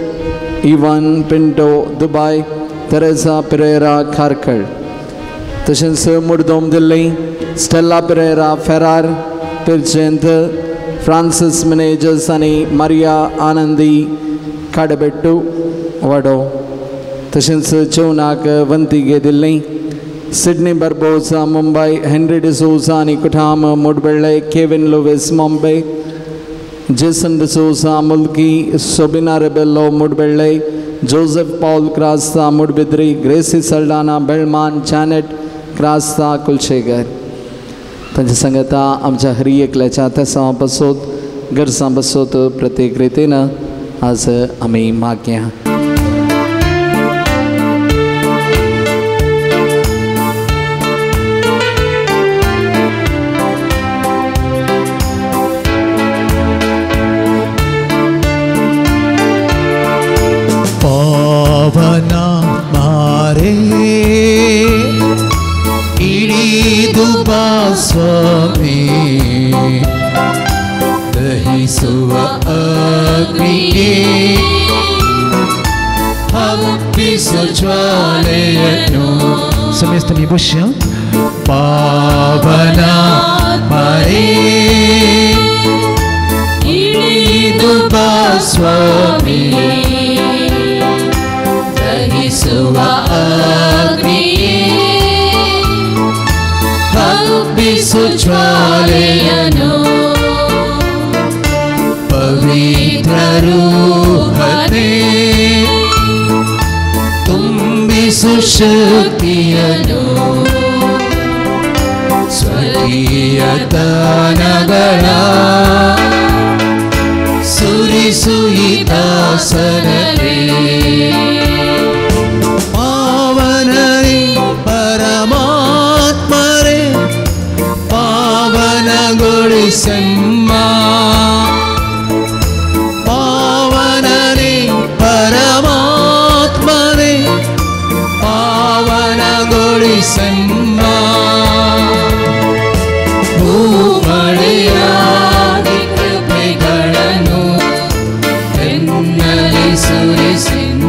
Speaker 5: Ivan Pinto Dubai, Teresa Pereira Karkala. तशेंच मुडदोम दिल्ली Stella Pereira फेरार पिर्जेंत, Francis Menezes आनी Maria आनंदी काडबेट्टू वाडो. तशेंच जेवणाक वंती गे दिल्ली सिडनी बर्बोजा मुंबय, हेनरी डिसोजा आनी कुठाम Moodbelle, Kevin Lewis Mumbai, Jason D'Souza Mulki, Sobina Rebello Moodbelle, Joseph Paul Crasta Moodbidri, Gracy Saldanha Belman, Janet Crasta Kulshekar. तांच्या सांगता आमच्या हरी एकल्याच्या तेसां बसोत गरजां बसोत प्रत्येक रितीन आज आमी मागया.
Speaker 3: पावना मारे इಳಿದು ಬಾ ಸ್ವಾಮಿ, ದಹಿಸುವ ಅಗ್ನಿಗೆ ಹಬ್ಬಿಸು ಜ್ವಾಲೆಯನ್ನು.
Speaker 1: ಸಮೇತ ಬಶ್ಯ
Speaker 3: ಪಾವನ ಮಾರೇ ಇಳಿದು ಬಾ ಸ್ವಾಮಿ, ದಹಿಸುವ ಅಗ್ನಿಯೇ ಹಬ್ಬಿಸು ಜ್ವಾಲೆಯನ್ನು. ಪವಿತ್ರ ರೂಹನೇ ತುಂಬಿಸು ಶಕ್ತಿಯನ್ನು, ಸ್ವರ್ಗೀಯ ದಾನಗಳ ಸುರಿಸು ಈ ದಾಸರೇ. ಪಾವನರೇ ಪರಮಾತ್ಮರೇ ಪಾವನಗೊಳಿಸಮ್ಮ, ಪಾವನರೇ ಪರಮಾತ್ಮರೇ ಪಾವನಗೊಳಿಸಮ್ಮ. ಭೂಮಳೆಯಾಗಿ ಕೃಪೆಗಳನ್ನು ಎನ್ನಲ್ಲಿ ಸುರಿಸಿಮ್ಮ.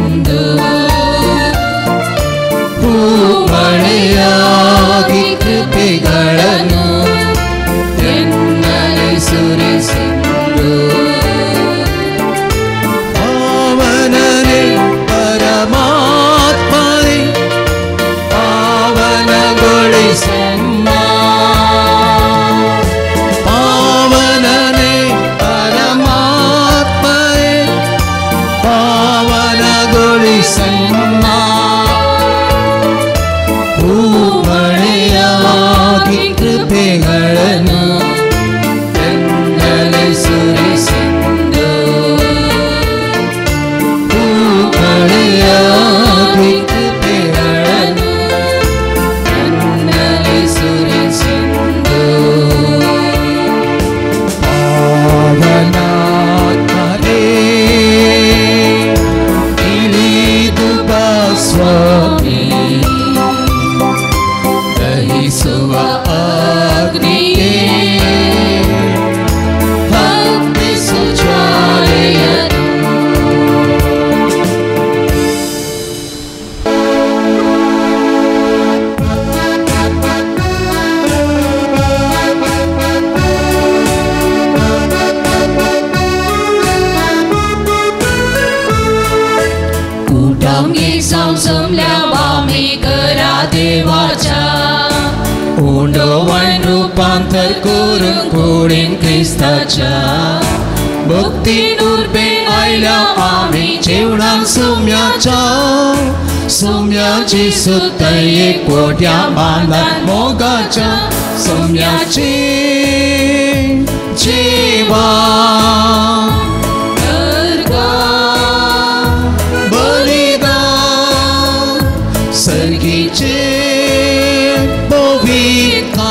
Speaker 6: मिसांव जमल्या आमी घरा देवाच्या
Speaker 3: उंडवण रुपांतर करून कुडीन क्रिस्ताच्या भक्तीन उर्बेन आयल्या आमी जेवणाक सुम्याच्या सुम्याची सुतय एकवट्या मानान मोगाच्या सुम्याची जेवण बलिदान सर्गीचे पवित्र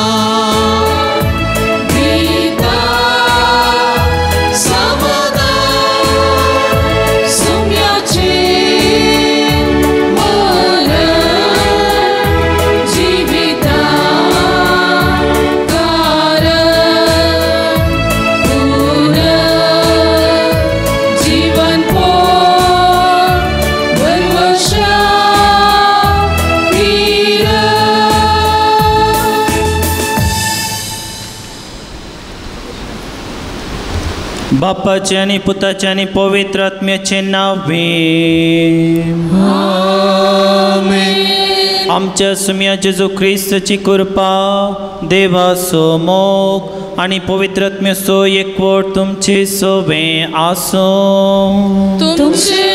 Speaker 6: दिता समाधान सुम्याचे मरण जिविता कारण पुनर्जीवन भरवशा वीर.
Speaker 4: बापाचे आनी पुताचे आनी पवित्र आत्म्याचे नांवे
Speaker 3: आमेन.
Speaker 4: आमच्या सुम्या जेजू क्रिस्ताची कृपा, देवाचो मोग आनी पवित्र आत्म्याचो एकवट तुमचे सवें आसूं.
Speaker 6: तुमचे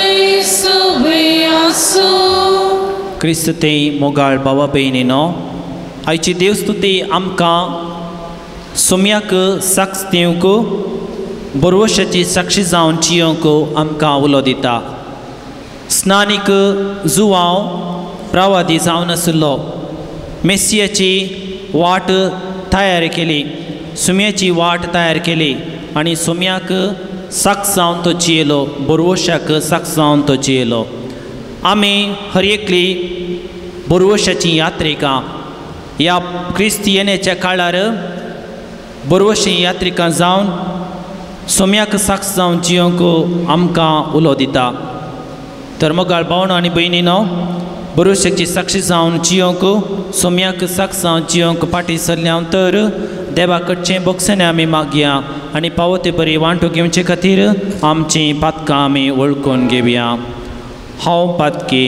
Speaker 6: सवे आसूं.
Speaker 4: क्रिस्त ते मोगाळ भावा भयणीनो, आयची देवस्तुती आमकां सुम्याक साक्ष दिवंक, बरवशाची साक्षी जावन जियोंक आमकां उलो दिता. स्नानीक जुवांव प्रवादी जावन आशिल्लो, मेसियाची वाट तयार केली, सुम्याची वाट तयार केली आनी सुम्याक साक्ष जावन तो जियेलो, बरवशाक साक्ष जावन तो जियेलो. आमी हर एकली बरवशाची यात्रिकां ह्या क्रिस्त येण्याच्या काळार बरवशी यात्रिकां जावन सोम्याक साक्ष जावन जियोंक आमकां उलो दिता. तर मोगाळ भावनो आनी भयणीनो, बरोवशाची साक्षी जावन जियोंक, सोम्याक साक्ष जावन जियोंक फाटीं सरल्या तर देवा कडचें बोगसणें आमी मागया आनी पावो ते बरी वांटो घेवचे खातीर आमचीं पातकां आमी वळखून घेवया. हांव पातकी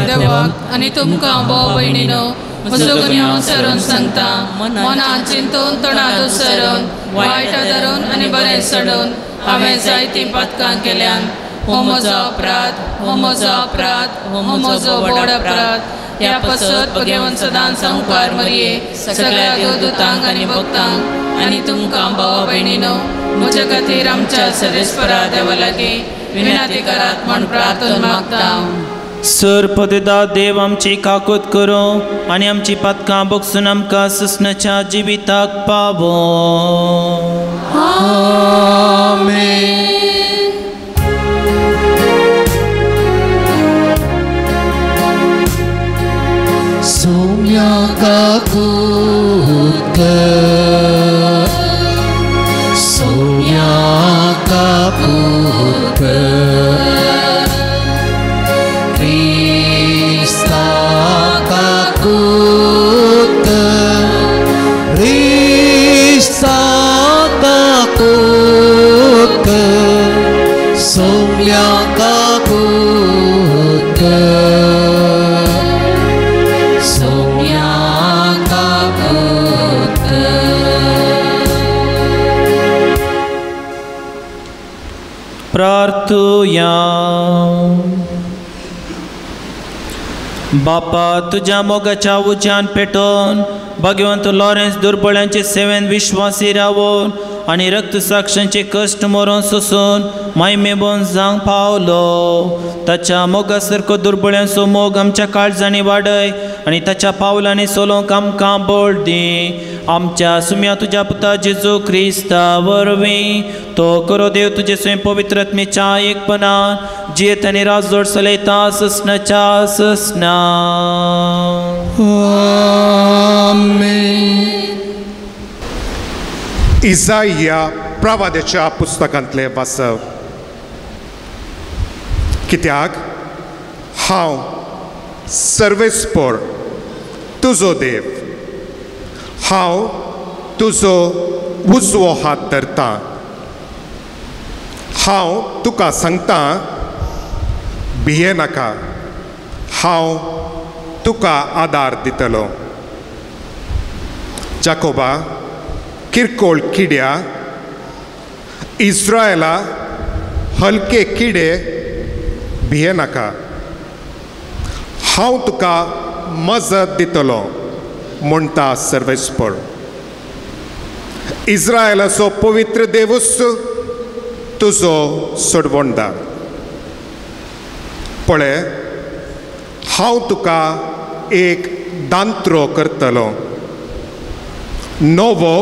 Speaker 6: देवाक आनी तुमकां भाव भयणीनो म्हजो गुन्यांव सरून सांगता, मनान चिंतून तोंडात सरून वायट धरून आनी बरें सोडून हांवें जायतीं पातकां केल्यान. हो म्हजो अपराध, हो म्हजो अपराध, हो म्हजो व्हड अपराध. ह्या पासत भगवंत सदांच संवकार मरये सगळ्या देवदूतांक आनी भक्तांक आनी तुमकां भावा भयणीनो म्हज्या खातीर आमच्या सर्वेस्परा देवा लागीं विनंती करात म्हूण प्रार्थना मागता.
Speaker 4: सर पदेदा देव आमची काकूत करूं आनी आमची पातकां बगसून आमकां ससनाच्या जिविताक पावो.
Speaker 3: आमेन. सोम्या काकूत कर, सोम्या काकूत कर, क्रिस्ता काकूत कर, क्रिस्ता काकूत कर, सोम्या काकूत कर,
Speaker 6: सोम्या काकूत कर.
Speaker 4: प्रार्थुया. बापा, तुज्या मोगाच्या उज्यान पेटोवन भगवंत लॉरेन्स दुर्बळ्यांचे सेवेन विश्वासी रावोन आनी रक्तसाक्षांचे कश्ट मरोन सोसून मायमेबोन जावंक पावलो. ताच्या मोगा सारको दुर्बळ्यांचो मोग आमच्या काळजांनी वाडय आनी ताच्या पावलांनी सोलोवंक आमकां बळ दी. आमच्या सुम्या तुज्या पुता जेजू क्रिस्ता वरवीं तो करो देव तुजे स्वयं पवित्र आत्म्याच्या एकपणान जियेत आनी राजजोड चलयता ससनाच्या ससना.
Speaker 3: आमेन.
Speaker 7: इजाया प्रवाद्याच्या पुस्तकांतलें वाचप. कित्याक हांव सर्वेस्पर तुजो देव, हांव तुजो उजवो हात धरतां, हांव तुका सांगता भिये नाका, हांव तुका आदार दितलो। जाकोबा, किरकोळ किड्या, इस्रायला हलके किडे, भिये नाका, हांव तुका मजत दितलो म्हणटा सर्वेस्पर। इस्रायलाचो पवित्र देवूच तुजो सोडवणदार। पळय, हांव तुका एक दांत्रो करतलो, नवो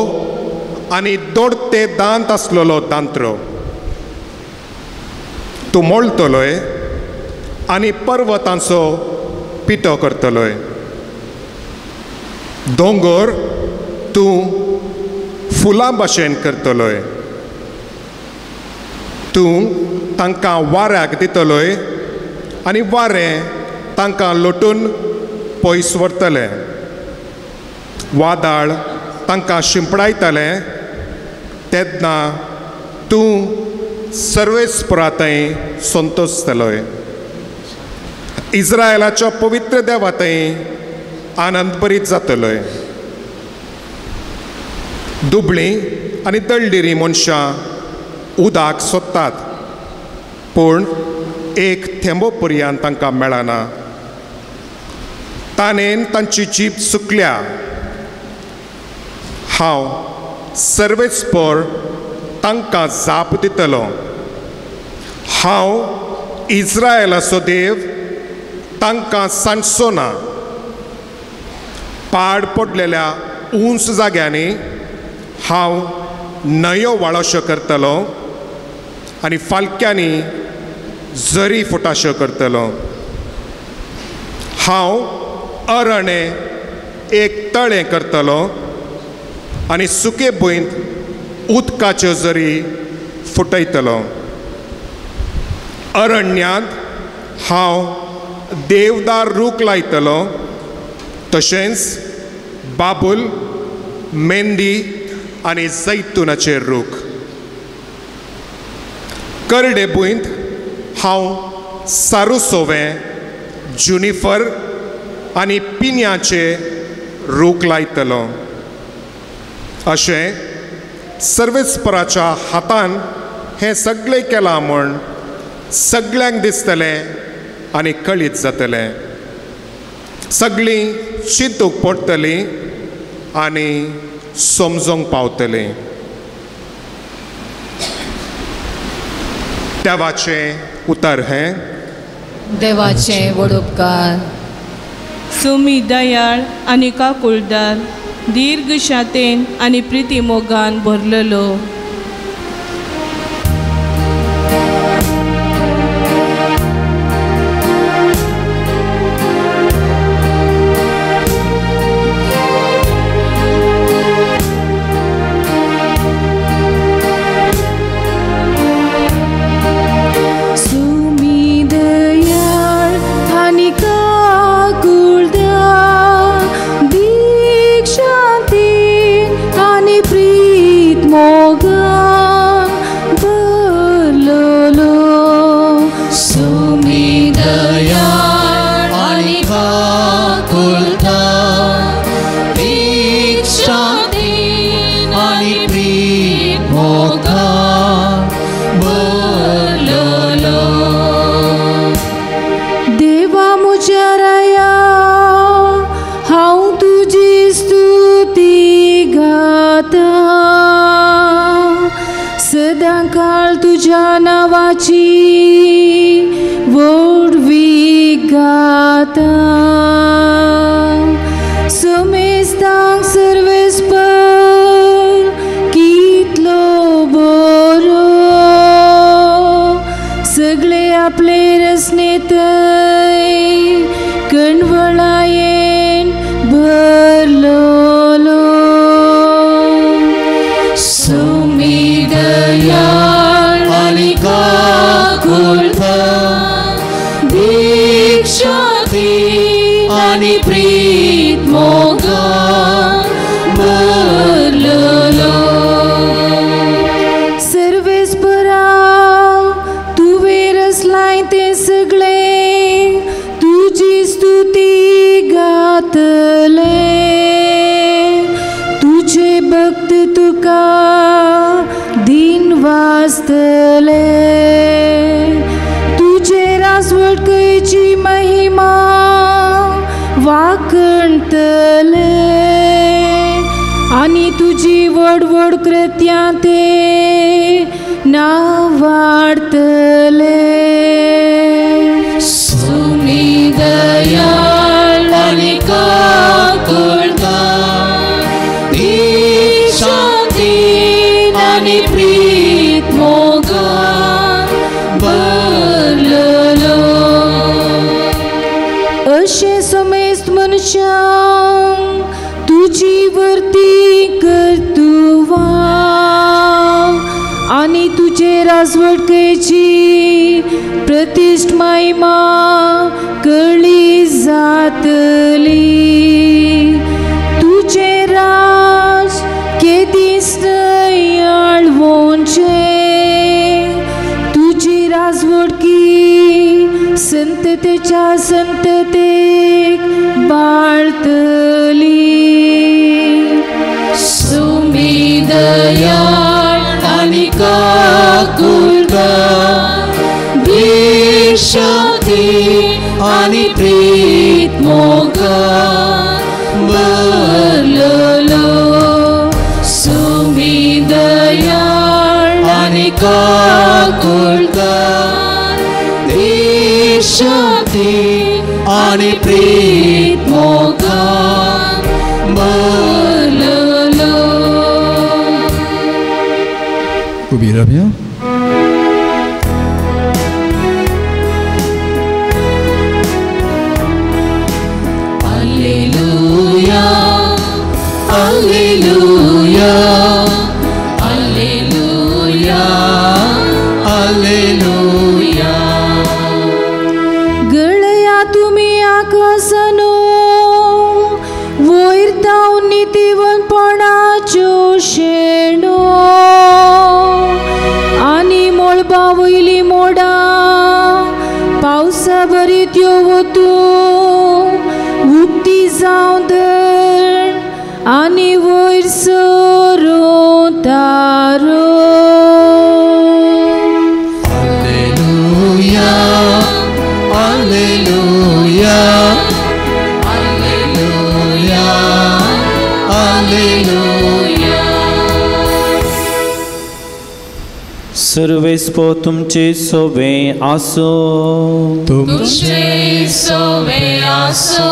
Speaker 7: आनी दोडते दांत आसलेलो दांत्रो। तूं मोळटलोय आनी पर्वतांचो पिठो करतलोय, दोंगर तूं फुलां भाशेन करतलोय। तूं तांकां वाऱ्याक दितलोय आनी वारें तांकां लोटून पयस व्हरतलें, वादळ तांकां शिंपडायतलें। तेन्ना तूं सर्वेस्परा थंय संतोशतलोय, इस्रायलाच्या पवित्र देवा थंय आनंदभरीत जातलोय। दुबळीं आनी दळडिरी मनशां उदक सोदतात, पूण एक थेंबो पर्यंत तांकां मेळना। ताणें तांची जीब सुकल्या। हांव सर्वेस्पर तांकां जाप दितलो, हांव इस्रायलाचो देव तांकां सांडचो ना। पाड पडलेल्या उंच जाग्यांनी हांव न्हंयो वाळोश्यो करतलो आनी फालक्यांनी जरी फुटाश्यो करतलो। हांव अरणें एक तळें करतलो आनी सुके भुंयंत उदकाच्यो जरी फुटयतलो। अरण्यांत हांव देवदार रूख लायतलो, तशेंच बाबूल, मेंदी आनी जैतुनाचे रूख। करडे भुंयंत हांव सारुसोवें, जुनिफर आनी पिन्याचे रूख लायतलो। अशें सर्वेस्पराच्या हातान हें सगळें केलां म्हूण सगळ्यांक दिसतलें आनी कळीत जातलें। सगळीं चिंतूंक पडटलीं आनी समजूंक पावतलीं। देवाचें उतर हें।
Speaker 6: देवाचें व्हड उपकार।
Speaker 8: सुमी दयाळ आनी काकुळदार, दीर्घ शांतेन आनी प्रिती मोगान भरलेलो।
Speaker 9: सुमी दयाळ आनी काकुळदार, दीर्घ शांतेन आनी प्रीत मोगान भरलेलो।
Speaker 3: सुमी दयाळ आनी काकुळदार, दीर्घ शांतेन आनी प्रीत मोगान भरलेलो।
Speaker 9: देवा म्हज्या राया, हांव तुजी स्तुती गाता, सदां काळ तुज्या नांवाची व्हडवीक गाता। समेस्तांक सर्वेस्पर कितलो बरो, सगळे आपले रचनेंतय कणवळायेन भरलेलो।
Speaker 3: सुमी दयाळ आनी काकुळदार, दीर्घ शांतेन आनी प्रीत मोगान भरलेलो।
Speaker 9: सर्वेस्परा, तुवें रचलाय तें सगळें परत्या ते नांव वाडतले.
Speaker 6: सुमी दयाळ आनी काकुळदार, शांतीन आनी प्रीत मोगान भरलेलो.
Speaker 9: अशें समेस्त मनशांक तुजी वर्ती करतुवा आनी तुजे राजवटकेची प्रतिश्ठ महिमा कळ्ळी जातली. तुजें राज केदींच न्हय आळवोनचें, तुजी राजवटकी संततेच्या संततेक बाळतली.
Speaker 6: सुमी दयाळ आनी काकुळदार, शांती आनी प्रीत मोगान भरलेलो. सुमी दयाळ आनी काकुळदार, शांती आनी प्रीत मोगान भरलेलो.
Speaker 1: उबी रावया.
Speaker 6: Alleluia, Alleluia, Alleluia, Alleluia.
Speaker 9: गळया तुमी आकाशानो वयर धांवन नितीवंतपणाच्यो शेणो आनी मळबा वयली मोडां पावसा बरी त्यो वतूं उक्ती जावं धरण आनी वयर सरून तारो.
Speaker 3: Alleluia, Alleluia, Alleluia, Alleluia.
Speaker 2: सर्वेस्पो तुमचे सोवे आसो,
Speaker 6: तुमचे सोवे आसो.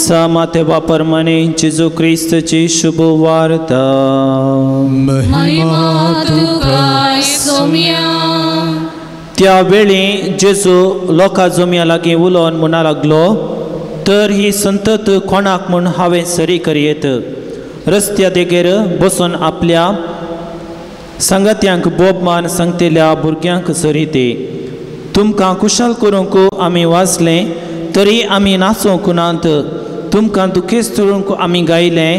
Speaker 2: सामाते वापरमाने जेजू क्रिस्तची शुभ वार्ता.
Speaker 6: महिमा तुका सोम्या.
Speaker 2: त्या वेळी जेजू लोकां जमया लागीं उलोवन म्हणा लागलो, तर ही संतत कोणाक म्हूण हांवें सरी करयेत? रस्त्या देगेर बसून आपल्या सांगात्यांक बोबमान सांगतल्या भुरग्यांक सरी ते. तुमकां कुशाल करूंक आमी वाचलें तरी आमी नाचोंक नात, तुमकां दुखेस्त करूंक आमी गायलें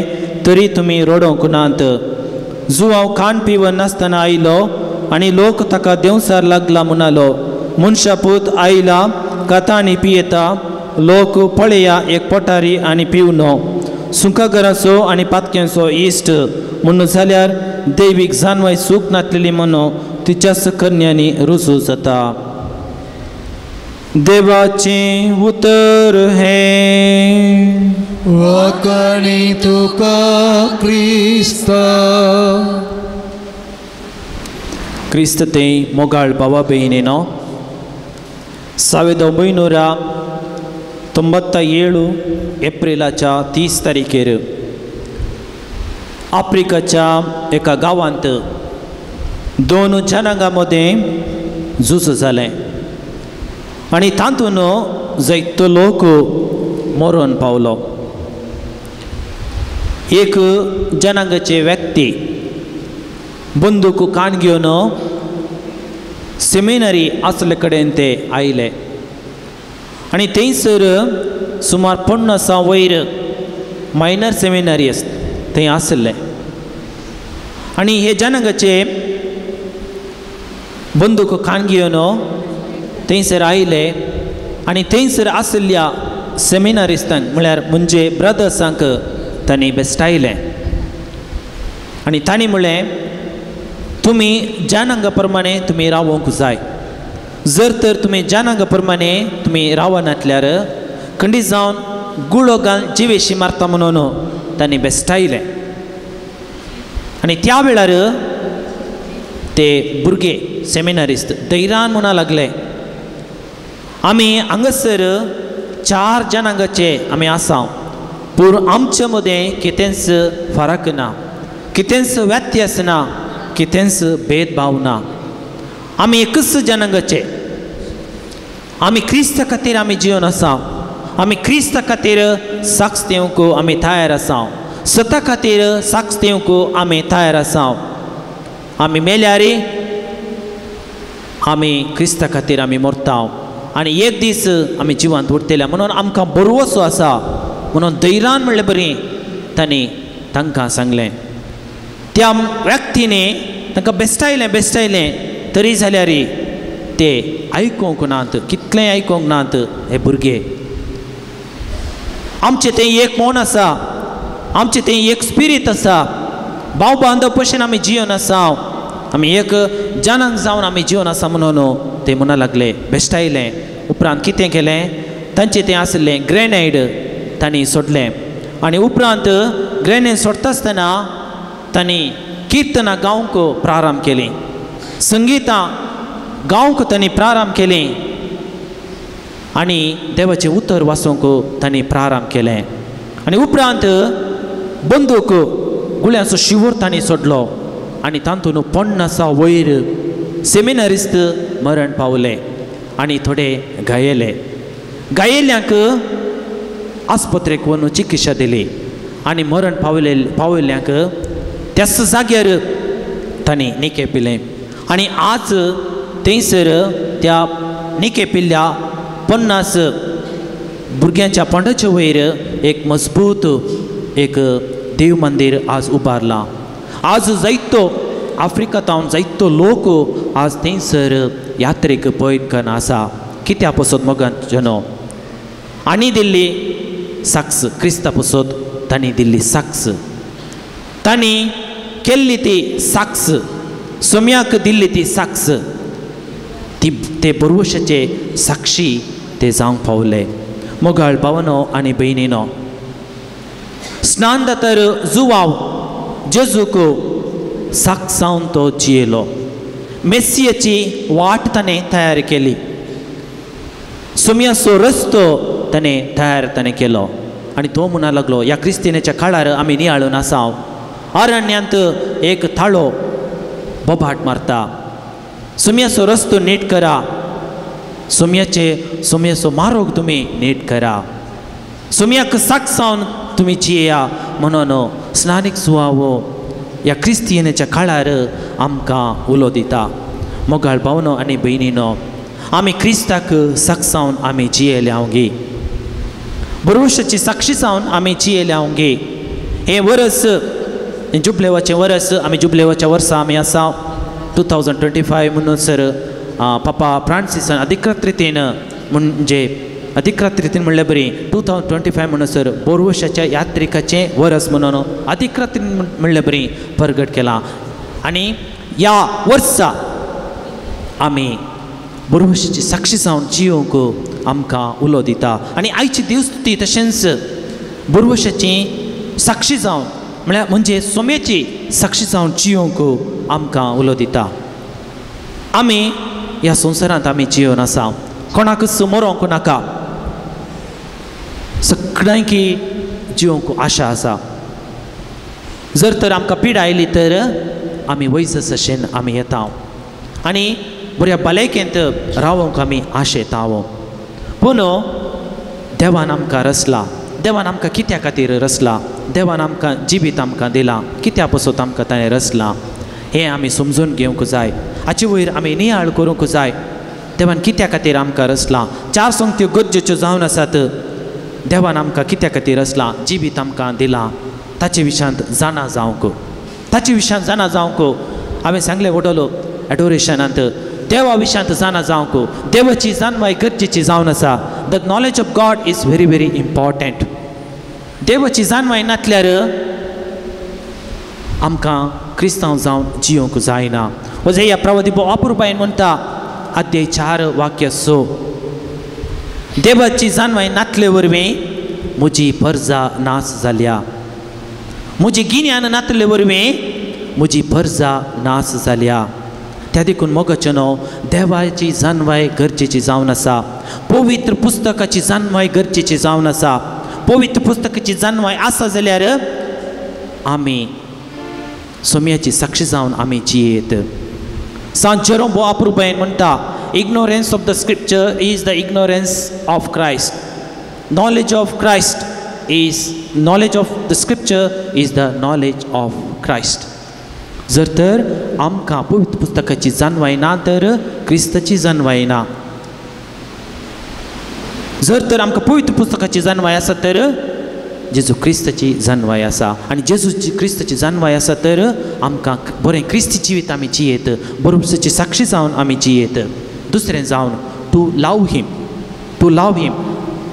Speaker 2: तरी तुमी रडोंक नात. जुवांव खाण पिवन नासतना आयलो आनी लोक ताका देंवसार लागला म्हणालो, मनशा पूत आयला खाता आनी पियेता, लोक पळया एक पोटारी आनी पिवनो, सुंकागराचो आनी पातक्यांचो इश्ट म्हूण जाल्यार दैवीक जानवाय सूख नातलेली म्हणो तिच्याच कन्यांनी रुजू जाता. देवाचें उतर हें.
Speaker 3: वाकणी तुका क्रिस्ता.
Speaker 2: क्रिस्त ते मोगाळ भावा भयणीनो, 1997 एप्रिलाच्या 30 तारखेर आफ्रिकाच्या एका गांवांत दोन जनांगा मदें झूज जालें आनी तातूंत जायतो लोक मरून पावलो. एक जनांगाचे व्यक्ती बंदूक कान घेवन सेमिनरी आसले कडेन ते आयले आनी थंयसर सुमार 50 वयर मायनर सेमिनरी थंय आसले आनी हे जनांगाचे बंदूक कान घेवन थंयसर आयले आनी थंयसर आशिल्ल्या सेमिनारिस्तांक म्हळ्यार म्हणजे ब्रदर्सांक तांणी बेस्टायलें आनी तांणी म्हणलें, तुमी जनांगा प्रमाणे तुमी रावोंक जाय. जर तर तुमी जनांगा प्रमाणे तुमी रावनातल्यार खंडीत जावन गुळो घाल जिवेशी मारता म्हणून तांणी बेस्टायलें.
Speaker 4: आनी त्या वेळार ते भुरगे सेमिनारिस्त धैर्यान म्हणा लागले, आमी हांगासर 4 जनांगाचे आमी आसा, पूण आमचे मदें कितेंच फरक ना, कितेंच व्यत्यास ना, कितेंच भेदभाव ना, आमी एकच जनांगाचे, आमी क्रिस्ता खातीर आमी जिवन आसा, आमी क्रिस्ता खातीर साक्ष दिवंक आमी तयार आसा, सता खातीर साक्ष दिवंक आमी तयार आसा, आमी मेल्यार आमी क्रिस्ता खातीर आमी मरता आनी एक दीस आमी जिवांत उरतले म्हणून आमकां बरोवसो आसा म्हणून धैर्यान म्हणलें बरी तांणी तांकां सांगलें. त्या व्यक्तीने तांकां बेस्टायलें बेस्टायलें तरी जाल्यार ते आयकूंक नात, कितलें आयकूंक नात हे भुरगे. आमचें तें एक मन आसा, आमचें तें एक स्पिरीत आसा, भाव बांदव भशेन आमी जिवन आसा, आमी एक जनांक जावन आमी जिवन आसा म्हणून ते म्हणा लागले, बेस्टायलें. उपरांत कितें केलें, तांचें तें आसलें ग्रेनायड तांणी सोडलें आनी उपरांत ग्रेनायड सोडटा आसतना तांणी किर्तनां गावंक प्रारंभ केलीं, संगितां गावंक तांणी प्रारंभ केलीं आनी देवाचें उतर वाचूंक तांणी प्रारंभ केलें. आनी उपरांत बंदूक गुळ्यांचो शिंवर तांणी सोडलो आनी तातूंत 50 वयर सेमिनारिस्त मरण पावले आनी थोडे घायेले. घायेल्यांक आस्पत्रेक वचून चिकित्सा दिली आनी मरण पावयल्ल्यांक त्याच जाग्यार तांणी निके पिलें. आनी आज थंयसर त्या निके पिल्ल्या 50 भुरग्यांच्या पोंडाच्या वयर एक मजबूत एक देव मंदीर आज उबारलां. आज जायतो आफ्रिका तावन जायतो लोक आज थंयसर यात्रेक पयण कन्न आसा. कित्या पसत मोगान जनो आनी दिल्ली साक्ष, क्रिस्ता पसत तांणी दिल्ली साक्ष, तांणी केल्ली ती साक्ष, सोम्याक दिल्ली ती साक्ष, ती ते बरवशाचे साक्षी ते जावंक पावले. मोगाळ भावनो आनी भयणीनो, स्नान दातर जुवाव जेजूक साक्ष जावन तो जियेलो, मेसियाची वाट ताणें तयार केली, सोम्याचो रस्तो ताणें तयार ताणें केलो. आनी तो म्हणा लागलो, ह्या क्रिस्तिनेच्या काळार आमी नियाळून आसा, अरण्यांत एक थाळो बोबाट मारता, सोम्याचो रस्तो नीट करा, सोम्याचे सोम्याचो मारोग तुमी नीट करा, सोम्याक साक्ष जावन तुमी जियेया म्हणून स्नानीक सुवावो ह्या क्रिस्तियनाच्या काळार आमकां उलो दिता. मोगाळ भावनो आनी भयणीनो, आमी क्रिस्ताक साक्ष जावन आमी जियेल्या गे, बरवशाची साक्षी जावन आमी जियेल्या गे. हें वरस जुबलेवाचें वरस, आमी जुबलेवाच्या वर्सा आमी आसा 2025 म्हणून सर पापा फ्रांसिसान अधिकृत रितीन म्हणजे अधिकृत रितीन म्हणल्यार बरी 2025 म्हणून सर बोरवशाच्या यात्रिकाचें वरस म्हणून अधिकृत म्हणल्यार बरी परगट केलां. आनी ह्या वर्सा आमी बोरवशाची साक्षी जावन जियोंक आमकां उलो दिता. आनी आयची दिवस ती तशेंच बोरवशाची साक्षी जावन म्हळ्यार म्हणजे सोम्याची साक्षी जावन जियोंक आमकां उलो दिता. आमी ह्या संवसारांत आमी जियोन आसा, कोणाकच मरोंक नाका, सगळ्यांकी जिवंक आशा आसा. जर तर आमकां पिडा आयली तर आमी वयस अशेन आमी येता आनी बऱ्या भलायकेंत रावोंक आमी आशेता. पूण देवान आमकां रचला, देवान आमकां कित्या खातीर रचला, देवान आमकां जिवीत आमकां दिलां, कित्या पसत आमकां ताणें रचलां हें आमी समजून घेवंक जाय. हाचे वयर आमी नियाळ करूंक जाय. देवान कित्या खातीर आमकां रचलां, 4 सोंगत्यो गरजेच्यो जावन आसात. देवान आमकां कित्या खातीर रचलां, जिवीत आमकां दिलां, ताचे विशयांत जाणा जावंक, ताचे विशयांत जाणा जावंक. हांवें सांगलें वडलो एडोरेशनांत, देवा विशयांत जाणा जावंक, देवाची जाणवाय गरजेची जावन आसा. The knowledge of God is very very important. देवाची जाणवाय नासल्यार आमकां क्रिस्तांव जावन जियोंक जायना. ह्या प्रवादी अपुरबायेन म्हणटा अध्याय 4 वाक्य 6, देवाची जाणवाय नातले वरवीं म्हजी परजा नाश जाल्या, म्हजी गिन्यान नातले वरवीं म्हजी परजा नास जाल्या. त्या देखून मोगाचें न्हू देवाची जानवाय गरजेची जावन आसा, पवित्र पुस्तकाची जानवाय गरजेची जावन आसा. पवित्र पुस्तकाची जानवाय आसा जाल्यार आमी सोम्याची साक्षी जावन आमी जियेत. सांत जेरोम भोव अप्रुबायेन म्हणटा, ignorance of the scripture is the ignorance of Christ, knowledge of Christ is knowledge of the scripture is the knowledge of Christ. जर तर आमकां पवित्र पुस्तकाची जाणवाय ना तर क्रिस्ताची जाणवाय ना. जर तर आमकां पवित्र पुस्तकाची जाणवाय आसा तर जेजू क्रिस्ताची जाणवाय आसा, आनी जेजू क्रिस्ताची जाणवाय आसा तर आमकां बरें क्रिस्ती जिवीत आमी जियेत, बरोबरची साक्षी जावन आमी जियेत. दुसरें जावन to love him, to love him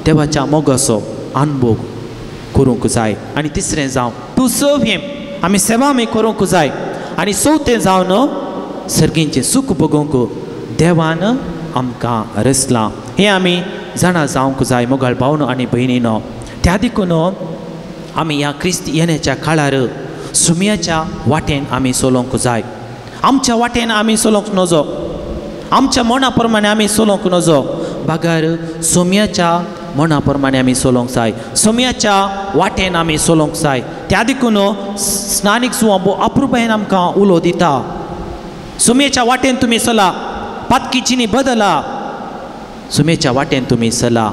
Speaker 4: देवाच्या मोगाचो अनुभव करूंक जाय. आनी तिसरें जावन टू सर्व हिम, आमी सेवा आमी करूंक जाय. आनी चवथें जावन सर्गींचें सूख भोगूंक देवान आमकां रचलां. हें आमी जाणा जावंक जाय मोगाळ भावनो आनी भयणीनो. त्या देखून आमी ह्या क्रिस्त येण्याच्या काळार सुम्याच्या वाटेन आमी चलोवंक जाय. आमच्या वाटेन आमी चलोवंक नजो, आमच्या मना प्रमाणे आमी चलोवंक नजो, बगर सोम्याच्या मना प्रमाणे आमी चलोवंक जाय, सोम्याच्या वाटेन आमी चलोवंक जाय. त्या देखून स्नानीक जुवां अप्रुपायेन आमकां उलो दिता, सुम्याच्या वाटेन तुमी चला, पातकीचीनी बदला, सुम्याच्या वाटेन तुमी चला,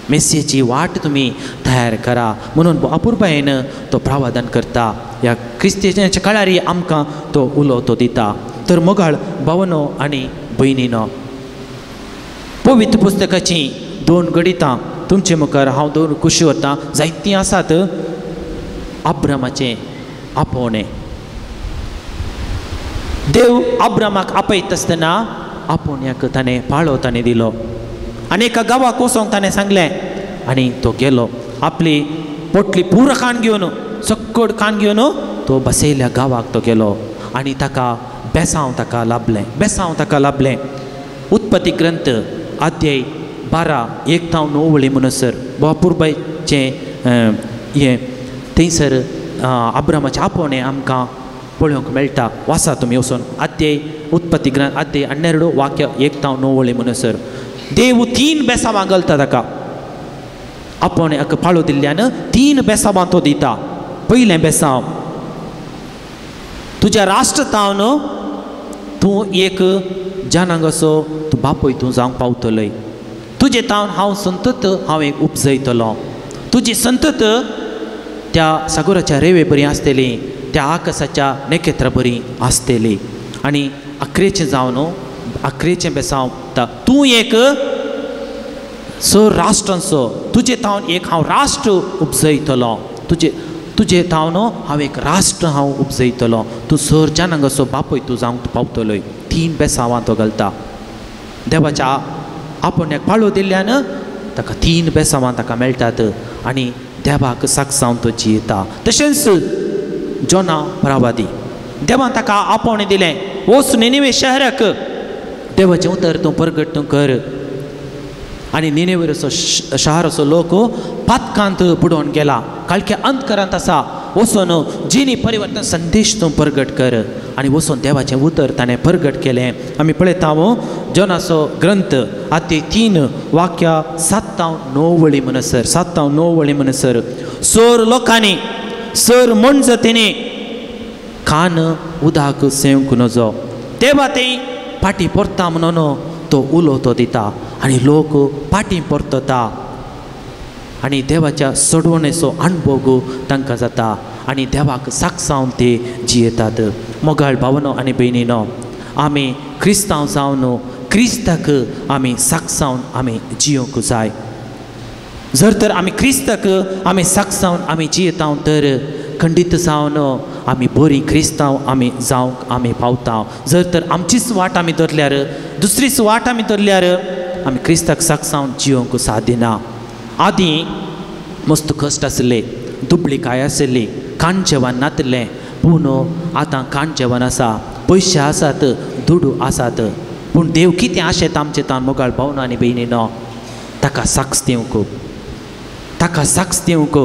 Speaker 4: मेस्येची वाट तुमी तयार करा. म्हणून अपुरबायेन तो प्रावधान करता. ह्या क्रिस्तीच्या काळारी आमकां तो उलो तो दिता. तर मोगाळ भावनो आनी भयणीनो, पवित्र पुस्तकाचीं दोन गणितां तुमचे मुखार हांव दोन कुशी व्हरतां, जायतीं आसात. अब्रामाचें आपोवणें, देव अब्रामाक आपयता आसतना आपोवण्याक ताणें पाळो ताणें दिलो आनी एका गांवाक वचोंक ताणें सांगलें आनी तो गेलो. आपली पोटली पुरो कान घेवन, सक्कड कान घेवन तो बसयल्या गांवाक तो गेलो आनी ताका बेसांव ताका लाभलें, बेसांव ताका लाभलें. उत्पत्ती ग्रंथ अध्याय 12 1 तावन 9 वळी म्हणसर बापुरबायचें हें थंयसर अब्रामाचें आपोवणें आमकां पळोवंक मेळटा. वाचा तुमी वचून अध्याय उत्पत्ती ग्रंथ अध्याय 12 वाक्य 1 तावन 9 वळी म्हणसर देव 3 बेसांवां घालता ताका. आपोवण्याक पाळो दिल्ल्यान 3 बेसांवां तो दिता. पयलें बेसांव, तुज्या राष्ट्र तावन तूं एक जनांगाचो तूं बापूय तूं जावंक पावतलय, तुजे तावन हांव संतत हांव एक उपजयतलो, तुजी संतत त्या सागोराच्या रेवे बरी आसतली, त्या आकाशाच्या नखेत्रा बरी आसतली. आनी आखरेचें जावन आखरेचें बेसांव तूं एक स राष्ट्रांचो, तुजे तावन एक हांव राष्ट्र उपजयतलो, तुजे तुजे तावन हांव एक राष्ट्र हांव उपजयतलो, तूं सर जनांगाचो बापूय तूं जावंक पावतलोय. 3 बेसांवां तो घालता. देवाच्या आपोवण्याक पाळो दिल्ल्यान ताका 3 बेसांवां ताका मेळटात आनी देवाक साक्षांव तो जियेता. तशेंच जोना परावादी, देवान ताका आपोवणें दिलें, वच निनिवे शहराक, देवाचें उतर तूं परगट तूं कर. आनी निनेवेचो शहराचो लोक पातकांत बुडोवन गेला, काळख्या अंधकारांत आसा, वचून जिनी परिवर्तन संदेश तूं परगट कर. आनी वचून देवाचें उतर ताणें परगट केलें. आमी पळयता जोनाचो ग्रंथ आती 3 वाक्य 7 9 वळी म्हणसर, 7 9 वळी म्हणसर सर लोकांनी सर मनजतींनी कान उदक सेवंक नजो, देवा ते फाटी परता म्हणून तो उलो तो दिता आनी लोक फाटी परतता आनी देवाच्या सोडवणेचो अणभोग तांकां जाता आनी देवाक साक्षावन ते जियेतात. मोगाळ भावनो आनी भयणीनो, आमी क्रिस्तांव जावन क्रिस्ताक आमी साक्षावन आमी जियोंक जाय. जर तर आमी क्रिस्ताक आमी साक्षावन आमी जियेता तर खंडीत जावन आमी बरीं क्रिस्तांव आमी जावंक आमी पावता. जर तर आमचीच वाट आमी धरल्यार, दुसरीच वाट आमी धरल्यार आमी क्रिस्ताक साक्षावन जियोंक सादिना. आदीं मस्त कश्ट आसले, दुबळी काय आसली, कान जेवण नातलें, पूण आतां कान जेवण आसा, पयशे आसात, दुडू आसात, पूण देव कितें आशेता आमचें तान मोगाळ भावना आनी भयणीनो, ताका साक्ष दिवंक, ताका साक्ष दिवंक,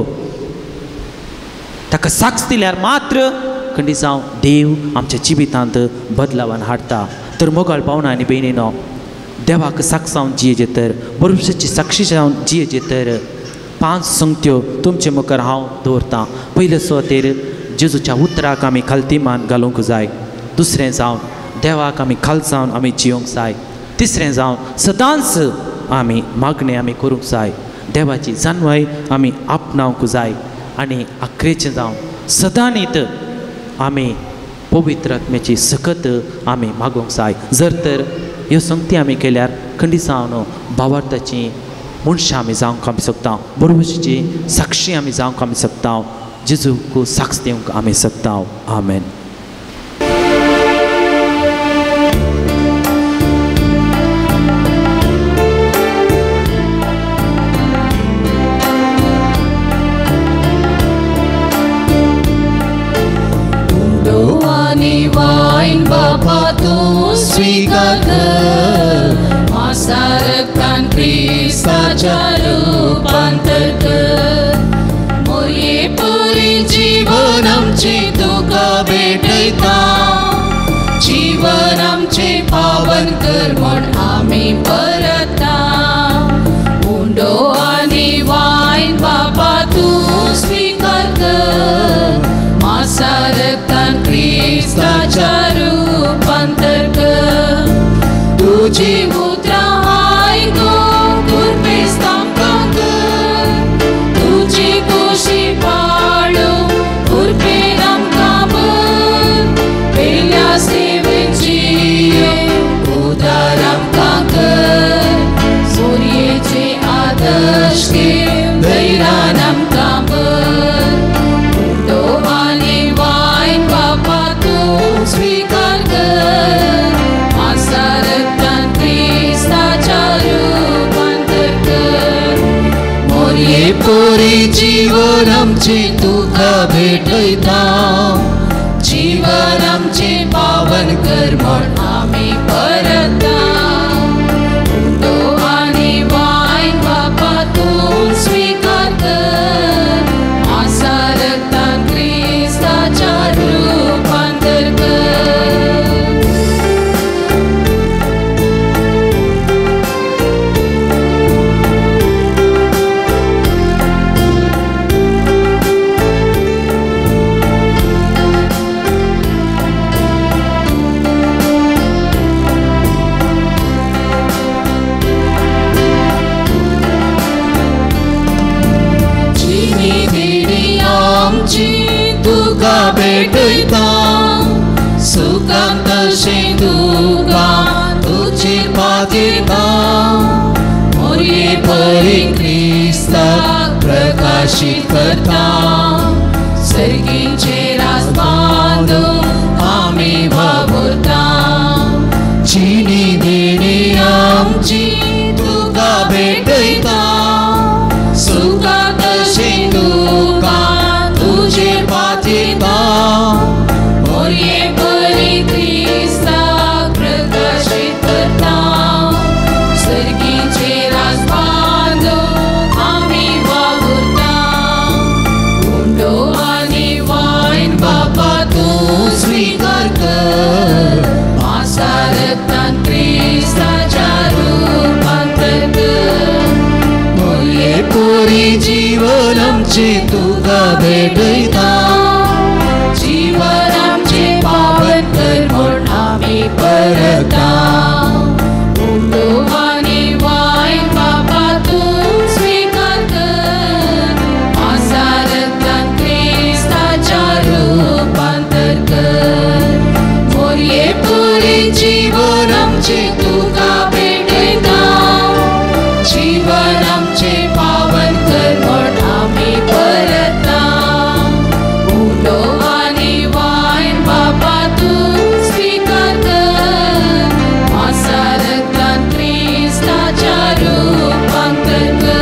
Speaker 4: ताका साक्ष दिल्यार मात्र
Speaker 2: खंडीसांव देव आमच्या जिवितांत बदलावान हाडटा. तर मोगाळ पावना आनी भयणीनो, देवाक साक्षावन जियेचे तर, बरोबरची साक्षी जावन जियेचे तर 5 संगत्यो तुमचे मुखार हांव दवरतां. पयले सुवातेर जेजूच्या उतराक आमी खालती मान घालूंक जाय. दुसरें जावन देवाक आमी खाल जावन आमी जियोंक जाय. तिसरें जावन सदांच आमी मागणें आमी करूंक जाय, देवाची जानवाय आमी आपणावंक जाय. आनी आखरेचें जावन सदांनीत आमी पवित्र आत्म्याची सकत आमी मागूंक जाय. जर तर ह्यो संगती आमी केल्यार खंडीत जावन भावार्थाची मनशां आमी जावंक आमी शकता, बरोबरची साक्षी आमी जावंक आमी शकता, जेजूक साक्ष दिवंक आमी शकता. आमेन.
Speaker 6: स्वीकार कर, मासा रक्तान क्रिस्ताच्या रूपांतर कर. मोरये परी जीवन आमचे तुका भेटयता, जीवन आमचे पावन कर म्हण आमी परता. उंडो आनी वायन बापा तूं स्वीकार कर, मासा रक्तान क्रिस्ताच्या रूपांतर कर. तुजी उतरां आयकूंक कुर्बेस्त आमकां कर, तुजी खोशी पाळूंक कुर्बेन आमकां भर. पेल्या सेवेन जियोंक उदार आमकां कर, मोरयेचे आदर्श घेवन धैर्यान आमकां भर. उंडो आनी वायन बापा तूं स्वीकार कर, मासा रक्तान क्रिस्ताच्या रूपांतर कर.
Speaker 3: मोरये परी जीवन आमचे तुका भेटयता,
Speaker 6: जीवन आमचे पावन कर म्हण आमी परता. उंडो आनी वायन बापा तूं स्वीकार कर, मासा रक्तान क्रिस्ताच्या रूपांतर कर.
Speaker 3: तुका भेटयता, सुखान तशें दुखान तुजेर पातयता. मोरये परी क्रिस्ताक प्रकाशीत करता,
Speaker 6: सर्गीचे राज बांदूंक आमी वावुरता.
Speaker 3: जिणी देणी आमची तुका भेटयता, सुखान तशें दुखान तुजेर पातयता.
Speaker 6: मोरये परी क्रिस्ताक प्रकाशीत करता, सर्गीचे राज बांदूंक आमी वावुरता. उंडो आनी वायन बापा तूं
Speaker 3: स्वीकार कर,
Speaker 6: मासा रक्तान क्रिस्ताच्या रूपांतर कर.
Speaker 3: मोरये परी जीवन आमचे तुका भेटयता,
Speaker 6: जीवन आमचे पावन कर म्हण आमी परता. उंडो आनी वायन बापा तूं स्वीकार कर, मासा रक्तान क्रिस्ताच्या रूपांतर कर. मोरये परी
Speaker 3: जीवन आमचे तुका
Speaker 6: भेटयता, जीवन आमचे पावन कर म्हण आमी परता. उंडो आनी वायन बापा तूं स्वीकार कर, मासा रक्तान क्रिस्ताच्या रूपांतर कर.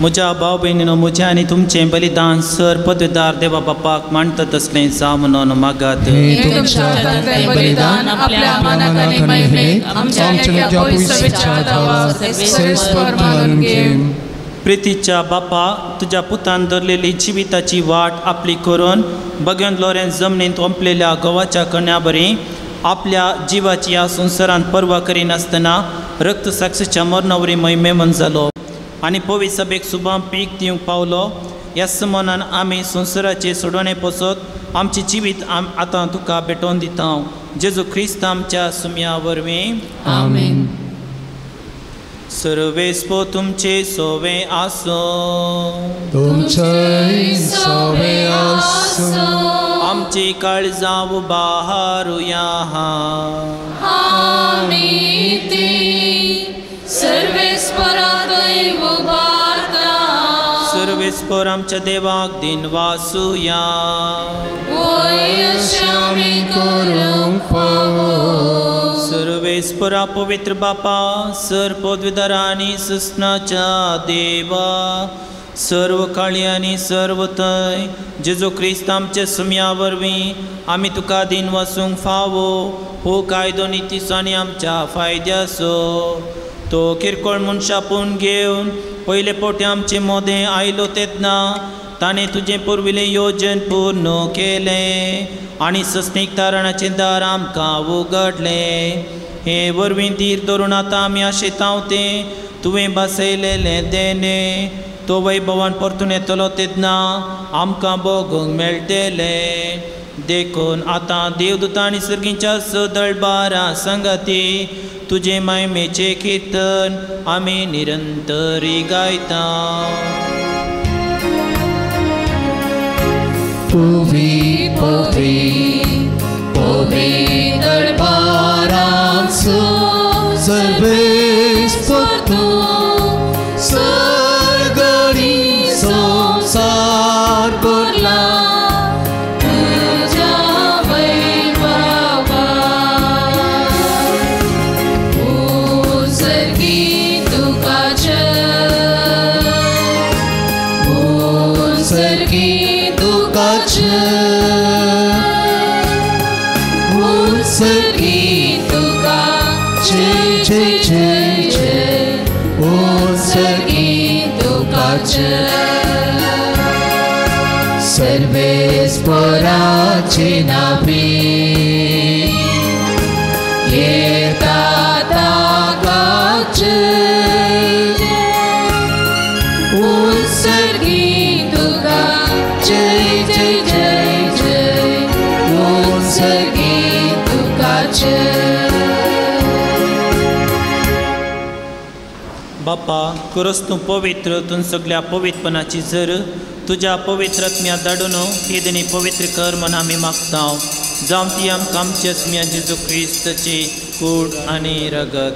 Speaker 4: म्हज्या भाव भयणीनो, म्हजें आनी तुमचें बलिदान सर पदवीदार देवा बापाक मांडटा तसलें जावं म्हणून मागात.
Speaker 6: तुमच्या हातांतलें बलिदान आपल्या मानाक आनी महिमेक आमच्या आनी त्या पवित्र धावा मानून घेवन.
Speaker 4: प्रितीच्या बापा तुज्या पुतान धरलेली जिविताची वाट आपली करून बगेन लोरेन जमनींत ओंपलेल्या गोवाच्या कण्या बरी आपल्या जिवाची ह्या संवसारांत पर्वा करिनासतना रक्तसाक्षीच्या मरणावरी महिमेमन जालो आनी पवित्र सभेक सुबाम पीक दिवंक पावलो. ह्या मनान आमी संवसाराचे सोडवणे पसत आमचें जिवीत आतां तुका भेटोवन दिता. जेजू क्रिस्त आमच्या सुम्या वरवीं
Speaker 6: आमेन.
Speaker 4: सर्वेस्पो तुमचे सोवे आसूं.
Speaker 1: तुमचे सोवे आसूं.
Speaker 4: आमची काळजां उबारुया.
Speaker 6: आमी ती सर्वेस्परांतय उबारता.
Speaker 4: सर्वेस्पर आमच्या देवाक दिन वासुया. सर्वेस्परा पवित्र बापा सर पदवीधरा आनी सुसनाच्या देवा सर्व काळी आनी सर्व थंय जेजू क्रिस्त आमच्या सुम्या वरवीं आमी तुका दिन वासूंक फावो हो कायदो नितीचो आनी आमच्या फायद्याचो. तो किरकोळ मनशापून घेवन पयले फावटी आमचे मोदें आयलो तेन्ना ताणें तुजें पुर्विल्लें योजन पूर्ण केलें आनी सस्नीक तारणाचें दार आमकां उगडलें. हे वरवीं धीर धरून आतां आमी आशेतांव तें तुवें बसयलेलें देणें तो वैभवान परतून येतलो तेन्ना आमकां भोगूंक मेळटलें. देखून आतां देवदूतां आनी सर्गींच्या सदळबारा संगती तुजे मायमेचें किर्तन आमी निरंतरी गायता.
Speaker 3: पुवी पवी पवी दरबारांचो सर्वेस्पर तूं सर्गणी संवसार भरला
Speaker 6: तुज्या वैभवान. ओ सर्गी तुका जय, ओ सर्गी तुका
Speaker 3: जय, ओ सर्गी
Speaker 6: तुका
Speaker 3: जय जय जय जय, ओ सर्गी
Speaker 6: तुका जय.
Speaker 3: सर्वेस्पराचे नावी येता ताका जय,
Speaker 6: ओ सर्गी तुका
Speaker 3: जय जय जय जय, ओ
Speaker 6: सर्गी तुका जय.
Speaker 4: बापा करस तूं पवित्र तूं सगल्या पवित्रपणाची जर तुज्या पवित्र आत्म्या धाडून ही देणी पवित्र कर म्हण आमी मागता. जावं ती आमकां आमच्या आत्म्या जेजू क्रिस्ताची कूड आनी रगत.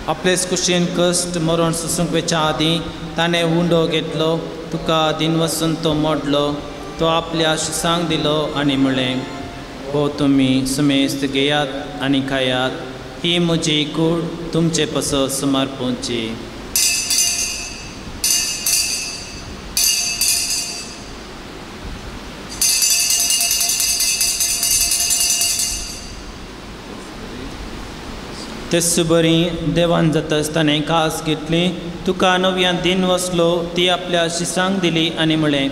Speaker 4: आपलेच कुशीन कश्ट मरण सोसूंक वेच्या आदीं ताणें उंडो घेतलो, तुका दिनवसून तो मोडलो, तो आपल्या शिसांक दिलो आनी म्हणलें, हो तुमी सुमेस्त घेयात आनी खायात, ही म्हजी कूड तुमचे पसत समर्पूंची. तेच बरी देवान जाता आसतना कास घेतली, तुका नव्यान दिन वसलो, ती आपल्या शिसांक दिली आनी म्हणलें,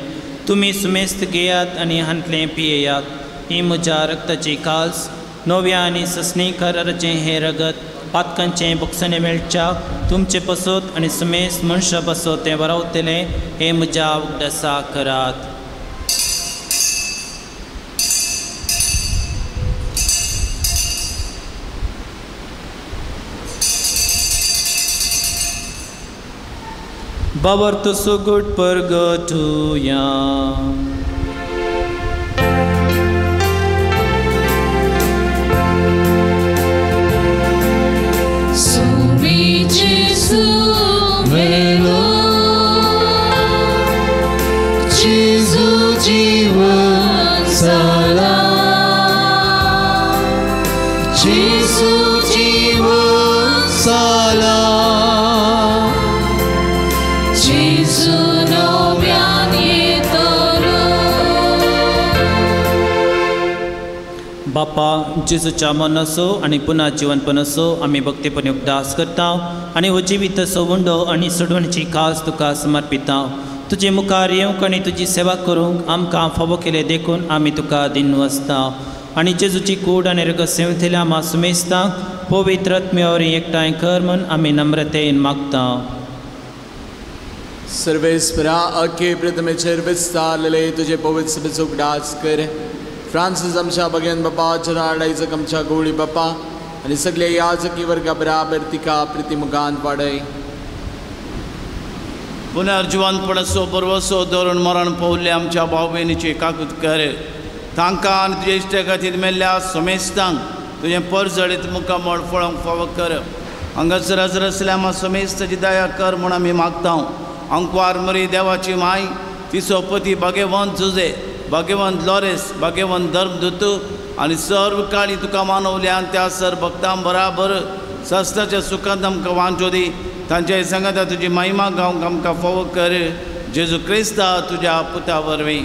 Speaker 4: तुमी सुमेस्त घेयात आनी हांतलें पियेयात, ही म्हज्या रक्ताची कास नव्या आनी सस्नी कराराचें हें रगत पातकांचें बोगसणें मेळच्या तुमचे पसत आनी सुमेस्त मनशां पसत तें वरावतलें, हें म्हज्या उगडासा करात. बाबर सुगूट परगटुया.
Speaker 6: सुमी जेसू
Speaker 3: मेलो जेजू जीवन जाला, जेजू जीवन जाला,
Speaker 6: जेजू नव्यान येतलो.
Speaker 4: बापा जेजूच्या मनाचो आनी पुनः जिवनपणाचो आमी भक्तीपणी उगडास करता आनी हो जिवीत सोवंडो आनी सोडवणची खास तुका समर्पिता. तुजे मुखार येवंक आनी तुजी सेवा करूंक आमकां फावो केले देखून आमी तुका दिनवसता. आनी जेजूची कूड आनी रगत सेवतल्या आमा सुमेस्तांक पवित्र आत्म्या वरवीं एकठांय कर म्हूण आमी नम्रतेन मागता.
Speaker 5: सर्वेस्परा अखे प्रथमेचेर विस्तारलेले तुजे पवित्र सभेचो उगडास कर. फ्रांसीस आमच्या भगेन बापा, जेराल्ड आयजक आमच्या गवळी बापा आनी सगळे याजकी वर्गा बराबर तिका प्रितीमुखांत वाडय.
Speaker 10: पुनर्जिवंतपणाचो बरवसो धरून मरण पावल्ले आमच्या भाव भयणीची काकूत कर. तांकां आनी तुजे इश्टे खातीर मेल्ल्या समेस्तांक तुजें परजळीत मुखामळ फळोवंक फावो कर. हांगासर हजर आसल्या आमकां समेस्ताची दया कर म्हूण आमी मागता. अंकवार मरी देवाची माय, तिचो पती भाग्यवंत जुजे, भाग्यवंत लॉरेस, भाग्यवंत धर्मदूत आनी सर्व काळी तुका मानवल्या त्या सर भक्तां बराबर सस्ताच्या सुखांत आमकां वांचो दी. तांच्या सांगाता तुजी महिमा गावंक आमकां फावो कर. जेजू क्रिस्ता तुज्या पुता वरवीं.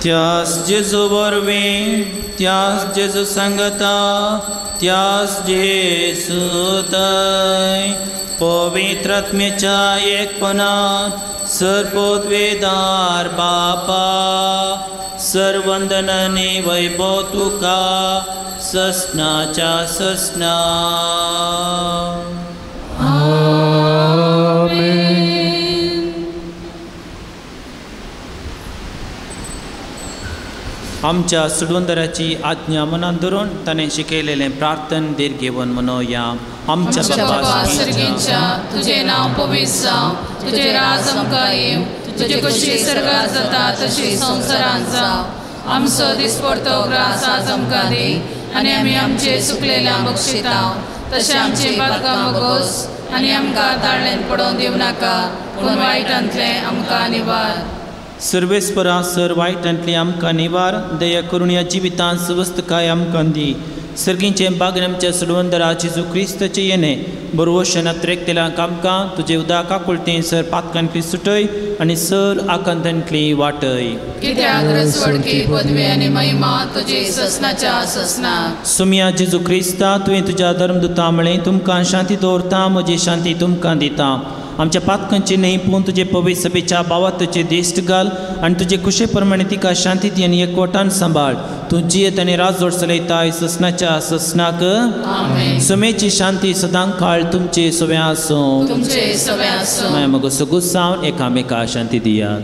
Speaker 4: त्यास जेजू वरवीं, त्यास जेजू सांगता, त्यास जेजू थंय पवित्र आत्म्याच्या एकपणान सर्वोद्वेदार बापा सर्वंदनाने वैभव तुका ससनाच्या ससना. आमच्या सुडवंदराची आज्ञा मनात धरून ताणें शिकयलेलें प्रार्थन धीर घेवन म्हणोया. आमच्या बापा
Speaker 6: सर्गींच्या, तुजें नांव पवित्र जावं, तुजें राज आमकां येवं, तुजी खोशी सर्गात जाता तशी संवसारांत जावं. आमचो दिसपडतो ग्रास आज आमकां दी आनी आमी आमचे चुकलेल्या बक्षिता तशें आमचे पातकां मोगोस आनी आमकां ताळ्ळेंत पडोवन दिवं नाका, पूण वायटांतलें आमकां निवार.
Speaker 4: सर्वेस्परा सर वायटांतली आमकां निवार. दया करून ह्या जिवितांत सुवस्थकाय आमकां दी. सर्गींचें बागन आमच्या सुडवंदरा जेजू क्रिस्ताचें येणें बरवशेन अत्रेकतेल्यांक आमकां तुजे उदक आकुळतें सर पातकांतली सुटय आनी सर आकांतांतली वाटय.
Speaker 6: कित्याक रसवडकी पदवी आनी महिमा तुजी ससनाच्या ससना.
Speaker 4: सुमिया जेजू क्रिस्ता, तुवें तुज्या धर्मदुता म्हळें, तुमकां शांती दवरता, म्हजी शांती तुमकां दिता. आमच्या पातकांची न्हय पूण तुजे पवित्र सभेच्या भावात्वाचे दिश्ट घाल आनी तुजे खुशे प्रमाणे तिका शांती दी आनी एकवटान सांबाळ. तूं जियेत आनी राजवट चलयताय ससनाच्या ससनाक. सुमेची शांती सदां काळ तुमचे सव्या आसूं. मागीर मगो सगूच सावन एकामेका शांती दियात.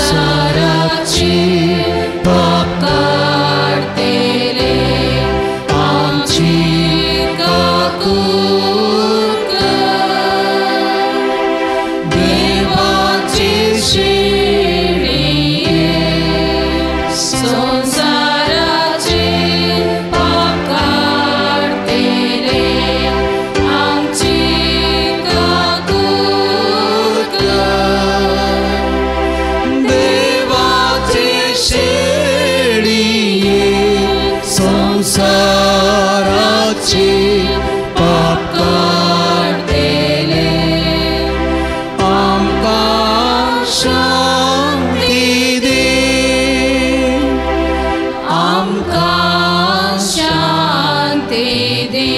Speaker 6: संसाराची पाप काडतेले आमची काकूत कर. देवाची शेळये संसाराची पाप काडतेले आमची काकूत कर.
Speaker 3: देवाचे शेळये संसाराचे पाप काडतेले आमकां शांती दी.
Speaker 6: आमकां शांती दी.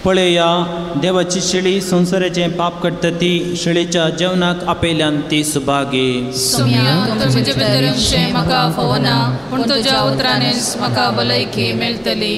Speaker 4: पळया देवाची शेळी संवसाराचें पाप काडटा ती शेळीच्या जेवणाक आपयल्यान ती सुभागी.
Speaker 6: सुमिया, तुमचे भितर येवचें म्हाका फावना, पूण तुज्या उतरांनीच म्हाका भलायकी मेळटली.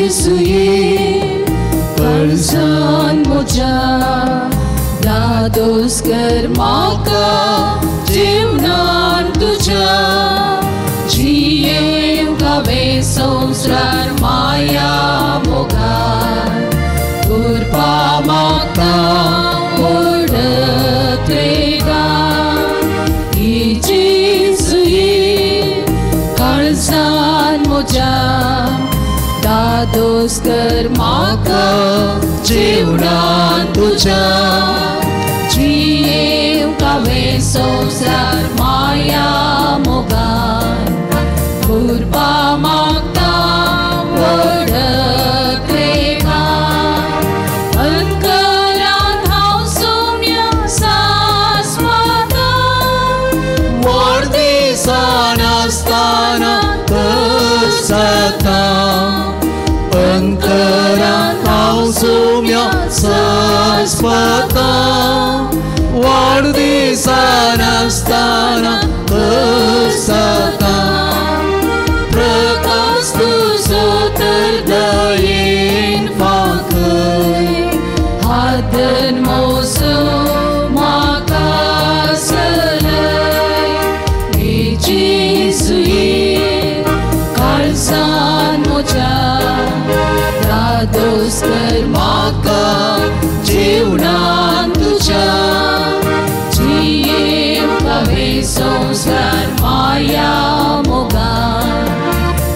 Speaker 9: Jesuye, Parzan moja.
Speaker 6: दादोस कर म्हाका जीवनान तुज्या जियेवंक हांवें संवसार माया मोगान कृपा मागता व्हड त्वेगान ही जेजू काळजान म्हज्या दादोस कर म्हाका जीवनान तुज्या जियेवंक हांवें संवसार माया मोगान कृपा मागता व्हड त्वेगान अंतरान हांव सौम्य सास्वता
Speaker 3: वाडदिसान आसतना जाता अंतरान हांव सौम्य सास्वता वाडदिसान आसतना जाता प्रकाश तुजो तर दयेन फांकय
Speaker 6: हातन मोसो म्हाका सलय ही जेजू काळजान म्हज्या दादोस कर
Speaker 3: म्हाका जीवनान तुज्या
Speaker 6: जियेवंक हांवें संवसार माया मोगान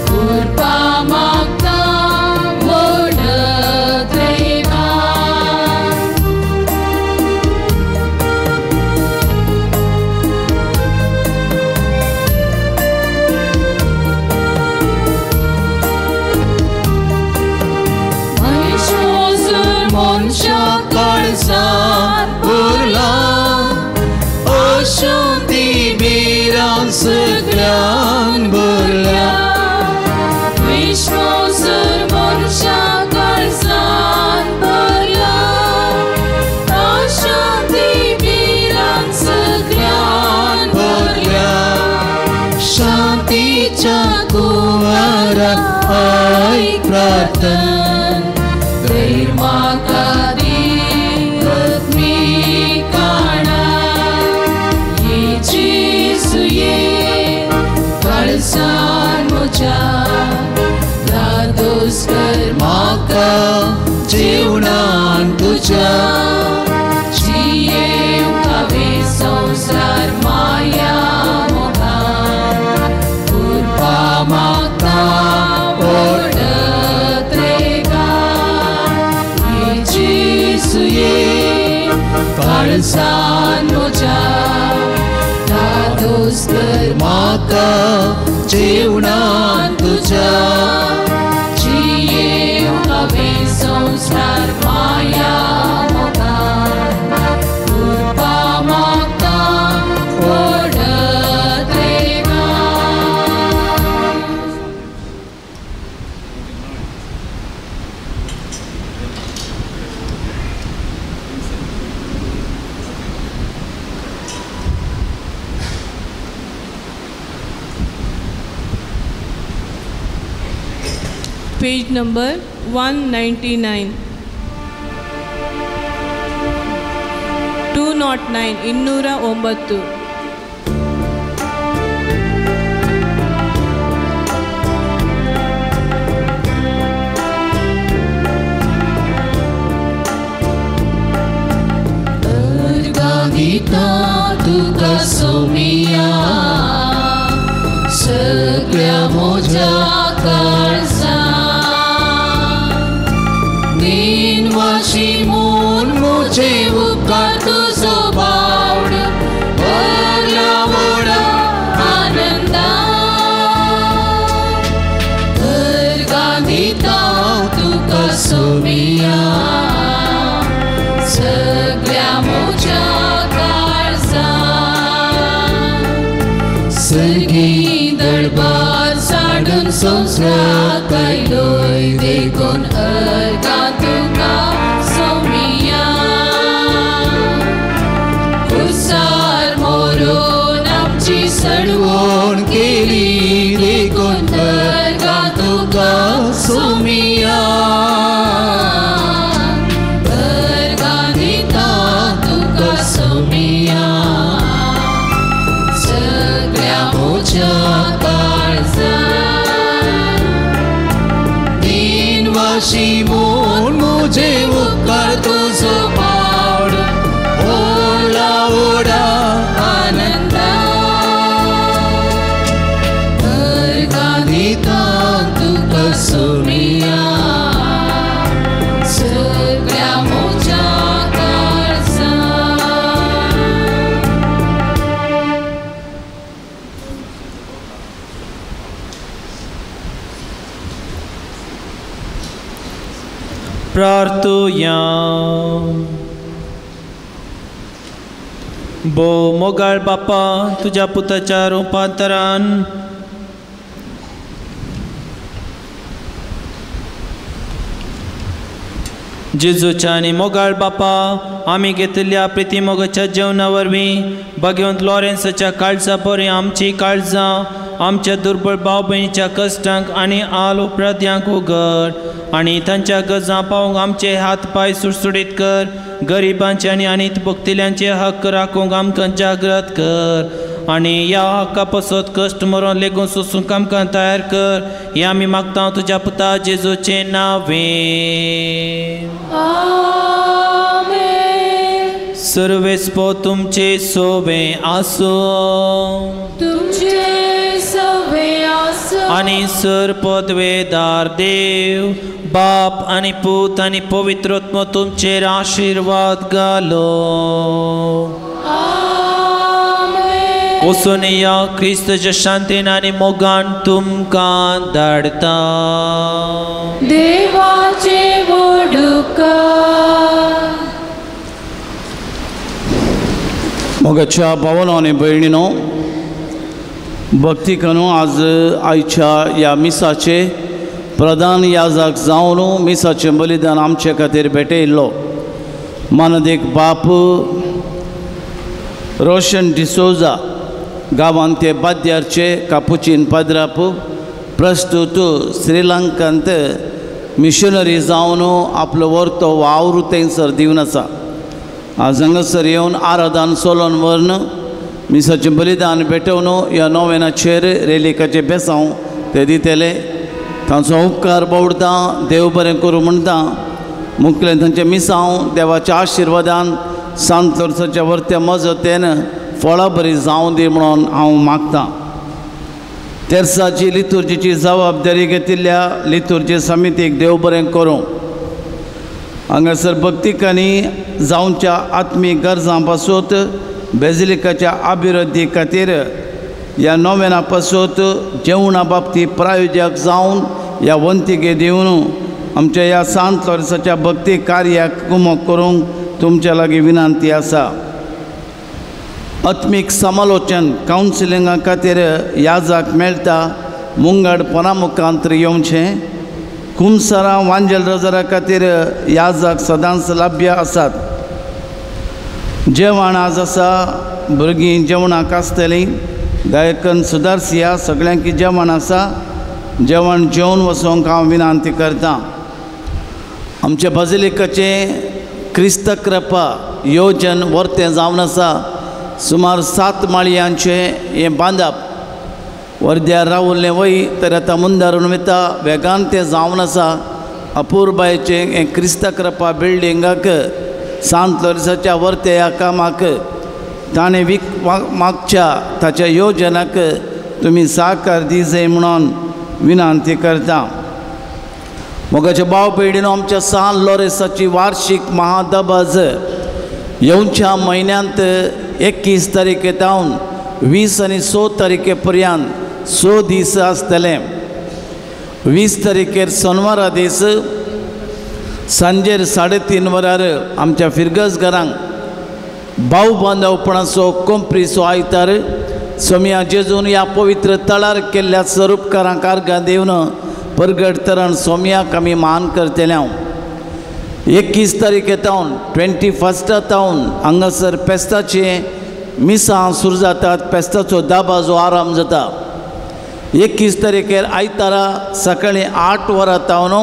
Speaker 6: कृपा मागता व्हड त्वेगान
Speaker 3: मनशा काळजान उरला अशांती भिरांत सगळ्यान भरल्या
Speaker 6: विश्वसर मनशा काळजान भरला अशांती भिरांत सगळ्यान
Speaker 3: भरल्या शांतीच्या कुंवरा आयक प्रार्थना
Speaker 6: धैर्य म्हाका दी आत्मिकाणा ही जेजू काळजान म्हज्या दादोस कर
Speaker 3: म्हाका जीवनान तुज्या
Speaker 6: जियेवंक हांवें संवसार माया मोगान कृपा मागता व्हड त्वेगान ही जेजू काळजान म्हज्या दादोस कर
Speaker 3: म्हाका जीवनान तुज्या
Speaker 6: जियेवंक हांवें संवसार माया मोगान कृपा मागता व्हड त्वेगान.
Speaker 8: Page number 199 209 209.
Speaker 6: अर्गां तुका सोमिया सगळ्या म्हज्या काळजान निनवाशी म्हूण म्हजे उपकार तुजो बावड भरला व्हड आनंदान अर्गां दिता तुका सोमिया सगळ्या म्हज्या काळजान सर्गी दळबार साडून संवसाराक आयलोय देखून अर्गां तुका सोमिया कुसार मोरून आमची सडवण केली देखून अर्गां तुका सोमिया अर्गां दिता तुका सोमिया.
Speaker 4: प्रार्थुया. भोव मोगाळ बापा, तुज्या पुताच्या रुपांतरान जेजूच्या आनी मोगाळ बापा आमी घेतिल्ल्या प्रिती मोगाच्या जेवणा वरवीं भगवंत लॉरेन्साच्या काळजा बरी आमची काळजां आमच्या दुर्बळ भाव भयणीच्या कश्टांक आनी आल उपराध्यांक उगड आनी तांच्या गजां पावूंक आमचे हात पांय सुडसुडीत कर. गरिबांचे आनी अनीत भोगतिल्यांचे हक्क राखूंक आमकां जागृत कर आनी ह्या हक्का पासत कश्ट मरोन लेगून सोसूंक आमकां तयार कर. हें आमी मागता तुज्या पुता जेजूचें नांवें. सर्वेस्पो तुमचे सोबें आसूं आनी सर पदवेदार देव बाप आनी पूत आनी पवित्र आत्मो तुमचेर आशिर्वाद घालो. वचून या क्रिस्तच्या शांतीन आनी मोगान तुमकां धाडता.
Speaker 9: देवाचे वडुकार.
Speaker 10: मोगाच्या भावानो आनी भयणीनो, भक्ती करून आज आयच्या ह्या मिसाचे प्रधान याजक जावन मिसाचें बलिदान आमचे खातीर भेटयल्लो मानदीक बाप रोशन डिसोजा गांवांत ते बाद्यारचे कापुचीन पाद्राप प्रस्तुत श्रीलंकांत मिशनरी जावन आपलो वर्तो वावर थंयसर दिवन आसा. आज हांगासर येवन आराधन सोलोन व्हरून मिसाचें बलिदान भेटोवन ह्या नोवेनाचेर रेलिकाचें बेसांव ते दितले. तांचो उपकार बावडता, देव बरें करूं म्हणटा. मुखेल तांचें मिसांव देवाच्या आशिर्वादान सांत लोरसाच्या वर्त्या मजतेन फळां बरी जावं दी म्हणून हांव मागतां. तेर्साची लितुर्जीची जबाबदारी घेतिल्ल्या लितुर्जी समितीक देव बरें करूं. हांगासर भक्तिकांनी जावच्या आत्मीक गरजां पासून बेजिलिकाच्या अभिवृद्धी खातीर ह्या नोवेना पासून जेवणा बाबतींत प्रायोजक जावन ह्या वंतिके दिवन आमच्या ह्या सांत लोरसाच्या भक्ती कार्याक कुमक करूंक तुमच्या लागीं विनंती आसा. आत्मीक समालोचन कावन्सिलिंगा खातीर याजाक मेळटा मुंगड पनामुखांत येवचें. कुमसरां वांजेल रजरा खातीर याजाक सदांच लभ्य आसात. जेवण आज आसा, भुरगीं जेवणाक आसतलीं. गायकन सुदारसिया सगळ्यांकी जेवण आसा. जेवण जेवन वचोंक हांव विनंती करतां. आमच्या बाजिलिकाचें क्रिस्त कृपा योजन वर्तें जावन आसा. सुमार 7 माळयांचें हें बांदप वर्ध्यार रावल्लें वय तर आतां मुंदारून वता वेगान तें जावन आसा. अपुरबायेचें हें क्रिस्त कृपा बिल्डिंगाक सांत लोरसाच्या वर्ते ह्या कामाक ताणें वीक मागच्या ताच्या योजनाक तुमी साकार दिजय म्हणून विनंती करता. मोगाच्या भाव भयणीनो, आमच्या सांत लोरेसाची वार्षीक महादबाज येवच्या म्हयन्यांत 21 तारखे तावन 20 आनी 6 तारखे पर्यंत 6 दीस आसतले. 20 तारखेर सोनवारा दीस सांजेर 3:30 वरार आमच्या फिरगज घरांक भाव बांदवपणाचो कोंपरीचो आयतार सोमया जेजून ह्या पवित्र तळार केल्ल्या स्वरूपकारांक आर्गां दिवन परगट तरण सोमयाक आमी मान करतले. 21 तारखे तावन 21 तावन हांगासर पेस्ताचें मिसां सुरू जातात. पेस्ताचो दाबाजो आराम जाता. 21 तारखेर आयतारा सकाळीं 8 वरां तावन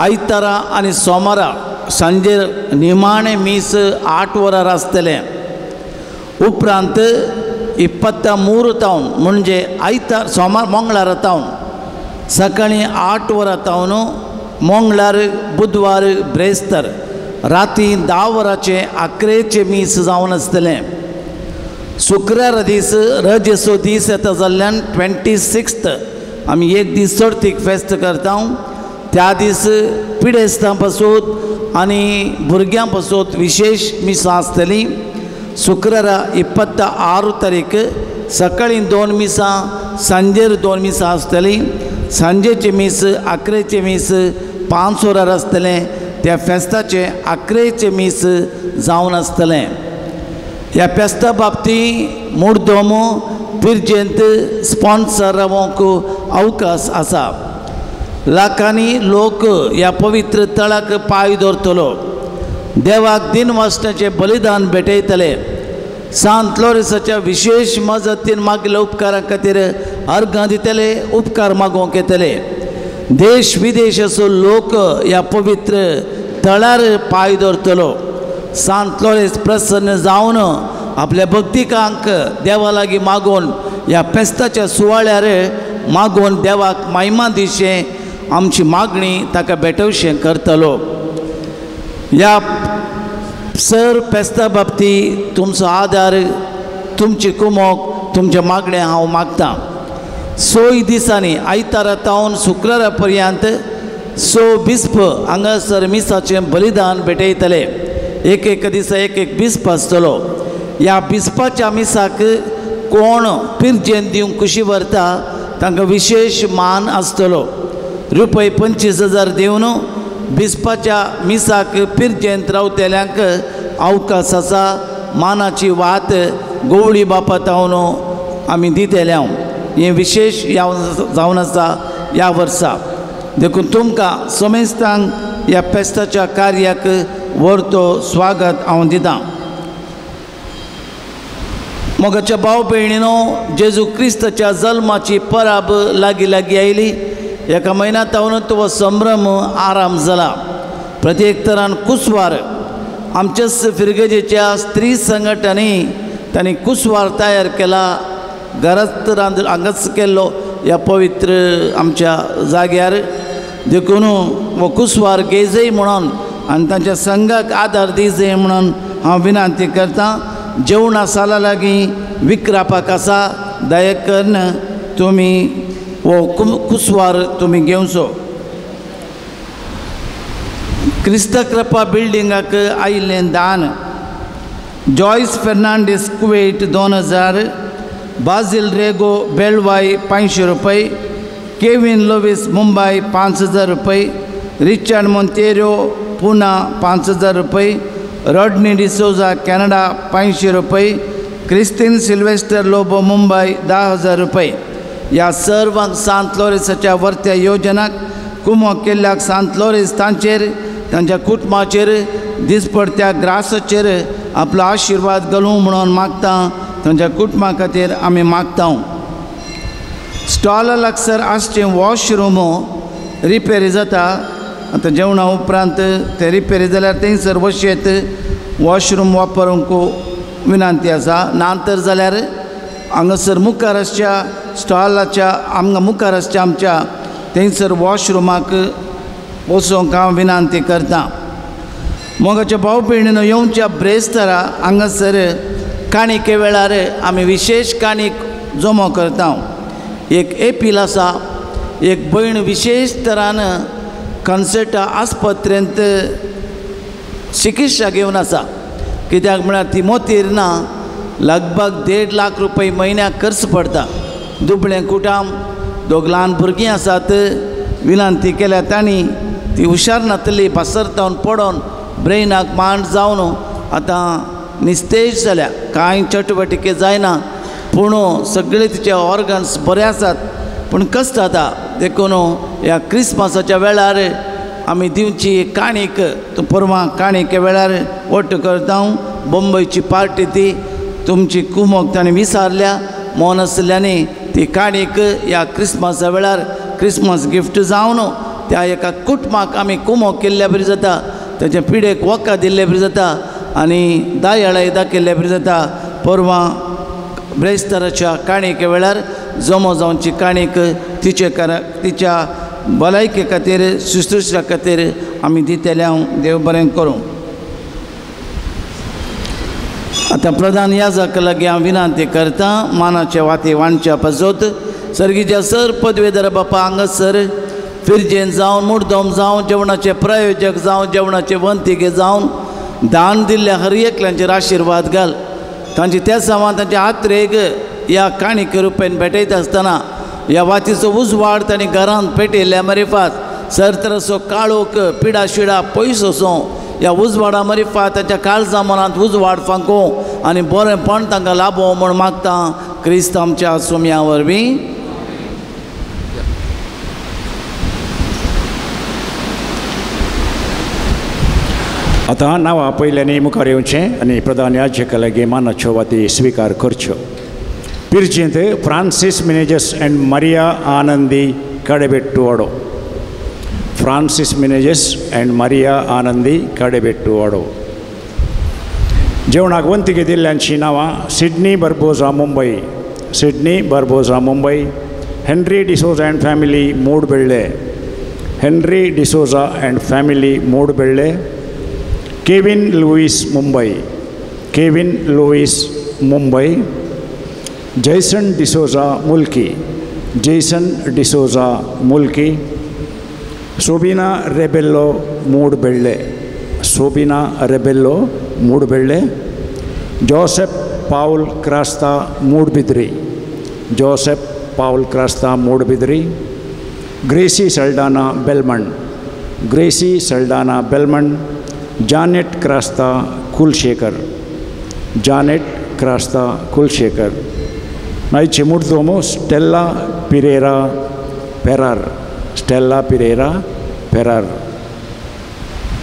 Speaker 10: आयतारा आनी सोमारा सांजेर निमाणें मीस 8 वरार आसतलें. उपरांत 23 तावन म्हणजे आयतार सोमार मंगळारा तावन सकाळीं 8 वरां तावन मंगळार बुधवार ब्रेस्तर राती 10 वरांचें 11 मीस जावन आसतलें. शुक्रारा दीस रजेचो दीस येता जाल्ल्यान 26 आमी एक दीस चडतीक फेस्त करता. त्या दीस पिडेस्तां पासून आनी भुरग्यां पासून विशेश मिसां आसतलीं. शुक्रारा 26 तारीख सकाळीं 2 मिसां सांजेर 2 मिसां आसतलीं. सांजेचें मीस 11 मीस 5 वरां आसतलें. त्या फेस्ताचें आकरेचें मीस जावन आसतलें. ह्या फेस्ता बाबती मुर्दम पिरजेंत स्पॉन्सर रावोंक अवकाश आसा. लाखांनी लोक ह्या पवित्र तळाक पांय दवरतलो. देवाक दिनवासनाचें बलिदान भेटयतले. सांत लोरेसाच्या विशेश मजतीन मागिल्ल्या उपकारां खातीर अर्घां दितले, उपकार मागोवंक येतले. देश विदेश असो लोक ह्या पवित्र तळार पांय दवरतलो. सांत लोरेस प्रसन्न जावन आपल्या भक्तिकांक देवा लागीं मागून ह्या फेस्ताच्या सुवाळ्यार मागून देवाक महिमा दिशें आमची मागणी ताका भेटवशें करतलो. ह्या सर फेस्ता बाबती तुमचो आदार, तुमची कुमोक, तुमचे मागणें हांव मागतां. 6 दिसांनी आयतारा तावन शुक्रारा पर्यंत 6 बिस्प हांगासर मिसाचें बलिदान भेटयतले. एक एक दिसा एक एक बिस्प आसतलो. ह्या बिस्पाच्या मिसाक कोण पिरजेन दिवंक खुशी व्हरता तांकां विशेश मान आसतलो. रुपय 25,000 दिवन बिस्पाच्या मिसाक पिरजेंत रावतल्यांक अवकाश आसा. मानाची वात गोवळी बापा तावन आमी दितले. हांव हें विशेश जावन आसा ह्या वर्सा. देखून तुमकां समेस्तांक ह्या फेस्ताच्या कार्याक व्हरतो स्वागत हांव दितां. मोगाच्या भाव भयणीनो, जेजू क्रिस्ताच्या जल्माची परब लागीं लागीं आयली. एका म्हयन्या तावन तो संभ्रम आराम जाला. प्रत्येक तरान कुसवार आमच्याच फिरगजेच्या स्त्री संघटनांनी तांणी कुसवार तयार केला. घरांत रांद हांगाच केल्लो ह्या पवित्र आमच्या जाग्यार. देखून हो कुसवार घेजय म्हणून आनी तांच्या संघाक आदार दिजय म्हणून हांव विनंती करतां. जेवणा साला लागीं विक्रापाक आसा, दया करून तुमी हो कुसवार तुमी घेवचो. क्रिस्ता कृपा बिल्डिंगाक आयिल्लें दान जॉयस फेर्नांडीस कुवेट 2000, बाजील रेगो बेळवाय 500 रुपये, केविन लोवीस मुंबय 5000 रुपये, रिचर्ड मोंतेरो पुना 5000 रुपये, रॉडनी डिसोजा कॅनडा 500 रुपये, क्रिस्तीन सिल्वेस्टर लोबो मुंबय 10,000 रुपये. ह्या सर्वांक सांत लोरेसाच्या वर्त्या योजनाक कुमो केल्ल्याक सांत लोरेस तांचेर तांच्या कुटुंबाचेर दिसपडत्या ग्रासाचेर आपलो आशिर्वाद घालूं म्हणून मागता. तांच्या कुटुंबा खातीर आमी मागता. स्टॉला लागसर आसचें वॉशरूम रिपेरी जाता. आतां जेवणा उपरांत तें रिपेरी जाल्यार थंयसर वशेत वॉशरूम वापरूंक विनंती आसा. ना तर जाल्यार हांगासर मुखार आसच्या स्टॉलाच्या हांगा मुखार आसच्या आमच्या थंयसर वॉशरुमाक वचोंक हांव विनंती करता. मोगाच्या भाव भयणीनो, येवच्या ब्रेस्तारा हांगासर काणिके वेळार आमी विशेश काणीक जमो करता. एक एपील आसा. एक भयण विशेश तरान कन्सेटा आस्पत्रेंत चिकित्सा घेवन आसा. कित्याक म्हळ्यार ती मोतीर ना लगभग 1.5 लाख रुपये म्हयन्याक खर्च पडटा. दुबळें कुटाम, दोग ल्हान भुरगीं आसात. विनंती केल्या तांणी ती हुशार नातली पासरतावन पडोन ब्रेनाक मांड जावन आतां निस्तेज जाल्या. कांय चटवटिके जायना पूण सगळे तिचे ऑर्गन्स बरे आसात पूण कश्ट जाता. देखून ह्या क्रिसमसाच्या वेळार आमी दिवची काणीक परवां काणिके वेळार वट्ट करता. बंबयची पार्टी ती तुमची कुमोक ताणें विसारल्या मोन आसल्यानी ती काणीक ह्या क्रिसमसा वेळार क्रिसमस गिफ्ट जावन त्या एका कुटुंबाक आमी कुमोक केल्ल्या बरी जाता. ताच्या पिडेक वखद दिल्ले बरी जाता आनी दायाळाय दाखयल्ले बरी जाता. परवां ब्रेस्ताराच्या काणिके वेळार जमो जावची काणीक तिचे तिच्या भलायके खातीर शुश्रूषा खातीर आमी दितले. हांव देव बरें करूं. आतां प्रधान याजक लागीं हांव विनंती करता. मानाचे वाती वाणच्या पासत सर्गीच्या सर पदवेदार बापा हांगासर फिरजेन जावन मुर्दम जावन जेवणाचे प्रायोजक जावन जेवणाचे वंतिके जावन दान दिल्ल्या हर एकल्यांचेर आशिर्वाद घाल. तांची त्या सामान तांचे आत्रेक ह्या काणिके रुपयान भेटयता आसतना ह्या वातीचो उजवाड तांणी घरांत पेटयल्ल्या मरिफात सरतरसो काळोख पिडा शिडा पयस वचूं ह्या उजवाडा मरिफा ताच्या काळजा मनांत उजवाड फांकूं आनी बरेंपण तांकां लाभों म्हूण मागता क्रिस्त आमच्या सोम्या वरवीं.
Speaker 11: आतां नांवां पयल्यांनी मुखार येवचें आनी प्रधान याजका लागीं मानाच्यो वाती स्विकार करच्यो. पिर्जींत Francis Menezes and Maria Anandi Kadebettuwado. Francis Menezes and Maria Anandi Kadebettuwado. जेवणाक वंती दिल्ल्यांचीं नांवां Sydney Barbosa Mumbai, Sydney Barbosa Mumbai, Henry D'Souza and family Moodbelle, Henry D'Souza and family Moodbelle, Kevin Louis Mumbai, Kevin Louis Mumbai, Jason D'Souza Mulki, Jason D'Souza Mulki, Sobina Rebello Moodbelle, Sobina Rebello Moodbelle, Joseph Paul Crasta Moodbidri, Joseph Paul Crasta Moodbidri, Gracy Saldanha Belman, Gracy Saldanha Belman, Janet Crasta Kulshekar, Janet Crasta Kulshekar, नायचे मुर्दोमो Stella Pereira Ferrer, Stella Pereira Ferrer.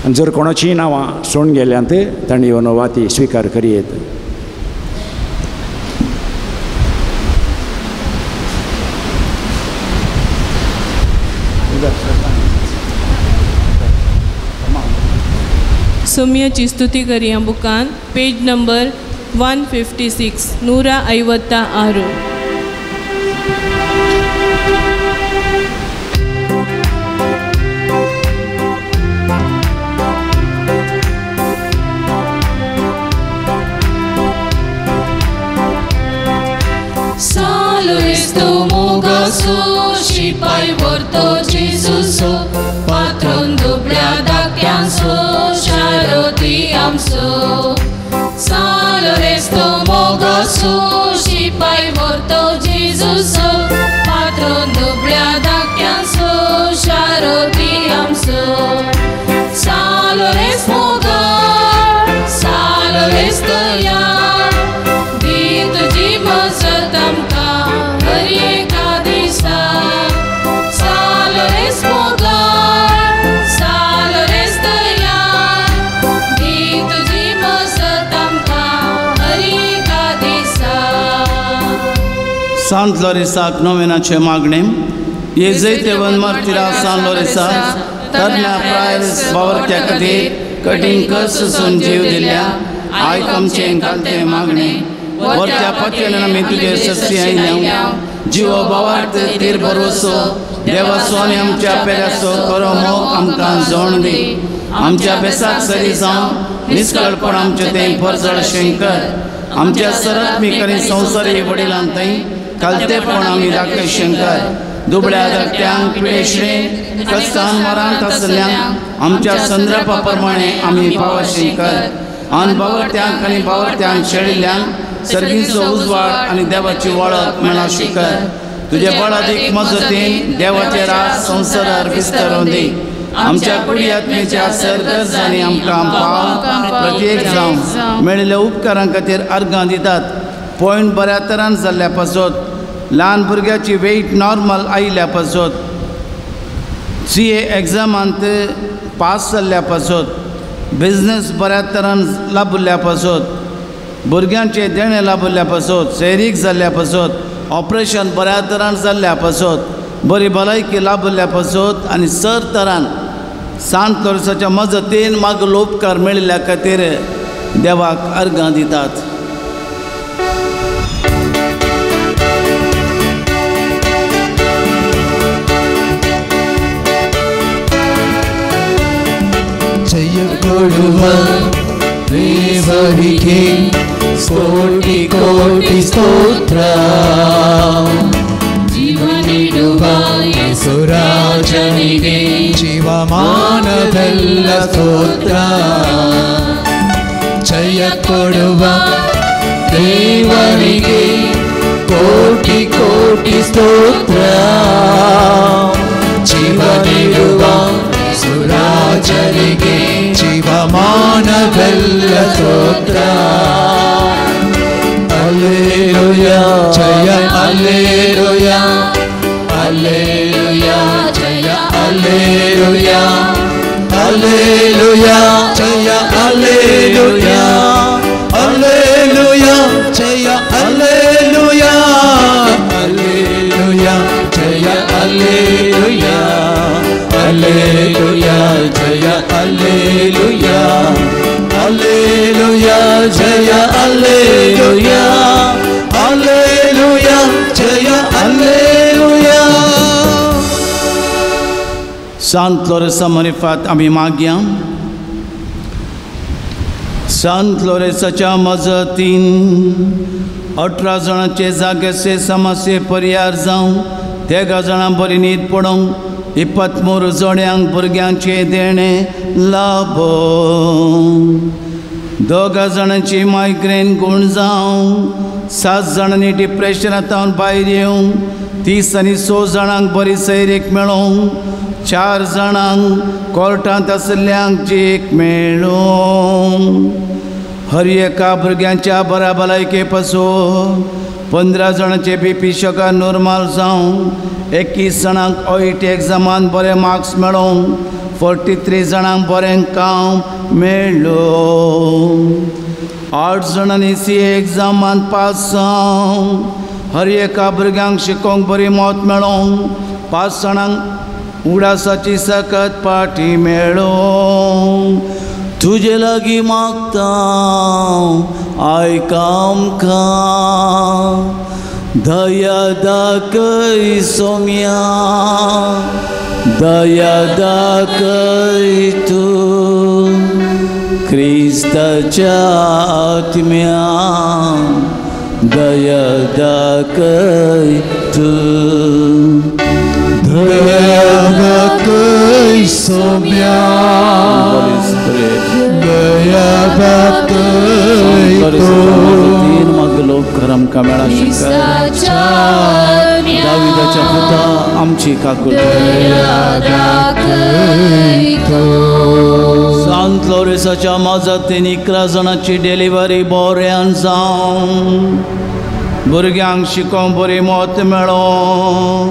Speaker 11: आनी जर कोणाचीं नांवां सोडून गेल्यांत तांणी येवन वाती स्विकार करयेत.
Speaker 8: सोम्याची स्तुती करया बुकान पेज नंबर 156 156.
Speaker 6: Saluistu mugasu शिपाय व्हरतो जेजूसो पात्रोन दुबळ्या धाक्यांसो शारोती आमचो. सालोरेस्तो मोगासो शिपाय व्हरतो जेजूसो पात्रोन दुबळ्या धाक्यांसो शारोती आमचो. सालोरेस मोगाळ सालोरेस दया दी तुजी मजत आमकां हर एका दिसा. सालोरेस मोगाळ सालोरेस दया दी तुजी मजत आमकां हर एका दिसा.
Speaker 10: सांत लोरेसाक नोवेनाचें मागणें. हे जैतेवन मार्तिरा सांत लोरेसा तरण्या प्रायर बावरत्या खातीर कठीण कस सोसून जीव दिल्या आयक आमचें घालतें मागणें. वरत्या पत्यान आमी तुजे सस्ती आयल्या जिवो बावार्थ तीर भरोसो देवाचो आनी आमच्या पेल्याचो खरो मोग आमकां जोण दी. आमच्या बेसाक सरी जावं निस्कळपण आमचें तें परजळ शंकर आमच्या सरात्मीक आनी संवसारी वडिलां थंय खालतेपण आमी दाखय शंकर. दुबळ्या धाकट्यांक पिडेश्रे कस्तान मरांत आसल्ल्यांक आमच्या संद्रपा प्रमाणे आमी पावशें शंकर. आनी बावरत्यांक आनी बावरत्यांक शेळिल्ल्यांक सर्गीचो उजवाड आनी देवाची वळख मेळा शिकर. तुजे बळादीक मजतीन देवाचे राज संवसारार विस्तारून दी. आमच्या कुडी आत्मेच्या सरगर्जांनी आमकां पाव प्रत्येक जावं मेळिल्ल्या उपकारां खातीर अर्गां दितात. पॉयंट बऱ्या तरान जाल्ल्या पासत ल्हान भुरग्याची वेट नॉर्मल आयिल्ल्या पासत सी ए एग्जामांत पास जाल्ल्या पासत बिजनेस बऱ्या तरान लाभिल्ल्या पासत भुरग्यांचे देणें लाभिल्ल्या पासत सैरीक जाल्ल्या पासत ऑपरेशन बऱ्या तरान जाल्ल्या पासत बरी भलायकी लाभिल्ल्या पासत आनी सर तरान सांत लोरसाच्या मजतीन मागलो उपकार मेळिल्ल्या खातीर देवाक अर्गां दितात.
Speaker 3: ಜಯ ದೇವರಿಗೆ ಕೋಟಿ ಕೋಟಿ ಸ್ತೋತ್ರ.
Speaker 6: ಜೀವ ನೀಡುವ ಯೇಸುರಾಜನಿಗೆ
Speaker 3: ಜೀವಮಾನವೆಲ್ಲ ಸ್ತೋತ್ರ. ಜಯ ಕೊಡುವ ದೇವರಿಗೆ ಕೋಟಿ ಕೋಟಿ ಸ್ತೋತ್ರ. ಜೀವ ನೀಡುವ ಸುರಾಜರಿಗೆ ಜೀವಮಾನವೆಲ್ಲ ಸ್ತೋತ್ರ. ಅಲ್ಲೇಲುಯಾ ಜಯ ಅಲ್ಲೇಲುಯಾ ಅಲ್ಲೇಲುಯಾ ಜಯ ಅಲ್ಲೇಲುಯಾ ಅಲ್ಲೇಲುಯಾ ಜಯ ಅಲ್ಲೇಲುಯಾ ಅಲ್ಲೇಲುಯಾ ಜಯ ಅಲ್ಲೇಲುಯಾ ಅಲ್ಲೇಲುಯಾ ಜಯ ಅಲ್ಲೇಲುಯಾ ಅಲ್ಲೇಲುಯಾ ಜಯ ಅಲ್ಲೇಲುಯಾ ಅಲ್ಲೇಲುಯಾ ಜಯ ಅಲ್ಲೇಲುಯಾ ಅಲ್ಲೇಲುಯಾ ಜಯ ಅಲ್ಲೇಲುಯಾ.
Speaker 10: सांत लोरेसा मरिफात आमी मागया. सांत लोरेसाच्या मजतीन 18 जाणांचे जाग्याचे समस्ये परिहार जावं, 13 जाणां बरी न्हीद पडोंक, 23 जोड्यांक भुरग्यांचे देणें लाभ, 2 जाणांची मायग्रेन गूण जावं, 7 जाणांनी डिप्रेशनांतल्यान भायर येवंक, 30 आनी 6 जाणांक बरी सैरीक मेळोंक, 4 जाणांक कोर्टांत आशिल्ल्यांक जीक मेळोंक, हर एका भुरग्यांच्या बऱ्या भलायके पासून 15 जाणांचे बी पी शुगर नॉर्मल जावं, 21 जाणांक OET एग्जामान बरे मार्क्स मेळोंक, 43 जाणांक बरें काम मेळ्ळो, 8 जाणांनी CA एग्जामान पास जावं, हर एका भुरग्यांक शिकोवंक बरी मत मेळोंक, 5 जाणांक उडासाची सकत पाठी मेळोंक. तुजे लागीं मागता आयक आमकां, दया दाखय सोम्या, दया दाखय तूं क्रिस्ताच्या आत्म्या, दया दाखय तूं,
Speaker 3: दया दाखय सोम्या, दया दाखय तूं.
Speaker 10: मागलो आमकां मेळा शिकर दाविदाच्या पुता आमची काकूट. सांत लोरेसाच्या मजतीन 11 जाणांची डिलिव्हरी बऱ्यान जावं, भुरग्यांक शिकोवंक बरी मत मेळों,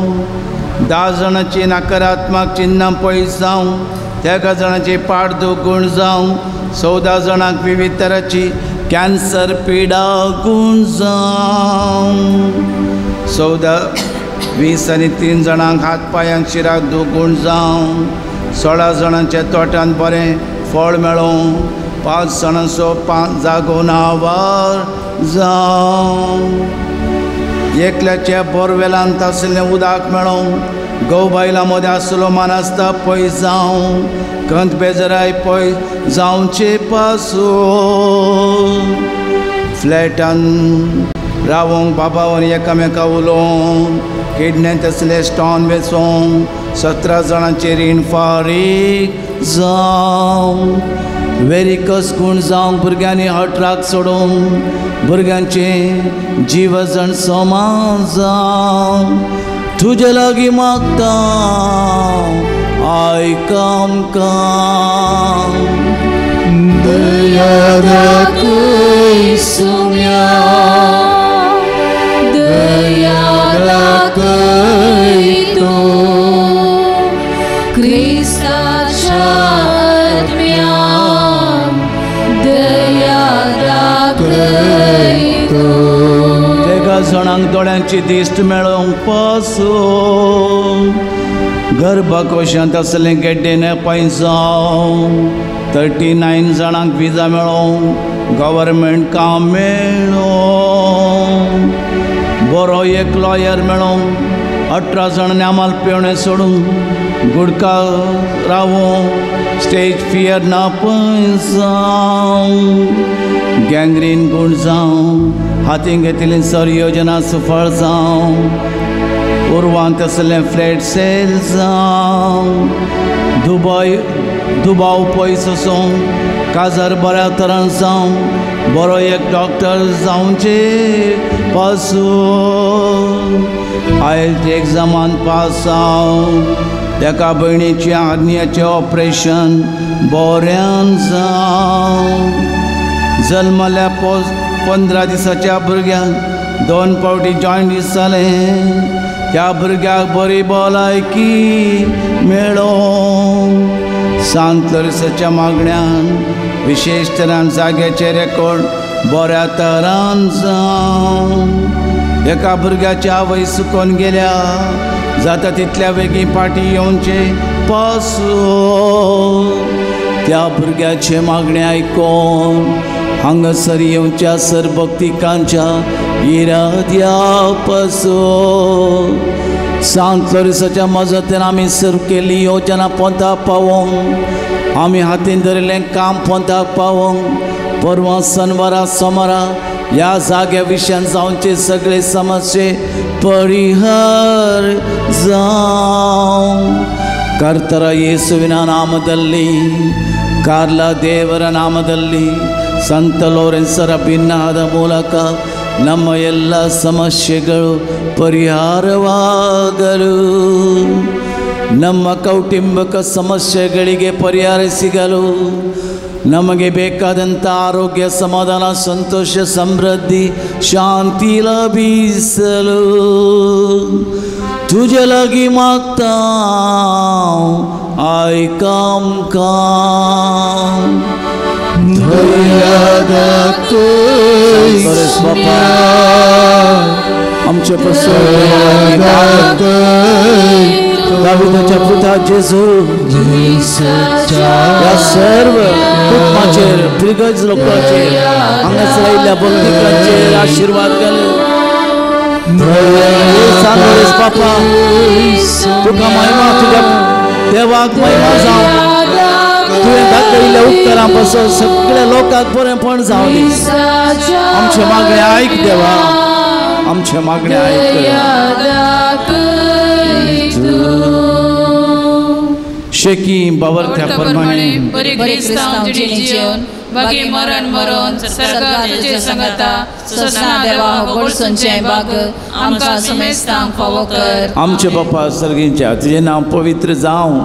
Speaker 10: 10 जाणांची नकारात्मक चिन्नां पयस जावं, 13 जाणांची पाडदूख गूण जावं, 14 जाणांक विविध तराची कॅन्सर पिडा गूण जावं, 14, 20 आनी 3 जाणांक हात पांयांक शिराक दूख गूण जावं, 16 जाणांच्या तोटांत बरें फळ मेळों, 5 जाणांचो 5 जागो नांवार जावं, एकल्याच्या बोरवेलांत आशिल्लें उदक मेळों, घोव बायलां मदें आसलो मानासता पयस जावं, खंत बेजराय पयस जावचे पासून, फ्लॅटान रावोंक बाबावर एकामेका उलोवंक, किडण्यांत आसले स्टोन वेचोंक, 17 जाणांचे रीण फारीक जावं, वेरिकस गूण जावंक, भुरग्यांनी हटराक सोडूंक, भुरग्यांचें जीवजण समान जावं. तुजे लागीं मागता आयक आमकां,
Speaker 3: दया दाखय सोम्या, दया दाखय तूं
Speaker 9: क्रिस्ताच्या आत्म्या, दया दाखय तूं.
Speaker 10: 13 जाणांक दोळ्यांची दिश्ट मेळोवंक पासून, गर्भकोशांत आसलें गेड्डे पयस जावं, 39 जाणांक विजा मेळोंक, गव्हर्मेंट काम मेळों, बरो एक लॉयर मेळोंक, 18 जाणांनी आमाल पिवणें सोडूंक, गुडका रावों, स्टेज फियर ना पयस जावं, गँग्रीन गूण जावं, हातीन घेतिल्ली सर योजना सुफळ जावं, उर्वांत आसलें फ्लॅट सेल जावं, दुबाय दुबाव पयस आसूं, काजार बऱ्या तरान जावं, बरो एक डॉक्टर जावचे पासून, आयल्ट एग्जामान पास जावं, एका भयणीच्या आज्ञेचें ऑपरेशन बऱ्यान जावं. जल्मल्या 15 दिसाच्या भुरग्यांक 2 फावटी जॉयंडीस जालें, त्या भुरग्याक बरी भलायकी मेळों. सांत लोरेंसाच्या मागण्यान विशेश तरान जाग्याचे रेकॉर्ड बऱ्या तरान जावं. एका भुरग्याची आवय सुकोन गेल्या, जाता तितल्या वेगीं पाटी येवचे पासून त्या भुरग्याचे मागणें आयकोन हांगासर येवच्या सर भक्तिकांच्या इराद्या पासून सांत लोरेंसाच्या मजतीन आमी सुरू केल्ली योजना पोंताक पावोवंक, आमी हातीन धरिल्लें काम पोंताक पावोवंक परवां सनवारा सोमारा ह्या जाग्या विशयान जावचे सगळे समस्ये परिहार जावं. ಕರ್ತರ ಯೇಸುವಿನ ನಾಮದಲ್ಲಿ, ಕಾರ್ಲ ದೇವರ ನಾಮದಲ್ಲಿ, ಸಂತ ಲೋರೆನ್ಸರ ಭಿನ್ನಾದ ಮೂಲಕ ನಮ್ಮ ಎಲ್ಲ ಸಮಸ್ಯೆಗಳು ಪರಿಹಾರವಾಗಲು, ನಮ್ಮ ಕೌಟುಂಬಿಕ ಸಮಸ್ಯೆಗಳಿಗೆ ಪರಿಹಾರ ಸಿಗಲು, ನಮಗೆ ಬೇಕಾದಂಥ ಆರೋಗ್ಯ, ಸಮಾಧಾನ, ಸಂತೋಷ, ಸಮೃದ್ಧಿ, ಶಾಂತಿ ಲಭಿಸಲು तुझे लागी मागता आयक आमकां. बापा आमचे पासून दाविदाच्या पुता जेजू ह्या सर्व कुटुंबाचेर, प्रिगज लोकांचेर, हांगासर आयिल्ल्या भक्तिकांचेर आशिर्वाद घाल. बापा तुका महिमा, तुज्या देवाक महिमा जावं. तुवें दाखयिल्ल्या उपकारां पासून सगळ्या लोकांक बरेंपण जावं दी. आमचें मागणें आयक देवा, आमचें मागणें आयक. शेकी बावरत्या प्रमाणे
Speaker 6: बाकी मरण मरोन सरकार तुझे संगता ससना देवा गोडसुंचें बाग आमकां समेस्तांक फावो कर.
Speaker 10: आमचे बापा सर्गींच्या, तुजें नांव पवित्र जावं,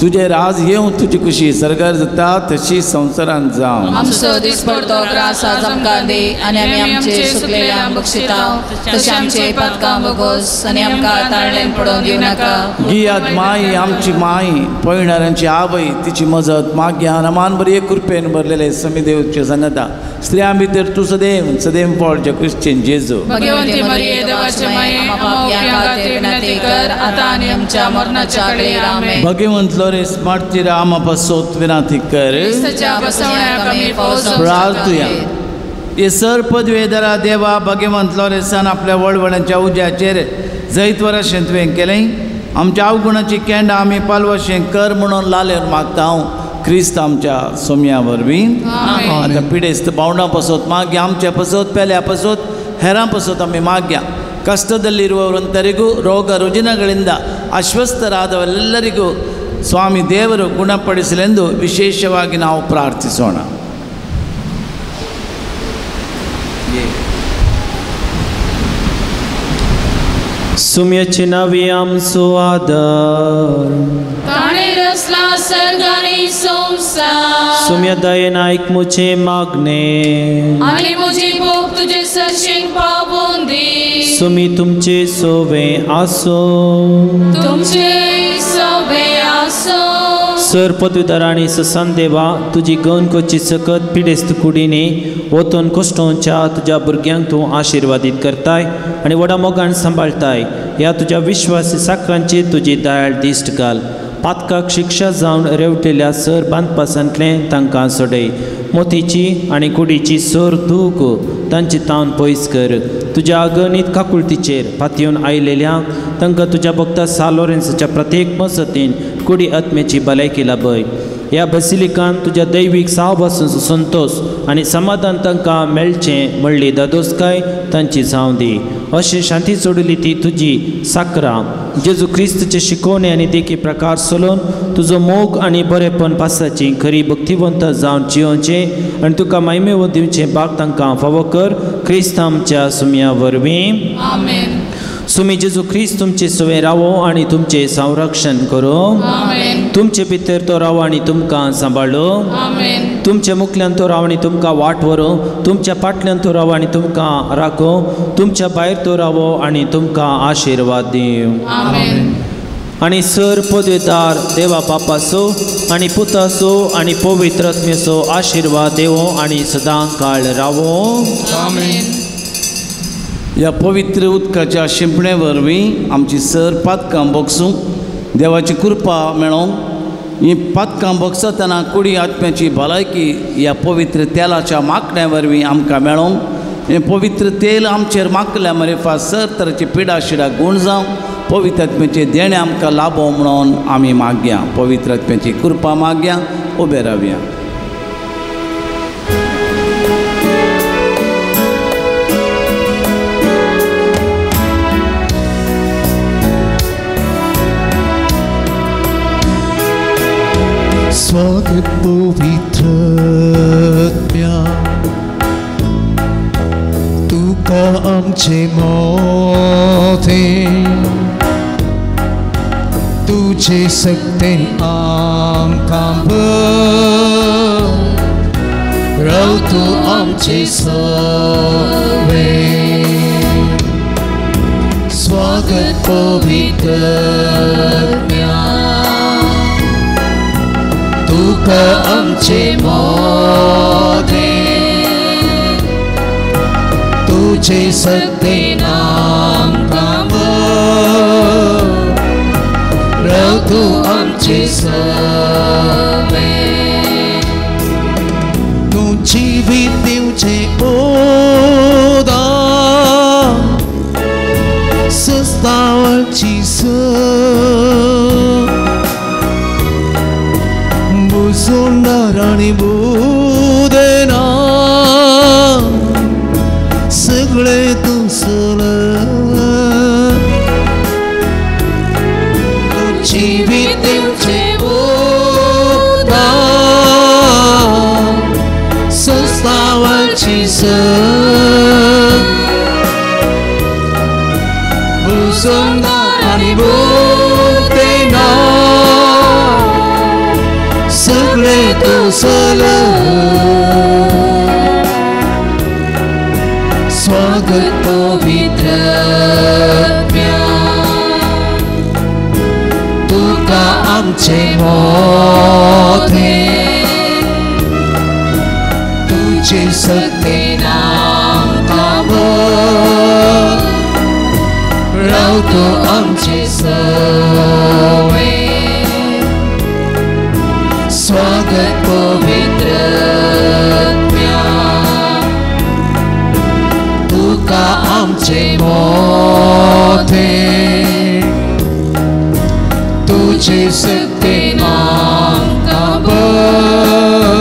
Speaker 10: तुजें राज येवं, तुजी खुशी सरकार जाता तशी संवसारांत जावं.
Speaker 6: आमचो दिसपडतो ग्रास आज आमकां दी आनी आमी आमचे सुकलेल्या बक्षितां तशें आमचे पातकां बोगोस आनी आमकां ताळ्ळेन पडोवन दिवं नाका.
Speaker 10: गियात माई आमची माई, पळणाऱ्यांची आवय, तिची मजत माग्या मान बरी कृपेन भरलेले समी देवचे संगता, स्त्रियां भितर तूं सदैव सदैव फळचे क्रिश्चन जेजू.
Speaker 6: भगवंती मरिये देवाचे माये, आमच्या खातीर विनंती कर आतां आनी आमच्या मरणाच्या वेळेर. आमेन.
Speaker 10: भगवंत लोरेस मार्तीर आमा पासत विनंती कर. प्रार्थुया. हे सर पदवेदारा देवा, भगवंत लोरेसान आपल्या वळवळांच्या उज्याचेर जैतवर अशें तुवें केलें. आमच्या अवगुणाची केंडां आमी पालवशें कर म्हणून लालेर मागता हांव क्रिस्त आमच्या सोम्या वरवीं. आतां पिडेस्त भावंडां पासत मागया, आमच्या पासत, पेल्या पासत, हेरां पासत आमी मागया. ಕಷ್ಟದಲ್ಲಿರುವವರಂತರಿಗೂ ರೋಗ ರುಜಿನಗಳಿಂದ ಅಸ್ವಸ್ಥರಾದವರೆಲ್ಲರಿಗೂ ಸ್ವಾಮಿ ದೇವರು ಗುಣಪಡಿಸಲೆಂದು ವಿಶೇಷವಾಗಿ ನಾವು ಪ್ರಾರ್ಥಿಸೋಣ.
Speaker 2: सुम्याचे नावे आमचो आदार,
Speaker 6: ताणें रचला सर्ग आनी संवसार.
Speaker 2: सुम्या दयेन आयक म्हजें मागणें
Speaker 6: आनी म्हजी भोग तुजे सरशीन पावोवन दी.
Speaker 2: सुमी तुमचे सोवे आसूं,
Speaker 6: तुमचे सोवे आसूं.
Speaker 2: सर पदवीधर आनी ससान देवा, तुजी गण कोची सकत पिडेस्त कुडीनी वतून कश्टोंच्या तुज्या भुरग्यांक तूं आशिर्वादीत करताय आनी व्हडा मोगान सांबाळटाय. ह्या तुज्या विश्वासी साकरांची तुजी दयाळ दिश्ट घाल. पातकाक शिक्षा जावन रेवटेल्या सर बांदपासांतलें तांकां सोडय. मोतीची आनी कुडीची सर दूख तांची तावन पयस कर. तुज्या अगणीत काकुळतीचेर पातयेवन आयलेल्या तांकां तुज्या भक्ता सा लोरेन्साच्या प्रत्येक मजतीन कुडी आत्म्याची भलायकी लाभय. ह्या बसिलिकान तुज्या दैवीक साहबासून संतोश आनी समाधान तांकां मेळचें म्हणली दादोसकाय तांची जावं दी. अशी शांती जोडली ती तुजी साकरां जेजू क्रिस्तचे शिकवणे आनी देखी प्रकार सोलोवन तुजो मोग आनी बरेपण पासाची खरी भक्तिवंत जावन जियोवचें आनी तुका मायमेव दिवचें बाग तांकां फावो कर. क्रिस्त आमच्या सुम्या वरवीं.
Speaker 6: आमेन.
Speaker 2: सुमी जेजू क्रिस्त तुमचे सुवें रावो आनी तुमचें संरक्षण करूं। तुमचे भितर तो रावो आनी तुमकां सांबाळो। तुमच्या मुखल्यान तो राव आनी तुमकां वाट व्हरूं। तुमच्या पाटल्यान तो रावो आनी तुमकां राखो। तुमच्या भायर तो रावो आनी तुमकां आशिर्वाद दिवं। आनी सर पदवेदार देवा बापाचो आनी पुताचो आनी पवित्र आत्म्याचो आशिर्वाद देवो आनी सदां काळ रावो।
Speaker 10: ह्या पवित्र उदकाच्या शिंपणे वरवीं आमची सर पातकां बोगसूंक देवाची कृपा मेळोवंक ही पातकां बोगसतना कुडी आत्म्याची भलायकी ह्या पवित्र तेलाच्या माकड्या वरवीं आमकां मेळोवंक हें पवित्र तेल आमचेर माकल्या मरेफा सर तरेची पिडा शिडा गूण जावं पवित्र आत्म्याचें देणें आमकां लाभो म्हणून आमी मागया। पवित्र आत्म्याची कृपा मागया। उबे रावया।
Speaker 3: स्वागत पवित्र आत्म्या तुका आमचे मोते तुझे सक्तेन आमकां भर राव तूं आमचे सवे। स्वागत पवित्र आत्म्या तुका आमचे मोदे तुझे सक्तेन आमकां भर राव तूं आमचे सवे। तूं जिवीत दिवचें ओदा सस्तावची स बुसोंडार आनी बुदेना सगळें तूं सले। तूं जिवीत दिवचें ओदा सस्तावची स बुसोंडार आनी बुदेना सगळें तूं सले। स्वागत पवित्र आत्म्या तुका आमचे मोते तुझे सक्तेन आमकां भर राव तूं आमचे सवे। स्वागत पवित्र आत्म्या तुका आमचे मोते तुझे सक्तेन आमकां भर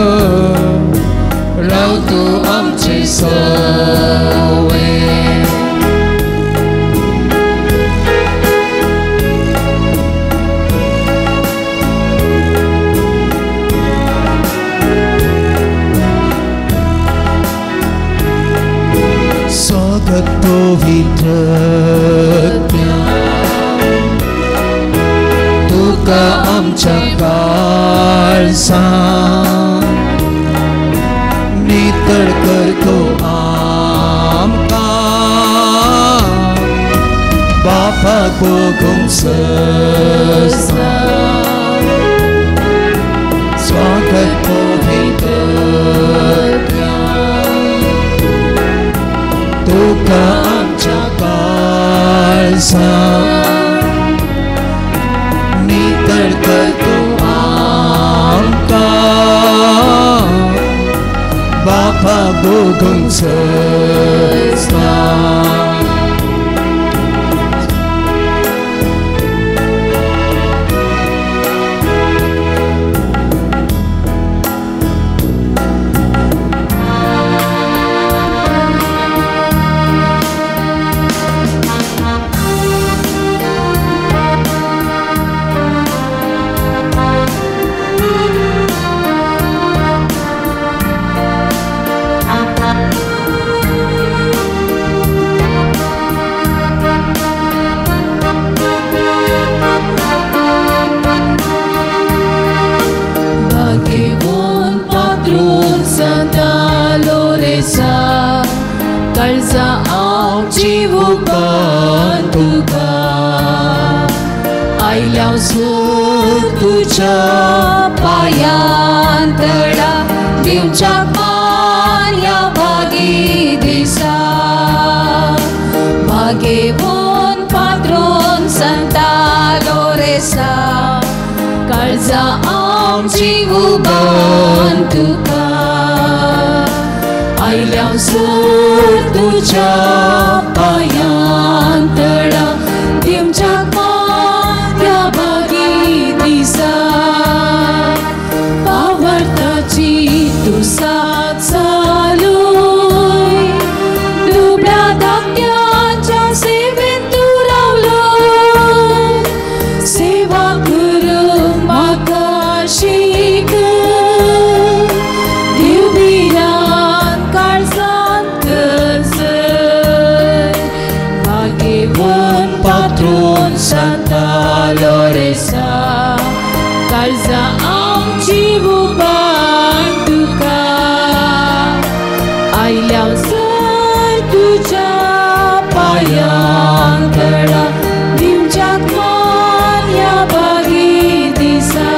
Speaker 3: राव तूं आमचे सवे। स्वागत पवित्र आत्म्या तुका आमच्या काळजांत नितळ करतो आमकां बापाक भोगूंक सस्ता। स्वागत पवित्र आत्म्या तुका आमच्या काळजांत नितळ करतो आमकां बापाक भोगूंक सस्ता।
Speaker 9: आमची उबान तुका आयल्या सूर तुज्या पांयां तळा दिवच्या मान ह्या भागी दिसा भागेवन पात्रोन संता लोरेसा काळजा आमची उबान तुका आयल्या सूर तुज्या पांयां तळा दिवच्या मान ह्या भागी दिसा पावर्ताची तूं साथ चालूय दुबळ्या धाकट्यांच्या सेवेन तूं रावलो सेवा करूंक म्हाका शीक दिव भिरांत काळजांत कसय भागेवन पात्रोन सांता लोरेसा काळजा आमची उबान तुका आयल्या सर तुज्या पांयां तळा दिवच्याक मान ह्या भागी दिसा.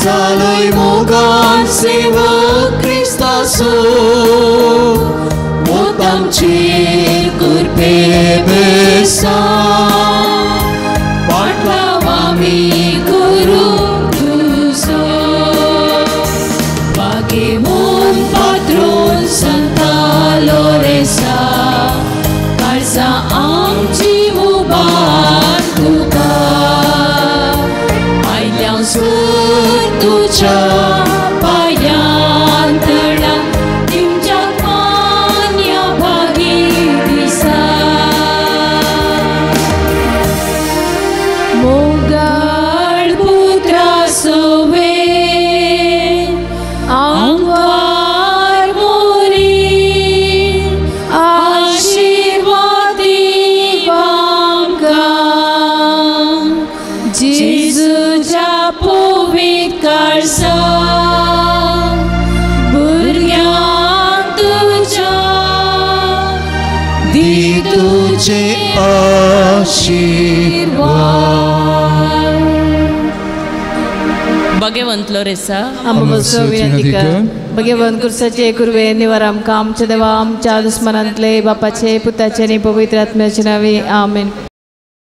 Speaker 3: जालोय मोगान सेवक क्रिस्ताचो मोत आमचेर कृपे बेसा
Speaker 9: पाटलाव आमी करूंक तुजो भागेवन पात्रोन संता लोरेसा काळजा आमची उबान तुका आयल्या सूर तुज्या पांयां तळा दिवच्याक मान ह्या भागी दिसा. मोगाळ पुत्रा सोवे आमकार मोरी आशिर्वादी आमकां जेजूच्या पवित्र काळजा भुरग्यांक तुज्या
Speaker 3: दी तुजे आशिर्वाद.
Speaker 6: भगवंत लोरेसा आमचो विनंती कर. भगवंत कुर्साचे कुर्वे निवार आमकां आमच्या देवा आमच्या दुस्मनांतले बापाचे पुताचे आनी पवित्र आत्म्याचे नांवे आमेन.